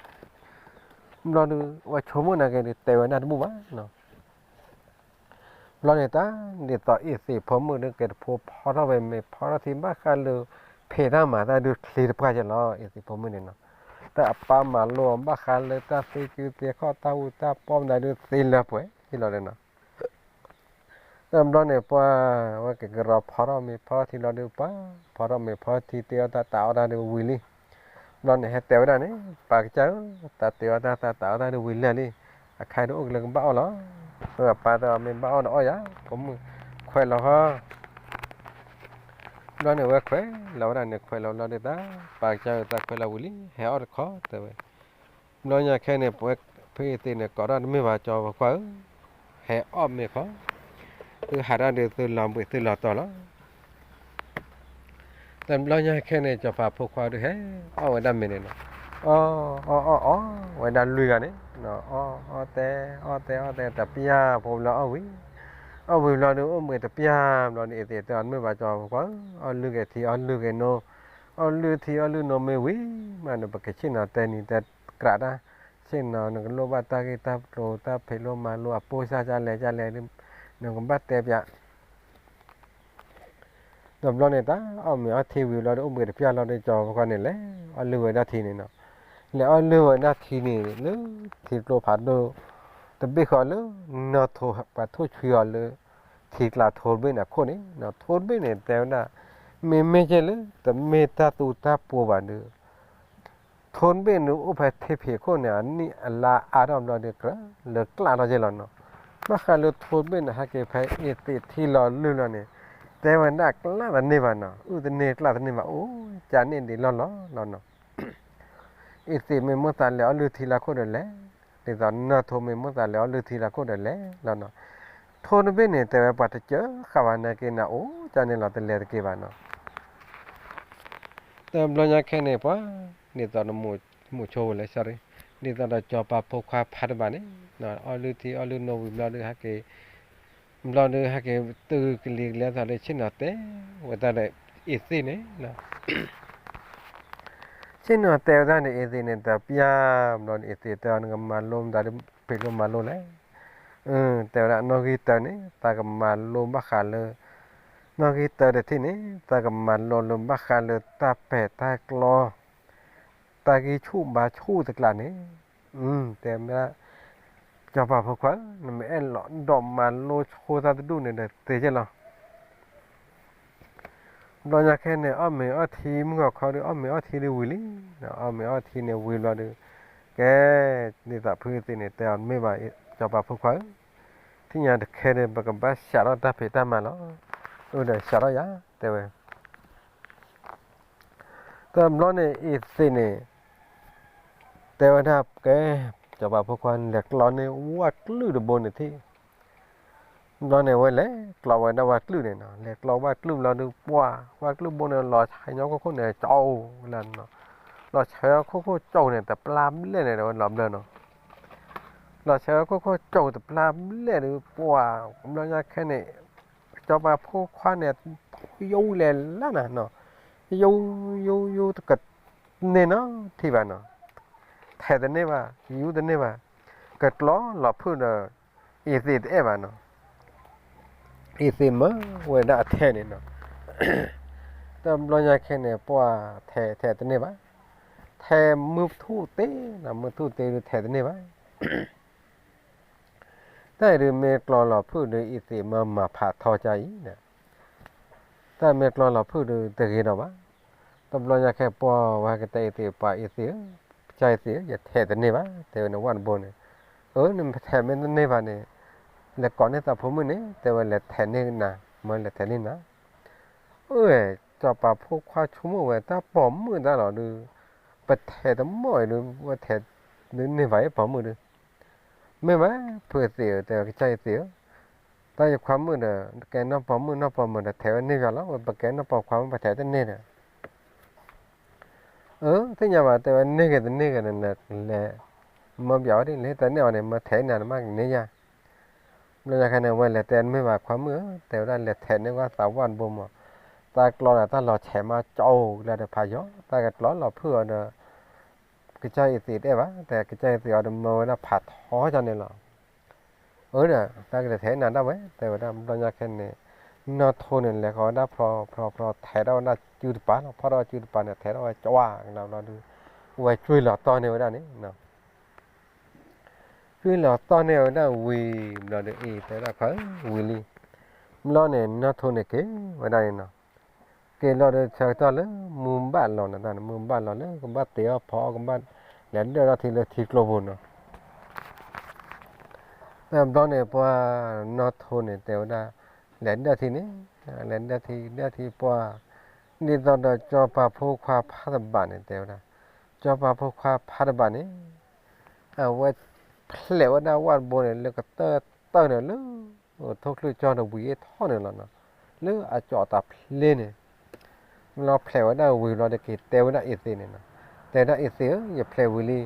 ဝဲဒၣ်. ဘျီဒီး ပှၤဆိကမိၣ်နာ်က့ဒီး တဲဝဲဒၣ်တဘူၣ်ဘၣ် ဘျီန့ၣ် တၢ်ဒ်သိးအ့ၣ်သ့ၣ်ဖိမုၣ်ဒီး ကဲတဖိဖီထီၣ်ဝဲမ့ၤဖီထီၣ်ထံ ဘၣ်ဃးလၢ ဖံးတၢ်မၤတၢ်ဒုးချ့တပှၢ်ကလီၤ အ့ၣ်သ့ၣ်ဖိမုၣ်န့ၣ်နီၤ, တၢ်အပၢ်မၤလိအီၤ ဘၣ်ဃးလၢတၢ်သ့ကၠူသ့ခီၣ် တၢ်အူတၢ်ပီမတၤဒုးသ့လၢပှဲၤကလီၤန့ၣ်နီၤ. တဘျီန့ၣ် ပှၤဝဲကကရီဖီထီၣ်မ့ၤဖီထီၣ်ထံလီၤဒုး ပှၤဖီထီၣ်မ့ၤဖီထီၣ်ထံ တ့အီၣ်တၢ်တၢ်အီၣ်တၢ်ဒုးဝံၤလံ. ဘျီန့ၣ် ဟဲတဲဝဲဒၣ်န့ၣ် ပၢ်ကစၢ်ဧၢ, တၢ်တ့အီၣ်တၢ်တၢ်အီၣ်တၢ်ဒုးဝံၤလၢာ်လံ, အခါဒုးအိၣ်ကလၢကဘၣ်အီၣ်လီၤ. အပၢ်တဲအီၤ မ့ၢ်ဘၣ်အီၣ်ဒီးအီၣ်ယၤ, ဖိမုၣ်ခွဲးလီၤဃီ. ဘျီန့ၣ်ဝဲခွဲးလီၤဝဲဒၣ်န့ၣ် ခွဲးလီၤဘျီဒုး သးပၢ်ကစၢ်ဧၢ သးခွဲးလီၤဝံၤလံ ဟဲအီၣ်တခီတဲဝဲ. ဘျီညါခဲန့ၣ် ပဝဲဖုအသ့ၣ်န့ၣ် ကိးထီၣ်တမ့ၢ်ဘၣ် ကၠီၤဖိခွါဧၢ, ဟဲအီၣ်မ့ၤခီ, သုဟးထီၣ်ဒုး သုလီၤဘှံးသုလီၤတီၤလီၤ. တဘျီညါခဲန့ၣ် ကၠီၤပၤဖိခွါဒုး ဟဲအီၣ်ဝဲဒၣ်မ့ၤန့ၣ်နီၤ, အီၣ်အီၣ်အီၣ်အီၣ်ဝဲဒၣ်လွံၢ်ဂၤန့ၣ်, အီၣ်အီၣ်တဲ အီၣ်တဲအီၣ်တဲ တပျၢ်ဖိဘျီအီၣ်ဝံၤ, အီၣ်ဝံၤဘျီဒုး အိၣ်ဘှံးတပျၢ်ဘျီဒုး အသ့ၣ်တဲအီၤ တမ့ၢ်ဘၣ် ကၠီၤဖိခွါဧၢ, အီၣ်လုၢ်ဂ့ၤထံ အီၣ်လုၢ်ဂ့ၤနိ, အီၣ်လုၢ်ထံ အီၣ်လုၢ်နိမ့ၢ်ဝံၤမးဒီး ပကဆ့ၣ်နီၤတဲနံၤတဲကြးတၢ်, ဆ့ၣ်နီၤ နကလိၣ်ဘၣ်တၢ်ဂ့ၢ်တၢ်ကျိၤ တၢ်ဖံးလိမၤလိ အပိၢ်စၢ်ကလဲၣ်ကလဲၣ်ဒုး နကဘၣ်တဲပျး ဒီးဘျီန့ၣ် တၢ်အီၣ်မ့ၤအီထံဝံၤဘျီဒီး အိၣ်ဘှံးတပျၢ်လီၤဒီး ကၠီၤဖိခွါန့ၣ် လဲၤအီၣ်လုၢ်ဝဲဒၣ်ထံန့ၣ်နီၤ, လဲၤအီၣ်လုၢ်ဝဲဒၣ်ထံန့ၣ် လၢထံကျိဖးဒိၣ်တဘ့ၣ်ဃီလၢ နီၢ်ထိးပှၤထိၣ်ဆွံအီၤလၢ ထံကျါထိတဘ့ၣ်န့ၣ်အခိၣ်န့ၣ်, ထိတဘ့ၣ်န့ၣ် တဲဝဲဒၣ် မ့မ့ၢ်ကဲလၢ တမ့ၢ်တၢ်သူတၢ်ပှိၤဘၣ်ဒီး ထိတဘ့ၣ်န့ၣ် အိၣ်ဖဲထံဖံးခိၣ်န့ၣ် အနံၣ်အလါအါထီၣ်ဘျီဒီး ကြၢးလၢကျၢ်ထီၣ်ကဲလီၤနီၤ, ဘၣ်ဃးလၢထိတဘ့ၣ်န့ၣ် ဟဲက့ၤဖဲအ့သ့းထံလီၤလုၢ်လီၤန့ၣ်, တဲဝဲဒၣ်ကျၢ်တန့ၢ်ဘၣ်နီၤ, အုၣ်တန့ၢ်ကျၢ်တန့ၢ်ဘၣ် အိၣ်ကန့ၣ်ဒံးလီၢ်လီၢ်လီၤနီၤ, အ့သ့းမ့ၢ်မိၣ်သးလဲၤအီၣ်လုၢ်ထံလၢခိၣ်ဒီးလဲၤ, ဒ်သိးနီၢ်ထိးမ့ၢ်မိၣ်သးလဲၤအီၣ်လုၢ်ထံလၢခိၣ်ဒီးလဲၤလီၤနီၤ, ထိတဘ့ၣ်န့ၣ် တဲဝဲပှၤတစၢဃာ်ဘၣ်နာ်က့နၤ အိၣ်ကန့ၣ်လီၤတလဲၤတက့ၤဘၣ်နီၤ တဘျီညါခဲန့ၣ် ပှၤဒ်သိးဒီး မိၣ်ဆိဝဲလဲၣ် sorry, ဒ်သိးဒီးကၠီၤပၤဖိခွါဖးတဘၣ်န့ၣ်, အီၣ်လုၢ်ထံအီၣ်လုၢ်နိဝံၤဘျီဒီး ဟဲက့ၤ, ဘျီဒီးဟဲက့ၤတုၤကလံၤကလဲၤသးဒီး ဆ့ၣ်နီၤတဲဝဲဒၣ်ဒီးအ့သ့းန့ၣ်, ဆ့ၣ်နီၤတဲဝဲဒၣ်န့ၣ်အ့သ့းန့ၣ် တပျၢ်ဘျီဒီးအ့သ့းတဲအီၤ နကမၤလိမတၤဒ်ဖံးလိမၤလိလဲၣ်, တဲဝဲဒၣ်နီၣ်ဂံၢ်တၢန့ၣ် သးကမၤလိဘၣ်ဃးလၢ နီၣ်ဂံၢ်တၢတထံၣ်န့ၣ် သးကမၤလိလၢဘၣ်ဃးလၢတၢ်ပဲာ်တၢ်ကျီ တၢ်ဂံၢ်ဆူၣ်ဘါဆူၣ်တကျါန့ၣ်, တဲမ့ၢ်ဒၣ် ကၠီၤပၤဖိခွါဧၢ, နမ့ၢ်အဲၣ်လီၤဒီးမၤလိဆိသးတဒူၣ်န့ၣ်ဒီး သ့ကဲလီၤ. ဘျီညါခဲန့ၣ် အီၣ်မ့ၤအီထံမုၢ်ဂီၤခီဒီး အီၣ်မ့ၤအီထံဒုးဝံၤလံ, အီၣ်မ့ၤအီထံန့ၣ်ဝံၤဘျီဒီး ကဲ ဒ်သိးဖုအသ့ၣ်န့ၣ် တဲအီၤမ့ၢ်ဘၣ် ကၠီၤပၤဖိခွါဧၢ, ထံၣ်ညါတခဲဒီး ပကဘၣ်စးထီၣ်တၢ်ဖံးတၢ်မၤလီၤ. အိၣ်ဒီးစးထီၣ်ယၤ တဲဝဲ တဘျီန့ၣ်အ့သ့းန့ၣ် တဲဝဲဒၣ်ကဲ ကၠီၤပၤဖိခွါ လဲၤကျီန့ၢ်ဝၣ်ကျုၣ်တဘိန့ၣ်ထံၣ်, ဘျီန့ၣ်ဝဲလဲၤကျီဝဲဒၣ်ဝၣ်ကျုၣ်န့ၣ်နီၤ, လဲၤကျီဝၣ်ကျုၣ်ဘျီဒုး ပှၢ် ဝၣ်ကျုၣ်ဘိန့ၣ် လီၤဆဲးညီခိၣ်ခိၣ်န့ၣ် ကၠီလီၤ, လီၤဆဲးခိၣ်ခိၣ်ကၠီန့ၣ် တပျၢ်ဘျဲၣ်န့ၣ် တဲဝဲလီၤဘျၢနီၤ, လီၤဆဲးခိၣ်ခိၣ်ကၠီတပျၢ်ဘျဲၣ်ဒုး ပှၢ် ဘျီညါခဲန့ၣ် ကၠီၤပၤဖိခွါန့ၣ် ယူလဲၤလၢနၤနီၤ, ယူ ယူ ယူတကန့ၢ်နီထံၣ်ဘၣ်နီၤ, ထဲးတန့ၢ်ဘၣ် ယူတန့ၢ်ဘၣ်, ကကျီလီၤဖုၣ်ဒီး အ့သ့းတအဲၣ်ဘၣ်နီၤ, အ့သ့းမၢဝဲဒၣ်အထဲးန့ၣ်နီၤ, တဘျီညါခဲန့ၣ် ပှၢ်ထဲးထဲးတန့ၢ်ဘၣ်, ထဲးမုၢ်ထူၣ်တ့နီၤ, မုၢ်ထူၣ်တ့ဒုးထဲးတန့ၢ်ဘၣ် တၢ်အံၤဒုးမ့ၢ်ကျီလီၤဖုၣ်ဒီး အ့သ့းမၢမၤဖးထီကါအံၤ, တၢ်မ့ၢ်ကျီလီၤဖုၣ်ဒီးတဂ့ၤဒီးဘၣ်, တဘျီညါခဲပှၢ်ဝဲကတဲအ့သ့း ပှၤအ့သ့းဧၢ, ကစၢ်အ့သ့းဧၢ ယထဲးတန့ၢ်ဘၣ် တဲဝဲန့ၣ်ဝၣ်တဘိန့ၣ်, အၢ နထဲးမ့ၢ်တန့ၢ်ဘၣ်န့ၣ် လဲၤကိးန့ၢ်သးဖိမုၣ်န့ၣ် တဲဝဲလဲၤထဲးန့ၢ်နၤ မၢလဲၤထဲးန့ၢ်နၤ အၢ ကၠီၤပၤဖိခွါဆိကမိၣ်ဝဲတၢ်ပိာ်မုၣ်တၢ်လီၤဒုး, ပထဲးတမီၢ်အံၤဒုး ဝဲထဲးဒုးန့ၢ်ဘၣ်အံၤပိာ်မုၣ်ဒုး, မ့ၢ်ဝဲ ဖုအသ့းဧၢ တဲဝဲကစၢ်အ့သ့းဧၢ, တၢ်ယခွါမုၣ်ဒီး ကဲနီၢ်ပိာ်မုၣ်နီၢ်ပိာ်မုၣ်ဒီး ထဲးဝဲန့ၢ်ယၤလီၤ, ပကဲနီၢ်ပိာ်ခွါမုၣ် ပထဲးတန့ၢ်ဒီး အၢ သ့ၣ်ညါဘၣ် တဲဝဲန့ၢ်ဂ့ၤတန့ၢ်ဂ့ၤဒီး လဲၤမၢပျးဝဲဒ်လဲၣ် တန့ၢ်အီၤန့ၣ် မၢထဲးနၤနမ့ၢ်ကန့ၢ်ယၤ, ဘျီညါခဲန့ၣ် ဝဲလဲၤတဲတမ့ၢ်ဘၣ်ခွါမုၣ်ဧၢ တဲဝဲဒၣ်လဲၤထဲးန့ၢ်ဝဲသးဝၣ်တဘိမး, တၢ်ကျီဒီးတၢ်လီၤဆဲးမးကၠီလၢတဖးယီၤ တၢ်ကကျီလီၤဖုၣ်အီၤဒီး ကစၢ်အ့သ့းတအဲၣ်ဘၣ် တဲကစၢ်အ့သ့းအီၤဒီးမၢဝဲဒၣ်ဖးထီကၠီန့ၣ်လီၤ. အၢဒီး တၢ်ကလဲၤထဲးနၤဒၣ်ဝဲ တဲဝဲဒၣ် ဘျီညါခဲန့ၣ် နီၢ်ထိန့ၣ် လဲၤဃီၤဝဲဒၣ်ဖျီဖျီဖျီ ထဲးထီၣ်ဝဲဒၣ်စုတပၤလီၤ, ဖီၣ်ထီၣ်ဝဲစုတပၤန့ၣ် ထဲးထီၣ်ဝဲကၠီကလီၤဘျီဒုး ဝဲကွံာ်လီၤတီၢ်န့ၢ်ဝဲဒၣ်န့ၣ် ကွံာ်လီၤတီၢ်န့ၢ်ဝဲဒၣ်ဝံၤ ဘျီဒီးအ့ တဲဝဲဒၣ်ခွါဧၢ ဝံၤလံ, ဘျီန့ၣ် နီၢ်ထိန့ၣ်က့ၤဝဲဒၣ်န့ၣ်နီၤ, က့ၤလီၤဒီးဆၢကတီၢ်လၢမုၢ်ဘၣ်လီၤနၤတၢ်န့ၣ် မုၢ်ဘၣ်လီၤလၢကဘၣ်တ့ၤအီၣ်ဖီအီၣ် ကဘၣ်လဲၤဒၢၣ်ထီၣ်ထံလၢထံကျိပူၤနီၤ, တဘျီန့ၣ် ပှၤနီၢ်ထိန့ၣ် တဲဝဲဒၣ် လဲၤဒၢၣ်ထံန့ၣ် လဲၤဒၢၣ်ထံ ဒၢၣ်ထံပှၢ် ဒ်သိးဒီးစီၤပၤဖိခွါဖးတဘၣ်န့ၣ်တဲဝဲဒၣ်, စီၤပၤဖိခွါဖးတဘၣ်န့ၣ် အဝဲဖျဲးဝဲဒၣ်ဝၣ်တဘိန့ၣ် လၢကတၢၢ်တၢၢ်န့ၣ်လၢ ထိၣ်ချၢၣ်ကၠီတဝံၤအ့ၣ်ထီၣ်န့ၣ်လီၤနီၤ, လၢအကၠီၤတၢ်ဖျ့န့ၣ် လီၤဖျဲးဝဲဒၣ်ဝံၤဘျီဒီးက့ၤတဲဝဲဒၣ်အ့သ့းန့ၣ်နီၤ, တဲဝဲဒၣ်အ့သ့းဧၢ ယဖျဲးဝံၤလံ,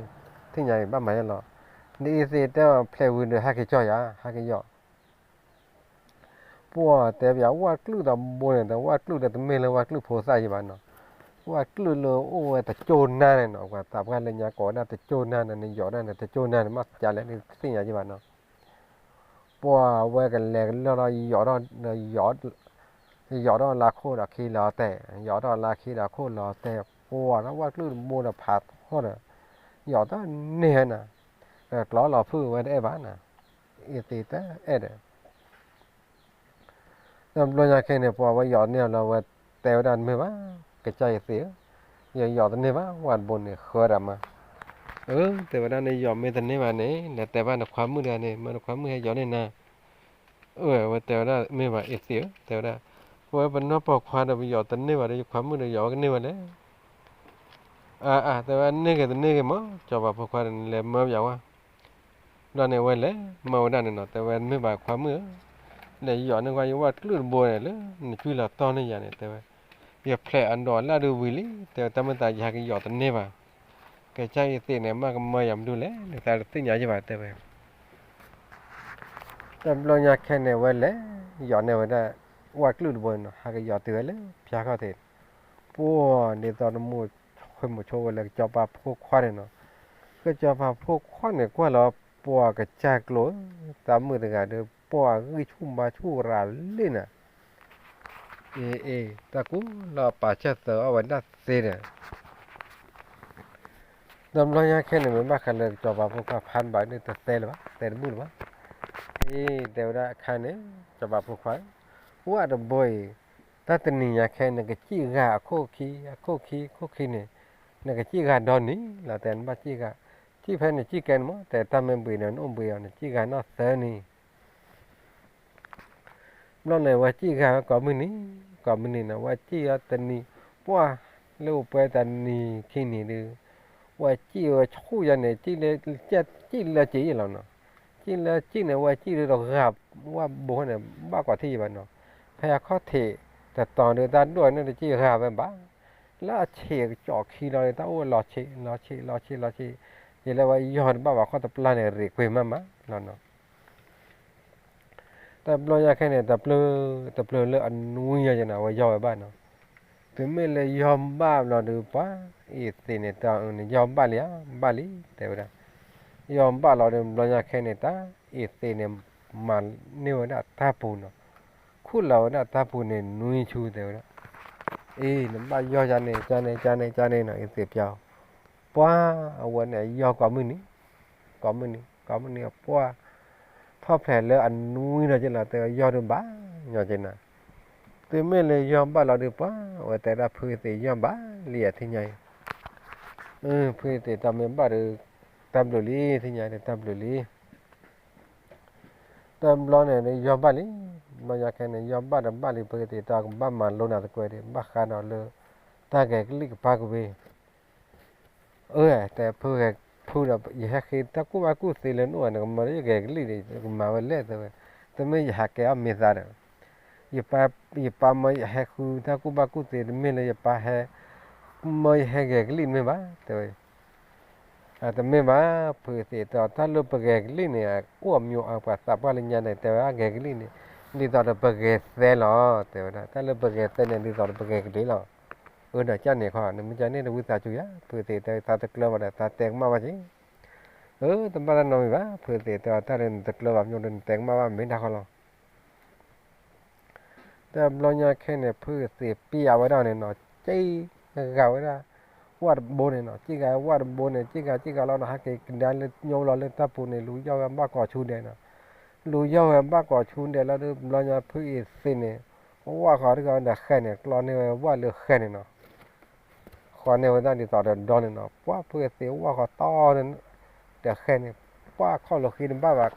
သ့ၣ်ညါအံၤဘၣ်မၤယဲလီၤ, ဒီးအ့သ့းတဲဖျဲးဝံၤဒီးဟဲက့ၤကၠီယၤ ဟဲက့ၤယီၤ ပှၢ်တဲပယီၤဝၣ်ကျုၣ်တဘိန့ၣ် တဝၣ်ကျုၣ်ဒီးတမ့ၢ်လၢဝၣ်ကျုၣ်ဖိသၣ်ယံၤဘၣ်နီၤ, ဝၣ်ကျုၣ်လၢအိၣ်ဝဲတကၠိၢ်နါန့ၣ်နီၤ, ပှၤသးပှၢ်လၢညါကိးဝဲဒၣ်တကၠိၢ်နါန့ၣ် နယီၤဒၣ်န့ၣ် တကၠိၢ်နါန့ၣ် မ့ၢ်ကလဲၣ်နသ့ၣ်ညါယံၤဘၣ်နီၤ, ပှၢ်ဝဲကလဲၤကလၢာ်ဒီး ယီၤထီၣ်လၢခိၣ်ဒီးခံလီၤတဲာ်, ယီၤထီၣ်လၢခံဒီးခိၣ်လီၤတဲာ်, ပှၢ်ဒီးဝၣ်ကျုၣ်တဘိဒီးဖးထီၣ်ဒီး ယီၤတန့ၢ်ဝဲနၤ, ကျီလီၤဖုၣ်ဝဲတအဲၣ်ဘၣ်နၤ, အ့သ့းတအဲၣ်ဒီး တဘျီညါခဲန့ၣ် ပှၤဝဲယီၤန့ၢ်အီၤလီၤ ဝဲတဲဝဲဒၣ်တမ့ၢ်ဘၣ်, ကစၢ်ယသ့းဧၢ, ယယီၤတန့ၢ်ဘၣ် ဝၣ်တဘိန့ၣ် ဃၢဒၣ်မး, အၢ တဲဝဲဒၣ် နယီၤမ့ၢ်တန့ၢ်ဘၣ်န့ၣ် နတဲဘၣ်နခွါမုၣ်ဒီးန့ၣ် မ့ၢ်နခွါမုၣ်ဟဲယီၤန့ၢ်နၤ, အၢ ဝဲတဲဝဲဒၣ် မ့ၢ်ဘၣ်အ့သ့းဧၢ တဲဝဲဒၣ်, ပဝဲပနီၢ်ပိာ်ခွါဒီးပယီၤတန့ၢ်ဘၣ်ဒီး ယခွါမုၣ်ဒီးယီၤဝဲကန့ၢ်ဝဲလဲၣ် အါ အါ တဲဝဲ န့ၢ်ဂ့ၤတန့ၢ်ဂ့ၤမး စီၤပၤဖိခွါဒီးနလဲၤမၢပယီၤဝဲ, ဒီးန့ၣ်ဝဲလဲၤမၢဝဲဒၣ်န့ၣ်နီၤ တဲဝဲ မ့ၢ်ဘၣ်ခွါမုၣ်ဧၢ, လဲၤယီၤန့ၢ်ကွၢ်ယဝၣ်ကျုၣ်တဘိန့ၣ် လၢနကွံလီၤတီၢ်န့ၢ်ယၤန့ၣ် တဲဝဲ, ယဖျဲးအဒိးလၢဒုးဝံၤလံ တဲဝဲ တၢ်မ့ၢ်သးယဟဲကယီၤတန့ၢ်ဘၣ်, ကစၢ်ယသ့းန့ၣ် မ့ၢ်ကမၢယၤမနုၤလဲၣ် နသးတသ့ၣ်ညါယံၤဘၣ် တဲဝဲ တဘျီညါခဲန့ၣ် ဝဲလဲၤယီၤန့ၢ်ဝဲဒၣ် ဝၣ်ကျုၣ်တဘိန့ၣ်နီၤ ဟးကယီၤတုၤဝဲလၢဖၠါခီၣ်ထံး, ပှၢ်ဒ်သိးတမူဃ့ၢ်မူဆိဝဲလၢကစီၤပၤဖိခွါန့ၣ်နီၤ, ကစီၤပၤဖိခွါန့ၣ် ကွၢ်လီၤပှၢ်ကစၢ်ကျိၤဧၢ, တၢ်မုၣ်တဂၤဒီး ပှၢ်ဂံၢ်ဆူၣ်ဘါဆူၣ်ရၤလံနၤ, အ့ အ့ တၢ်ကူၣ်လီၤပာ်ဆၢၣ်သၢအီၣ်ဝဲဒၣ်သ့ဒီး တဘျီညါခဲန့ၣ် မ့ၢ်ဘၣ်ဃးလၢကစီၤပၤဖိခွါဖးတဘၣ်ဒီး တသဲလၢၤဘၣ် တဲတဘူၣ်လၢၤဘၣ်, အ့ တဲဝဲဒၣ်အခါန့ၣ် စီၤပၤဖိခွါ, ဝၣ်တဘိအံၤ တၢ်တနံၤညါခဲ နကစံၣ်ဂၤအခိၣ်ခံ အခိၣ်ခံ အခိၣ်ခံန့ၣ် နကစံၣ်ဂၤဒီနံၤလီၤ တဲနဘၣ်စံၣ်ဂၤ, စံၣ်ဖဲနစံၣ်ကဲန့ၣ်မး တဲတၢ်မ့ၢ်ဘှံးန့ၣ် နအိၣ်ဘှံးအီၤ နစံၣ်ဂၤနီၢ်သၢနံၤ ဘျီန့ၣ် ဝဲစံၣ်ဂၤဝဲကိးမုၢ်နံၤ, ကိးမုၢ်နံၤန့ၣ် ဝဲစံၣ်အီၤတနံၤ, ပှၢ်လၢအိၣ်ပှဲၤတနံၤခံနံၤဒုး, ဝဲစံၣ်ဝဲဆူၣ်ယၤန့ၣ် စံၣ်လၢစံၣ်လၢစံၣ်လီၤနီၤ, စံၣ်လၢစံၣ်န့ၣ် ဝဲစံၣ်ဒုးတဂၤဝဲဘိန့ၣ် ဘၣ်ကွၢ်ထံၣ်ယံၤဘၣ်နီၤ, ဖဲအခီၣ်ထံးတတီၤဒုး တၢ်ဒိၣ်န့ၣ်တစံၣ်ဂၤဝဲဘၣ်, လၢအဆံးကစီၣ်ခံလီၤဒီး တၢ်အိၣ်လီၤဆံး လီၤဆံး လီၤဆံး လီၤဆံး, ယလၢဝဲယီၢ်တဘၣ်ဘၣ်ခီၣ်တပျၢ်န့ၣ် ရံးကွံာ်မးမးလီၤနီၤ တဘျီညါခဲန့ၣ် တပျၢၤ တပျၢၤလၢအနွံယၤယဲနီၤ အဝဲယီၢ်ဝဲဘၣ်နီၤ, တုၤမ့ၢ်လၢယီၢ်ဘၣ်ဘျီဒီး ပှၤအ့သ့းန့ၣ် တၢ်အၢန့ၣ် ယီၢ်ဘၣ်လံဧါ ဘၣ်လံ တဲဝဲဒၣ်, ယီၢ်ဘၣ်လီၤဒီး ဘျီညါခဲန့ၣ် တၢ်အ့သ့းန့ၣ် မၤန့ၢ်ဝဲဒၣ်တၢ်ပူၤနီၤ, ခူၣ်လီၤဝဲဒၣ်တၢ်ပူၤန့ၣ် နွံဆူ တဲဝဲဒၣ်, အ့ နဘၣ်ယီၢ်ယၤန့ၣ် ကန့ၣ် ကန့ၣ် ကန့ၣ်နီၤ အ့သ့းပျီ ပှၤအဝဲန့ၣ်ယီၢ်ကိးမုၢ်နံၤ, ကိးမုၢ်နံၤ ကိးမုၢ်နံၤ ပှၢ် ထီၣ်ဖျဲးလၢအနွံဒီးက့လီၤ တဲဝဲယီၢ်ဒုးဘၣ်ညီက့နၤ, တုၤမ့ၢ်လၢယီၢ်ဘၣ်လီၤဒုးပှၢ် အဝဲတဲဒၣ်ဖုအ့သ့းယီၢ်ဘၣ်လံဧါ ထံၣ်ညါအံၤ, ဖုအ့သ့းတၢ်မ့ၢ်ဘၣ်ဒီး တၢ်ဘျုးလံ ထံၣ်ညါဒီးတၢ်ဘျုးလံ တဘျီန့ၣ်ဒီးယီၢ်ဘၣ်လံ, ဘျီညါခဲန့ၣ် ယီၢ်ဘၣ်ဒီးဘၣ်လံ ဖုအ့သ့းတၢ်ကဘၣ်မၤလိနၤသကွဲးဒီး ဘၣ်ဃးဒီးလၢ တၢ်ဂဲၤကလံၣ်ကပၤကဝ့ၤ အၢ တဲဖုဂဲၤဖုဒီး ယဟဲဃ့တၢ်ကူၣ်ဘၣ်ကူၣ်သ့လၢနအိၣ် နကမၤလၢယဂဲၤကလံၣ်ဒီး ယကမၤဝဲလဲၣ် တဲဝဲ, တမ့ၢ်ယဟးကဲအီၣ်မ့ၢ်သးဒီး ယပၢ်မၢယဟဲဃုတၢ်ကူၣ်ဘၣ်ကူၣ်သ့ တမ့ၢ်လၢယပၢ်ဟဲ မၢယဟဲဂဲၤကလံၣ်တမ့ၢ်ဘၣ် တဲဝဲ တမ့ၢ်ဘၣ် ဖုအ့သ့းတဲ တၢ်လၢပဂဲၤကလံၣ်န့ၣ် အိၣ်အမံၤအပှၤသးပှၢ်လၢညါန့ၣ် တဲဝဲအဂဲၤကလံၣ်န့ၣ် ဒ်သိးဒီးပဂဲၤသဲလီၤ တဲဝဲဒၣ် တၢ်လၢပဂဲၤသဲန့ၣ် ဒ်သိးဒီးပဂဲၤကလံၣ်လီၤ. အၢ ဒီးကၢ်န့ၣ်ခီ နမ့ၢ်ကၢ်န့ၣ် တဝံသးစူၤယၤ ဖုအ့သ့းတဲ သးတကျၢၤဘၣ်ဒီး သးတဲကမၣ်ဘၣ်က့ၤ. အၢ တဘၣ်တၢ်နီတမံၤဘၣ် ဖုအ့သ့းတဲ တၢ်လၢနတကျၢၤဘၣ် မ့ၢ်ဒီးနတဲကမၣ်ဘၣ် မ့ၢ်တၢ်ဃီလီၤ တဘျီညါခဲန့ၣ် ဖုအ့သ့းပျၢ်ဝဲဒၣ်န့ၣ်နီၤ စံၣ်ဂၤဝဲဒၣ် ဝၣ်တဘိန့ၣ်နီၤ စံၣ်ဂၤဝဲဒၣ်ဝၣ်တဘိန့ၣ် စံၣ်ဂၤစံၣ်ဂၤလီၤနီၤ ဟဲက့ၤကဒါလၢညိလီၤလၢတၢ်ပူၤန့ၣ် လူၤယီၢ်ဝဲဘၣ်ကိးဆူဒဲးနီၤ လူၤယီၢ်ဝဲဘၣ်ကိးဆူဒဲးလီၤဒီး ဘျီညါဖုအ့သ့းန့ၣ် ဝၣ်ဃီတဂၤဒီးဃဲန့ၣ် ကျီန့ၢ်ဝဲဝၣ်လၢဃဲန့ၣ်နီၤ ဃီန့ၢ်ဝဲဒၣ်ဒ်သိးဒီးဒီန့ၣ်နီၤ ပှၢ်ဖုအ့သ့းဝၣ်ဃီတီန့ၣ် ဒီးဃဲန့ၣ် ပှၢ်ခီၣ်လိာ်ဃံတဘၣ်ဘၣ်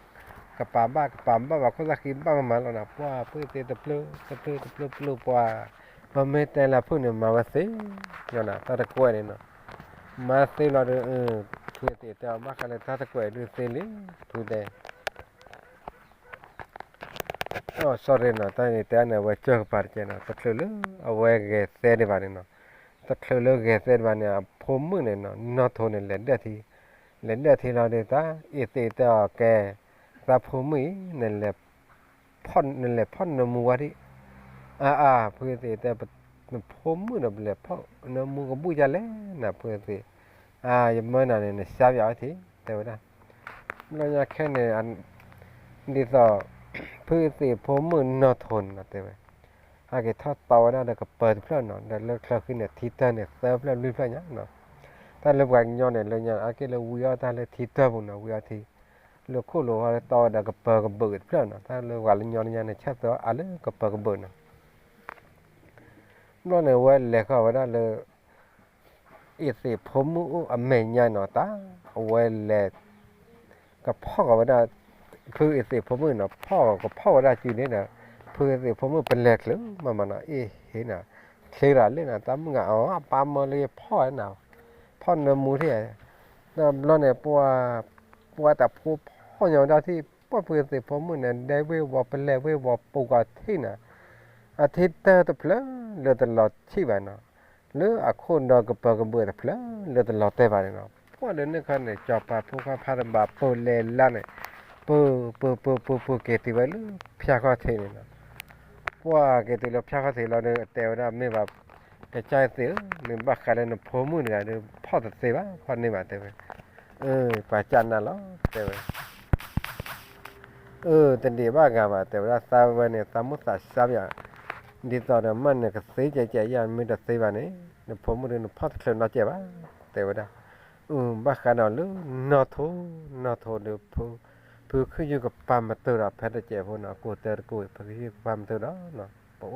ကပၤဘၣ် ကပၤဘၣ်ဘၣ် ခိၣ်သၣ်ဃံဘၣ်မးမးလီၤနီၤ ပှၢ်ဖုအ့သ့းတပျၢၤ တပျၢၤ တပျၢၤ ပျၢၤပှၤ ပမ့ၢ်တဲလၢဖုၣ်န့ၣ် မၤဝဲသ့, တၢ်တကွဲးန့ၣ်နီၤ, မၤသ့လီၤဒီး, ဖုသ့ၣ်တဲအီၤ ဘၣ်ဃးလၢတၢ်တကွဲးဒုးသ့လံ, ဖုတဲ အိ sorry နီၤ, တၢ်န့ၣ်တဲန့ၣ် အဝဲကၢၢ်ကပၤတကဲနီၤ, တချုးလၢအဝဲဂဲၤသဲဒံးဘၣ်န့ၣ်နီၤ, တချုးလၢဂဲၤသဲဒံးဘၣ်န့ၣ် အဖိမုၣ်န့ၣ်နီၤ နီၢ်ထိန့ၣ် လဲၤဒၢၣ်ထံ, လဲၤဒၢၣ်ထံလီၤဒီး တၢ်အ့ၣ်သ့ၣ်တဲအီၤ ကဲ, သးဖိမုၣ်အံၤ နလဲၤဖီၣ်နၢမူဝဲဒံး, အါအါ ဖုသ့ၣ်တဲ နဖိမုၣ်ဒီး ပလဲၤဖီၣ်နၢမူကဘူၣ်ဒ်လဲၣ်နၤ ဖုသ့ၣ်, အါ ယမၢနၤန့ၣ် နစါပၠးဝဲထံ တဲဝဲဒၣ်, ဘျီညါခဲန့ၣ် ဒ်သိး ဖုသ့ၣ်ဖိမုၣ်နီၢ်ထိန့ၣ်နီၤ တဲဝဲ, ဟဲက့ၤထီၣ်တီဝဲဒၣ်ဒီးကပၢၤတဖျၢၣ်နီၤ, ဒီးလၢချၢဃံန့ၣ် ထံတၢၢ်န့ၣ် သၢဖျၢၣ်လွံၢ်ဖျၢၣ်ညါနီၤ, တၢ်လၢပှၤကညီန့ၣ် လၢညါအါက့ၢ်လၢဝံအီၣ်တၢ်လၢထံတၢၢ်ပူၤနီၤ, ဝံအီၣ်ထံ လၢခိၣ်လိၤဝဲတီဝဲဒီးကပၢၤကဘုးတဖျၢၣ်နီၤ, တၢ်လၢပှၤကညီလၢညါန့ၣ် ဆၢသၢအါလၢကပၢၤကဘုးနီၤ ဘျီန့ၣ် အဝဲလဲၤဃီၤဝဲဒၣ်လၢ အ့ၣ်သ့ၣ်ဖိမုၣ်အိၣ်အမဲာ်ညါနီၤ, တၢ်အဝဲလဲၤ ကဖီၣ်ဃီၤဝဲဒၣ် ဖုအ့ၣ်သ့ၣ်ဖိမုၣ်နီၤ, ဖီၣ်ကဖီၣ်ဝဲဒၣ်စုန့ၣ်ဒီး ဖုအ့ၣ်သ့ၣ်ဖိမုၣ်ပလဲၤချုးမးမးနီၤ, အ့ၣ်ဟ့နီၤ, ချ့ရၤလၢနီၤ, တၢ်မုၢ်ဂၤအီၤ အပၢ်မၢလၢယဖီၣ်ဝဲနီၤ, ဖီၣ်နၢမူထံၣ်, ဒီးဘျီန့ၣ် ပှၤ ပှၤတၢ်ဖိဖီၣ်ညီဝဲဒၣ်ထံၣ် ပှၤဖုအ့ၣ်သ့ၣ်ဖိမုၣ်န့ၣ် ဒဲဝ့ၢ်ဝီၤပလဲၤဝ့ၢ်ဝီၤပူၤကီးထံၣ်နီၤ, အထံတၢၢ်တဖျၢၣ်လၢတလီၤထံၣ်ဘၣ်နီၤ, လၢအခိၣ်ဒီးကပၢၤကဘုးတဖျၢၣ်လၢတလီၤတဲာ်ဘၣ်န့ၣ်နီၤ, ပှၤလၢန့ၣ်ခီန့ၣ် ကၠီၤပၤဖိခွါဖးတဘၣ်ပၢၤလဲၤလါန့ၣ်, ပၢၤ ပၢၤ ပၢၤ ပၢၤ ပၢၤ က့ၤတုၤဝဲလၢဖၠါခီၣ်ထံးန့ၣ်နီၤ, ပှၤက့ၤတုၤလၢဖၠါခီၣ်ထံးလီၤဒီး တဲဝဲဒၣ်မ့ၢ်ဘၣ်, ကစၢ်အ့ၣ်သ့ၣ်ဧၢ, မ့ၢ်ဘၣ်ဃးလၢနဖိမုၣ်တဂၤဒီး ဖီၣ်တသ့ဘၣ်, ဖီၣ်န့ၢ်ဘၣ်တဲဝဲ, ပှၤကၢ်နၤလီၤတဲဝဲ အၢ တဒံးဘၣ်ဂၤဘၣ် တဲဝဲဒၣ် သးဝဲန့ၣ် သးမုၢ်သးစါပၠး, ဒ်သိးဒီးမ့ၢ်နကသ့ကဲးကဲးယၤ မ့ၢ်တသ့ဘၣ်န့ၣ် နဖိမုၣ်ဒီးနဖီၣ်တချုးနီတစဲးဘၣ် တဲဝဲဒၣ်, အၢ ဘၣ်ဃးဒီးလၢနီၢ်ထိ, နီၢ်ထိဒီး ဖုခုယုၢ်ကပၤမတၢၢ်ဒီး ဖဲတစဲးဖိန့ၣ် အကိးတၢၢ်တကိး ဖုခုယုၢ်ကပၤမတၢၢ်ဒီး ပအိၣ်